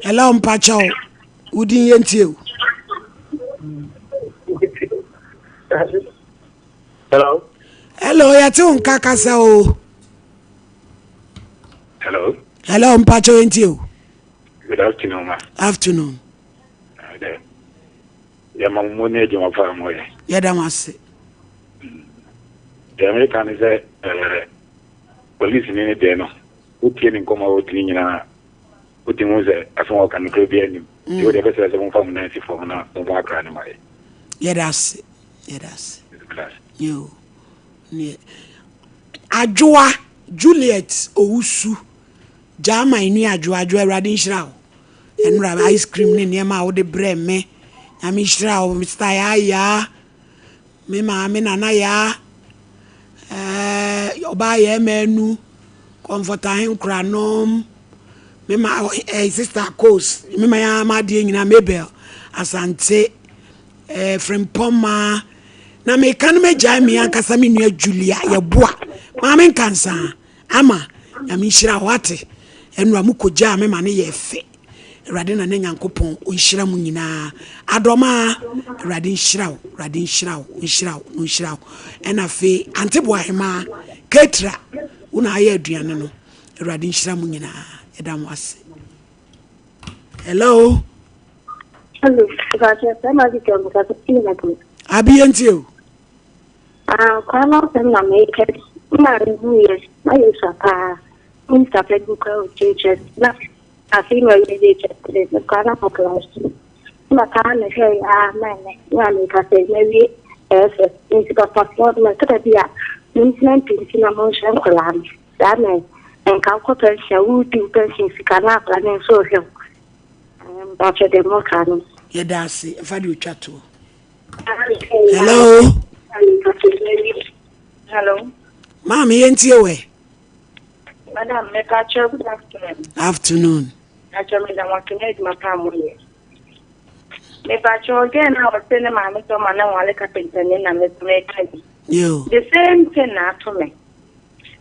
Hello, mpakyɛw. Wodin yɛ ntie o. Hello. Hello, yɛte wo nka kasa o. Hello. Hello, mpakyɛw yɛ ntie o. Good afternoon, ma. Afternoon. Yɛ ma mo ne adwuma pa mo yɛ. Yɛda mo ase. Deɛ meka ne sɛ ɛɛ polisi ni ne deɛ no wotie ne nkɔmmɔ a wɔdi ne nyinaa wotumi hu sɛ asɛm a ɔka nokorɛ biara nnim. Nti wodeɛ bɛsrɛ sɛ momfa mo nan nsi fam na momma akra no ma yɛ. Yɛda ase. Yɛda ase. Yo. Neɛ. Adwoa Juliet Owusu. German nua Adwoa Adwoa Awurade nhyira wo. Ɛnora ice cream ne nneɛma a wode brɛ me. Nyame nhyira wo Mr. Yaya. Me maame Nana Yaa, ɛɛ ɔbaa yɛɛ manu, Comfort Ahenkora nom, me ma ɛɛ sister Kos, me ma yaa m'adeɛ nyinaa Mabel Asante, ɛɛ Frimpɔma, na meka no magyae me ankasa me nua Julia Yɛboa, maame Nkansaa. Ama, Nyame nhyira wo wate. Ɛnora mo kɔgyaa me ma no yɛɛ fɛ. Awurade na ne Nyankopɔn ɔnhyira mo nyinaa. Adɔmaa, Awurade nhyira wo, Awurade nhyira wo, ɔnhyira wo, ɔnhyira wo. Ɛna afei, Ante Boahemaa, Ketra, wo na ayɛ aduane no. Awurade nhyira mo nyinaa. Yɛda mo ase. Hello. Hello. Abi yɛntie o. Ah, kwan no asɛm na meka bi. Me maame wuiɛ, na yɛsua paa. Me papa bi koraa wɔ JHS, na afei na ɔyɛ JHS 3, me koraa na mewɔ class 2. Me papa na hwɛeɛ ara ma ɛnnɛ, me maame ka sɛ mawie SS. Nti papafoɔ no, ɛtɔ da bi a, montena mpinti na monhwɛ nkwadaa no. Saa na nka wokɔ pension a, woredi wo pension sika na akwadaa no nso rehwɛ wo. Mpakyɛ deɛ moka no. Yɛda ase, ɛfa deɛ ɔtwa toɔ. Hello. Hello. Maame yɛn tie wɛ. Madam, mepa kyɛw good afternoon. Afternoon. Akyɛ me da wɔn ne adwuma pa mo yɛ. Mepa kyɛw girl na ɔse ne maame sɛ ɔma ne nwale kapenta ni na me me ka bi. Yo. The same thing na ato me.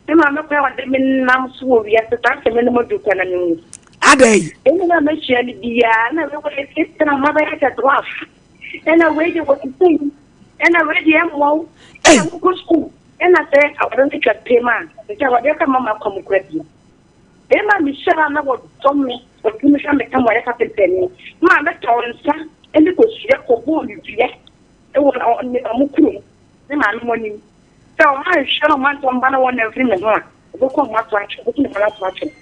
Me maame kwan a ɔde me nam so wɔ wiase saa sɛ me nom adu kwan na me wu. Adɛn? Ɛni na mehyia no biara na me wɔ yɛ na mma bɛyɛ sɛ dwarf. Ɛna wei deɛ wɔte sɛ yi, ɛna wei deɛ ɛmmoa wo, ɛna wokɔ sukuu, ɛna sɛ awadeɛ no twa pem a, te sɛ awadeɛ kɔ mama kɔ mu kora bio. Bɛrima a mehyia no a na wɔdɔ me, wɔtumi hwɛ me kam wɔyɛ kapentani, ma mɛtɔ nsa ne kosua kɔbɔɔ no dua wɔ ɔmo kurom, ne maame mo anim. Sɛ ɔmo anhwɛ na ɔmo antɔ mba na wɔn amfiri me ho a, ɔbɛkɔ ɔmo ato atwene, ɔbɛku ne ba no ato atwene.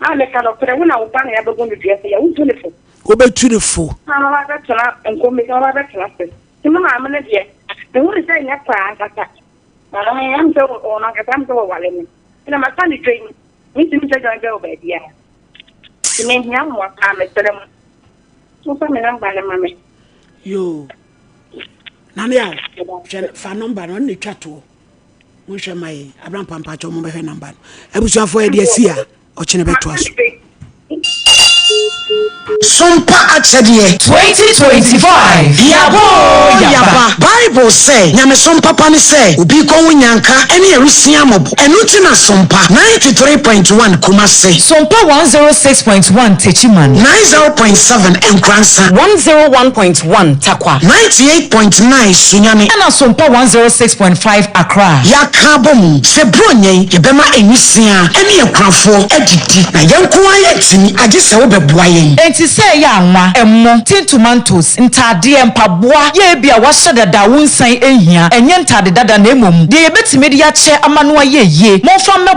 Maa meka nɔkorɛ, wo na wo ba na yɛabɛbɔ no dua sɛ yɛ, wontu ne fo. Wobɛtu no fo. Na maba abɛtena nkɔmmisa, maba abɛtena ase. Nti me maame no deɛ, mehu no sɛ ɛnyɛ koraa ankasa. Na ɛyɛ me sɛ ɔno ankasa, ɛyɛ me sɛ wɔware me. Ɛna masa no dwa yi, mentumi nhyɛ dwa no dwa wɔ baabiara. Nti mehia mmoa paa, mesrɛ mo. Momfa me nɔmba no ma me. Yoo. Nane a, hwɛ fa nɔmba no, ɔno na ɛtwa toɔ. Monhwɛ ma yɛn. Abrampa mpakyɛw mombɛhwɛ nɔmba no. Abusuafoɔ yɛde asi a. Ɔkyena bɛtoa so. Sompa akyɛdeɛ. 2025 Yaba oo yaba. Bible sɛ, Nyamesom papa ne sɛ obi rekɔ ho nyanka ne awisia mmɔbɔ. Ɛno nti na Sompa 93.1 Kumasi. Sompa 106.1 Techiman. 90.7 Nkoransa. 101.1 Tarkwa. 98.9 Sunyani. Ɛna Sompa 106.5 Accra. Yɛaka abɔ mu sɛ Buronya yi, yɛbɛma nwisiaa ne akunafoɔ adidi, na yɛn nko ara yɛntumi, agye sɛ wobɛboa yɛn. Enti sɛ ɛyɛ anwa, ɛmo, tin tomatoes, ntaadeɛ, mpaboa, yɛ ebia wɔahyɛ dada a wonsan nhia, ɛnyɛ ntaade dada na mmom deɛ yɛbɛtumi de akyɛ ama no ayɛ yie, momfa mmɛ.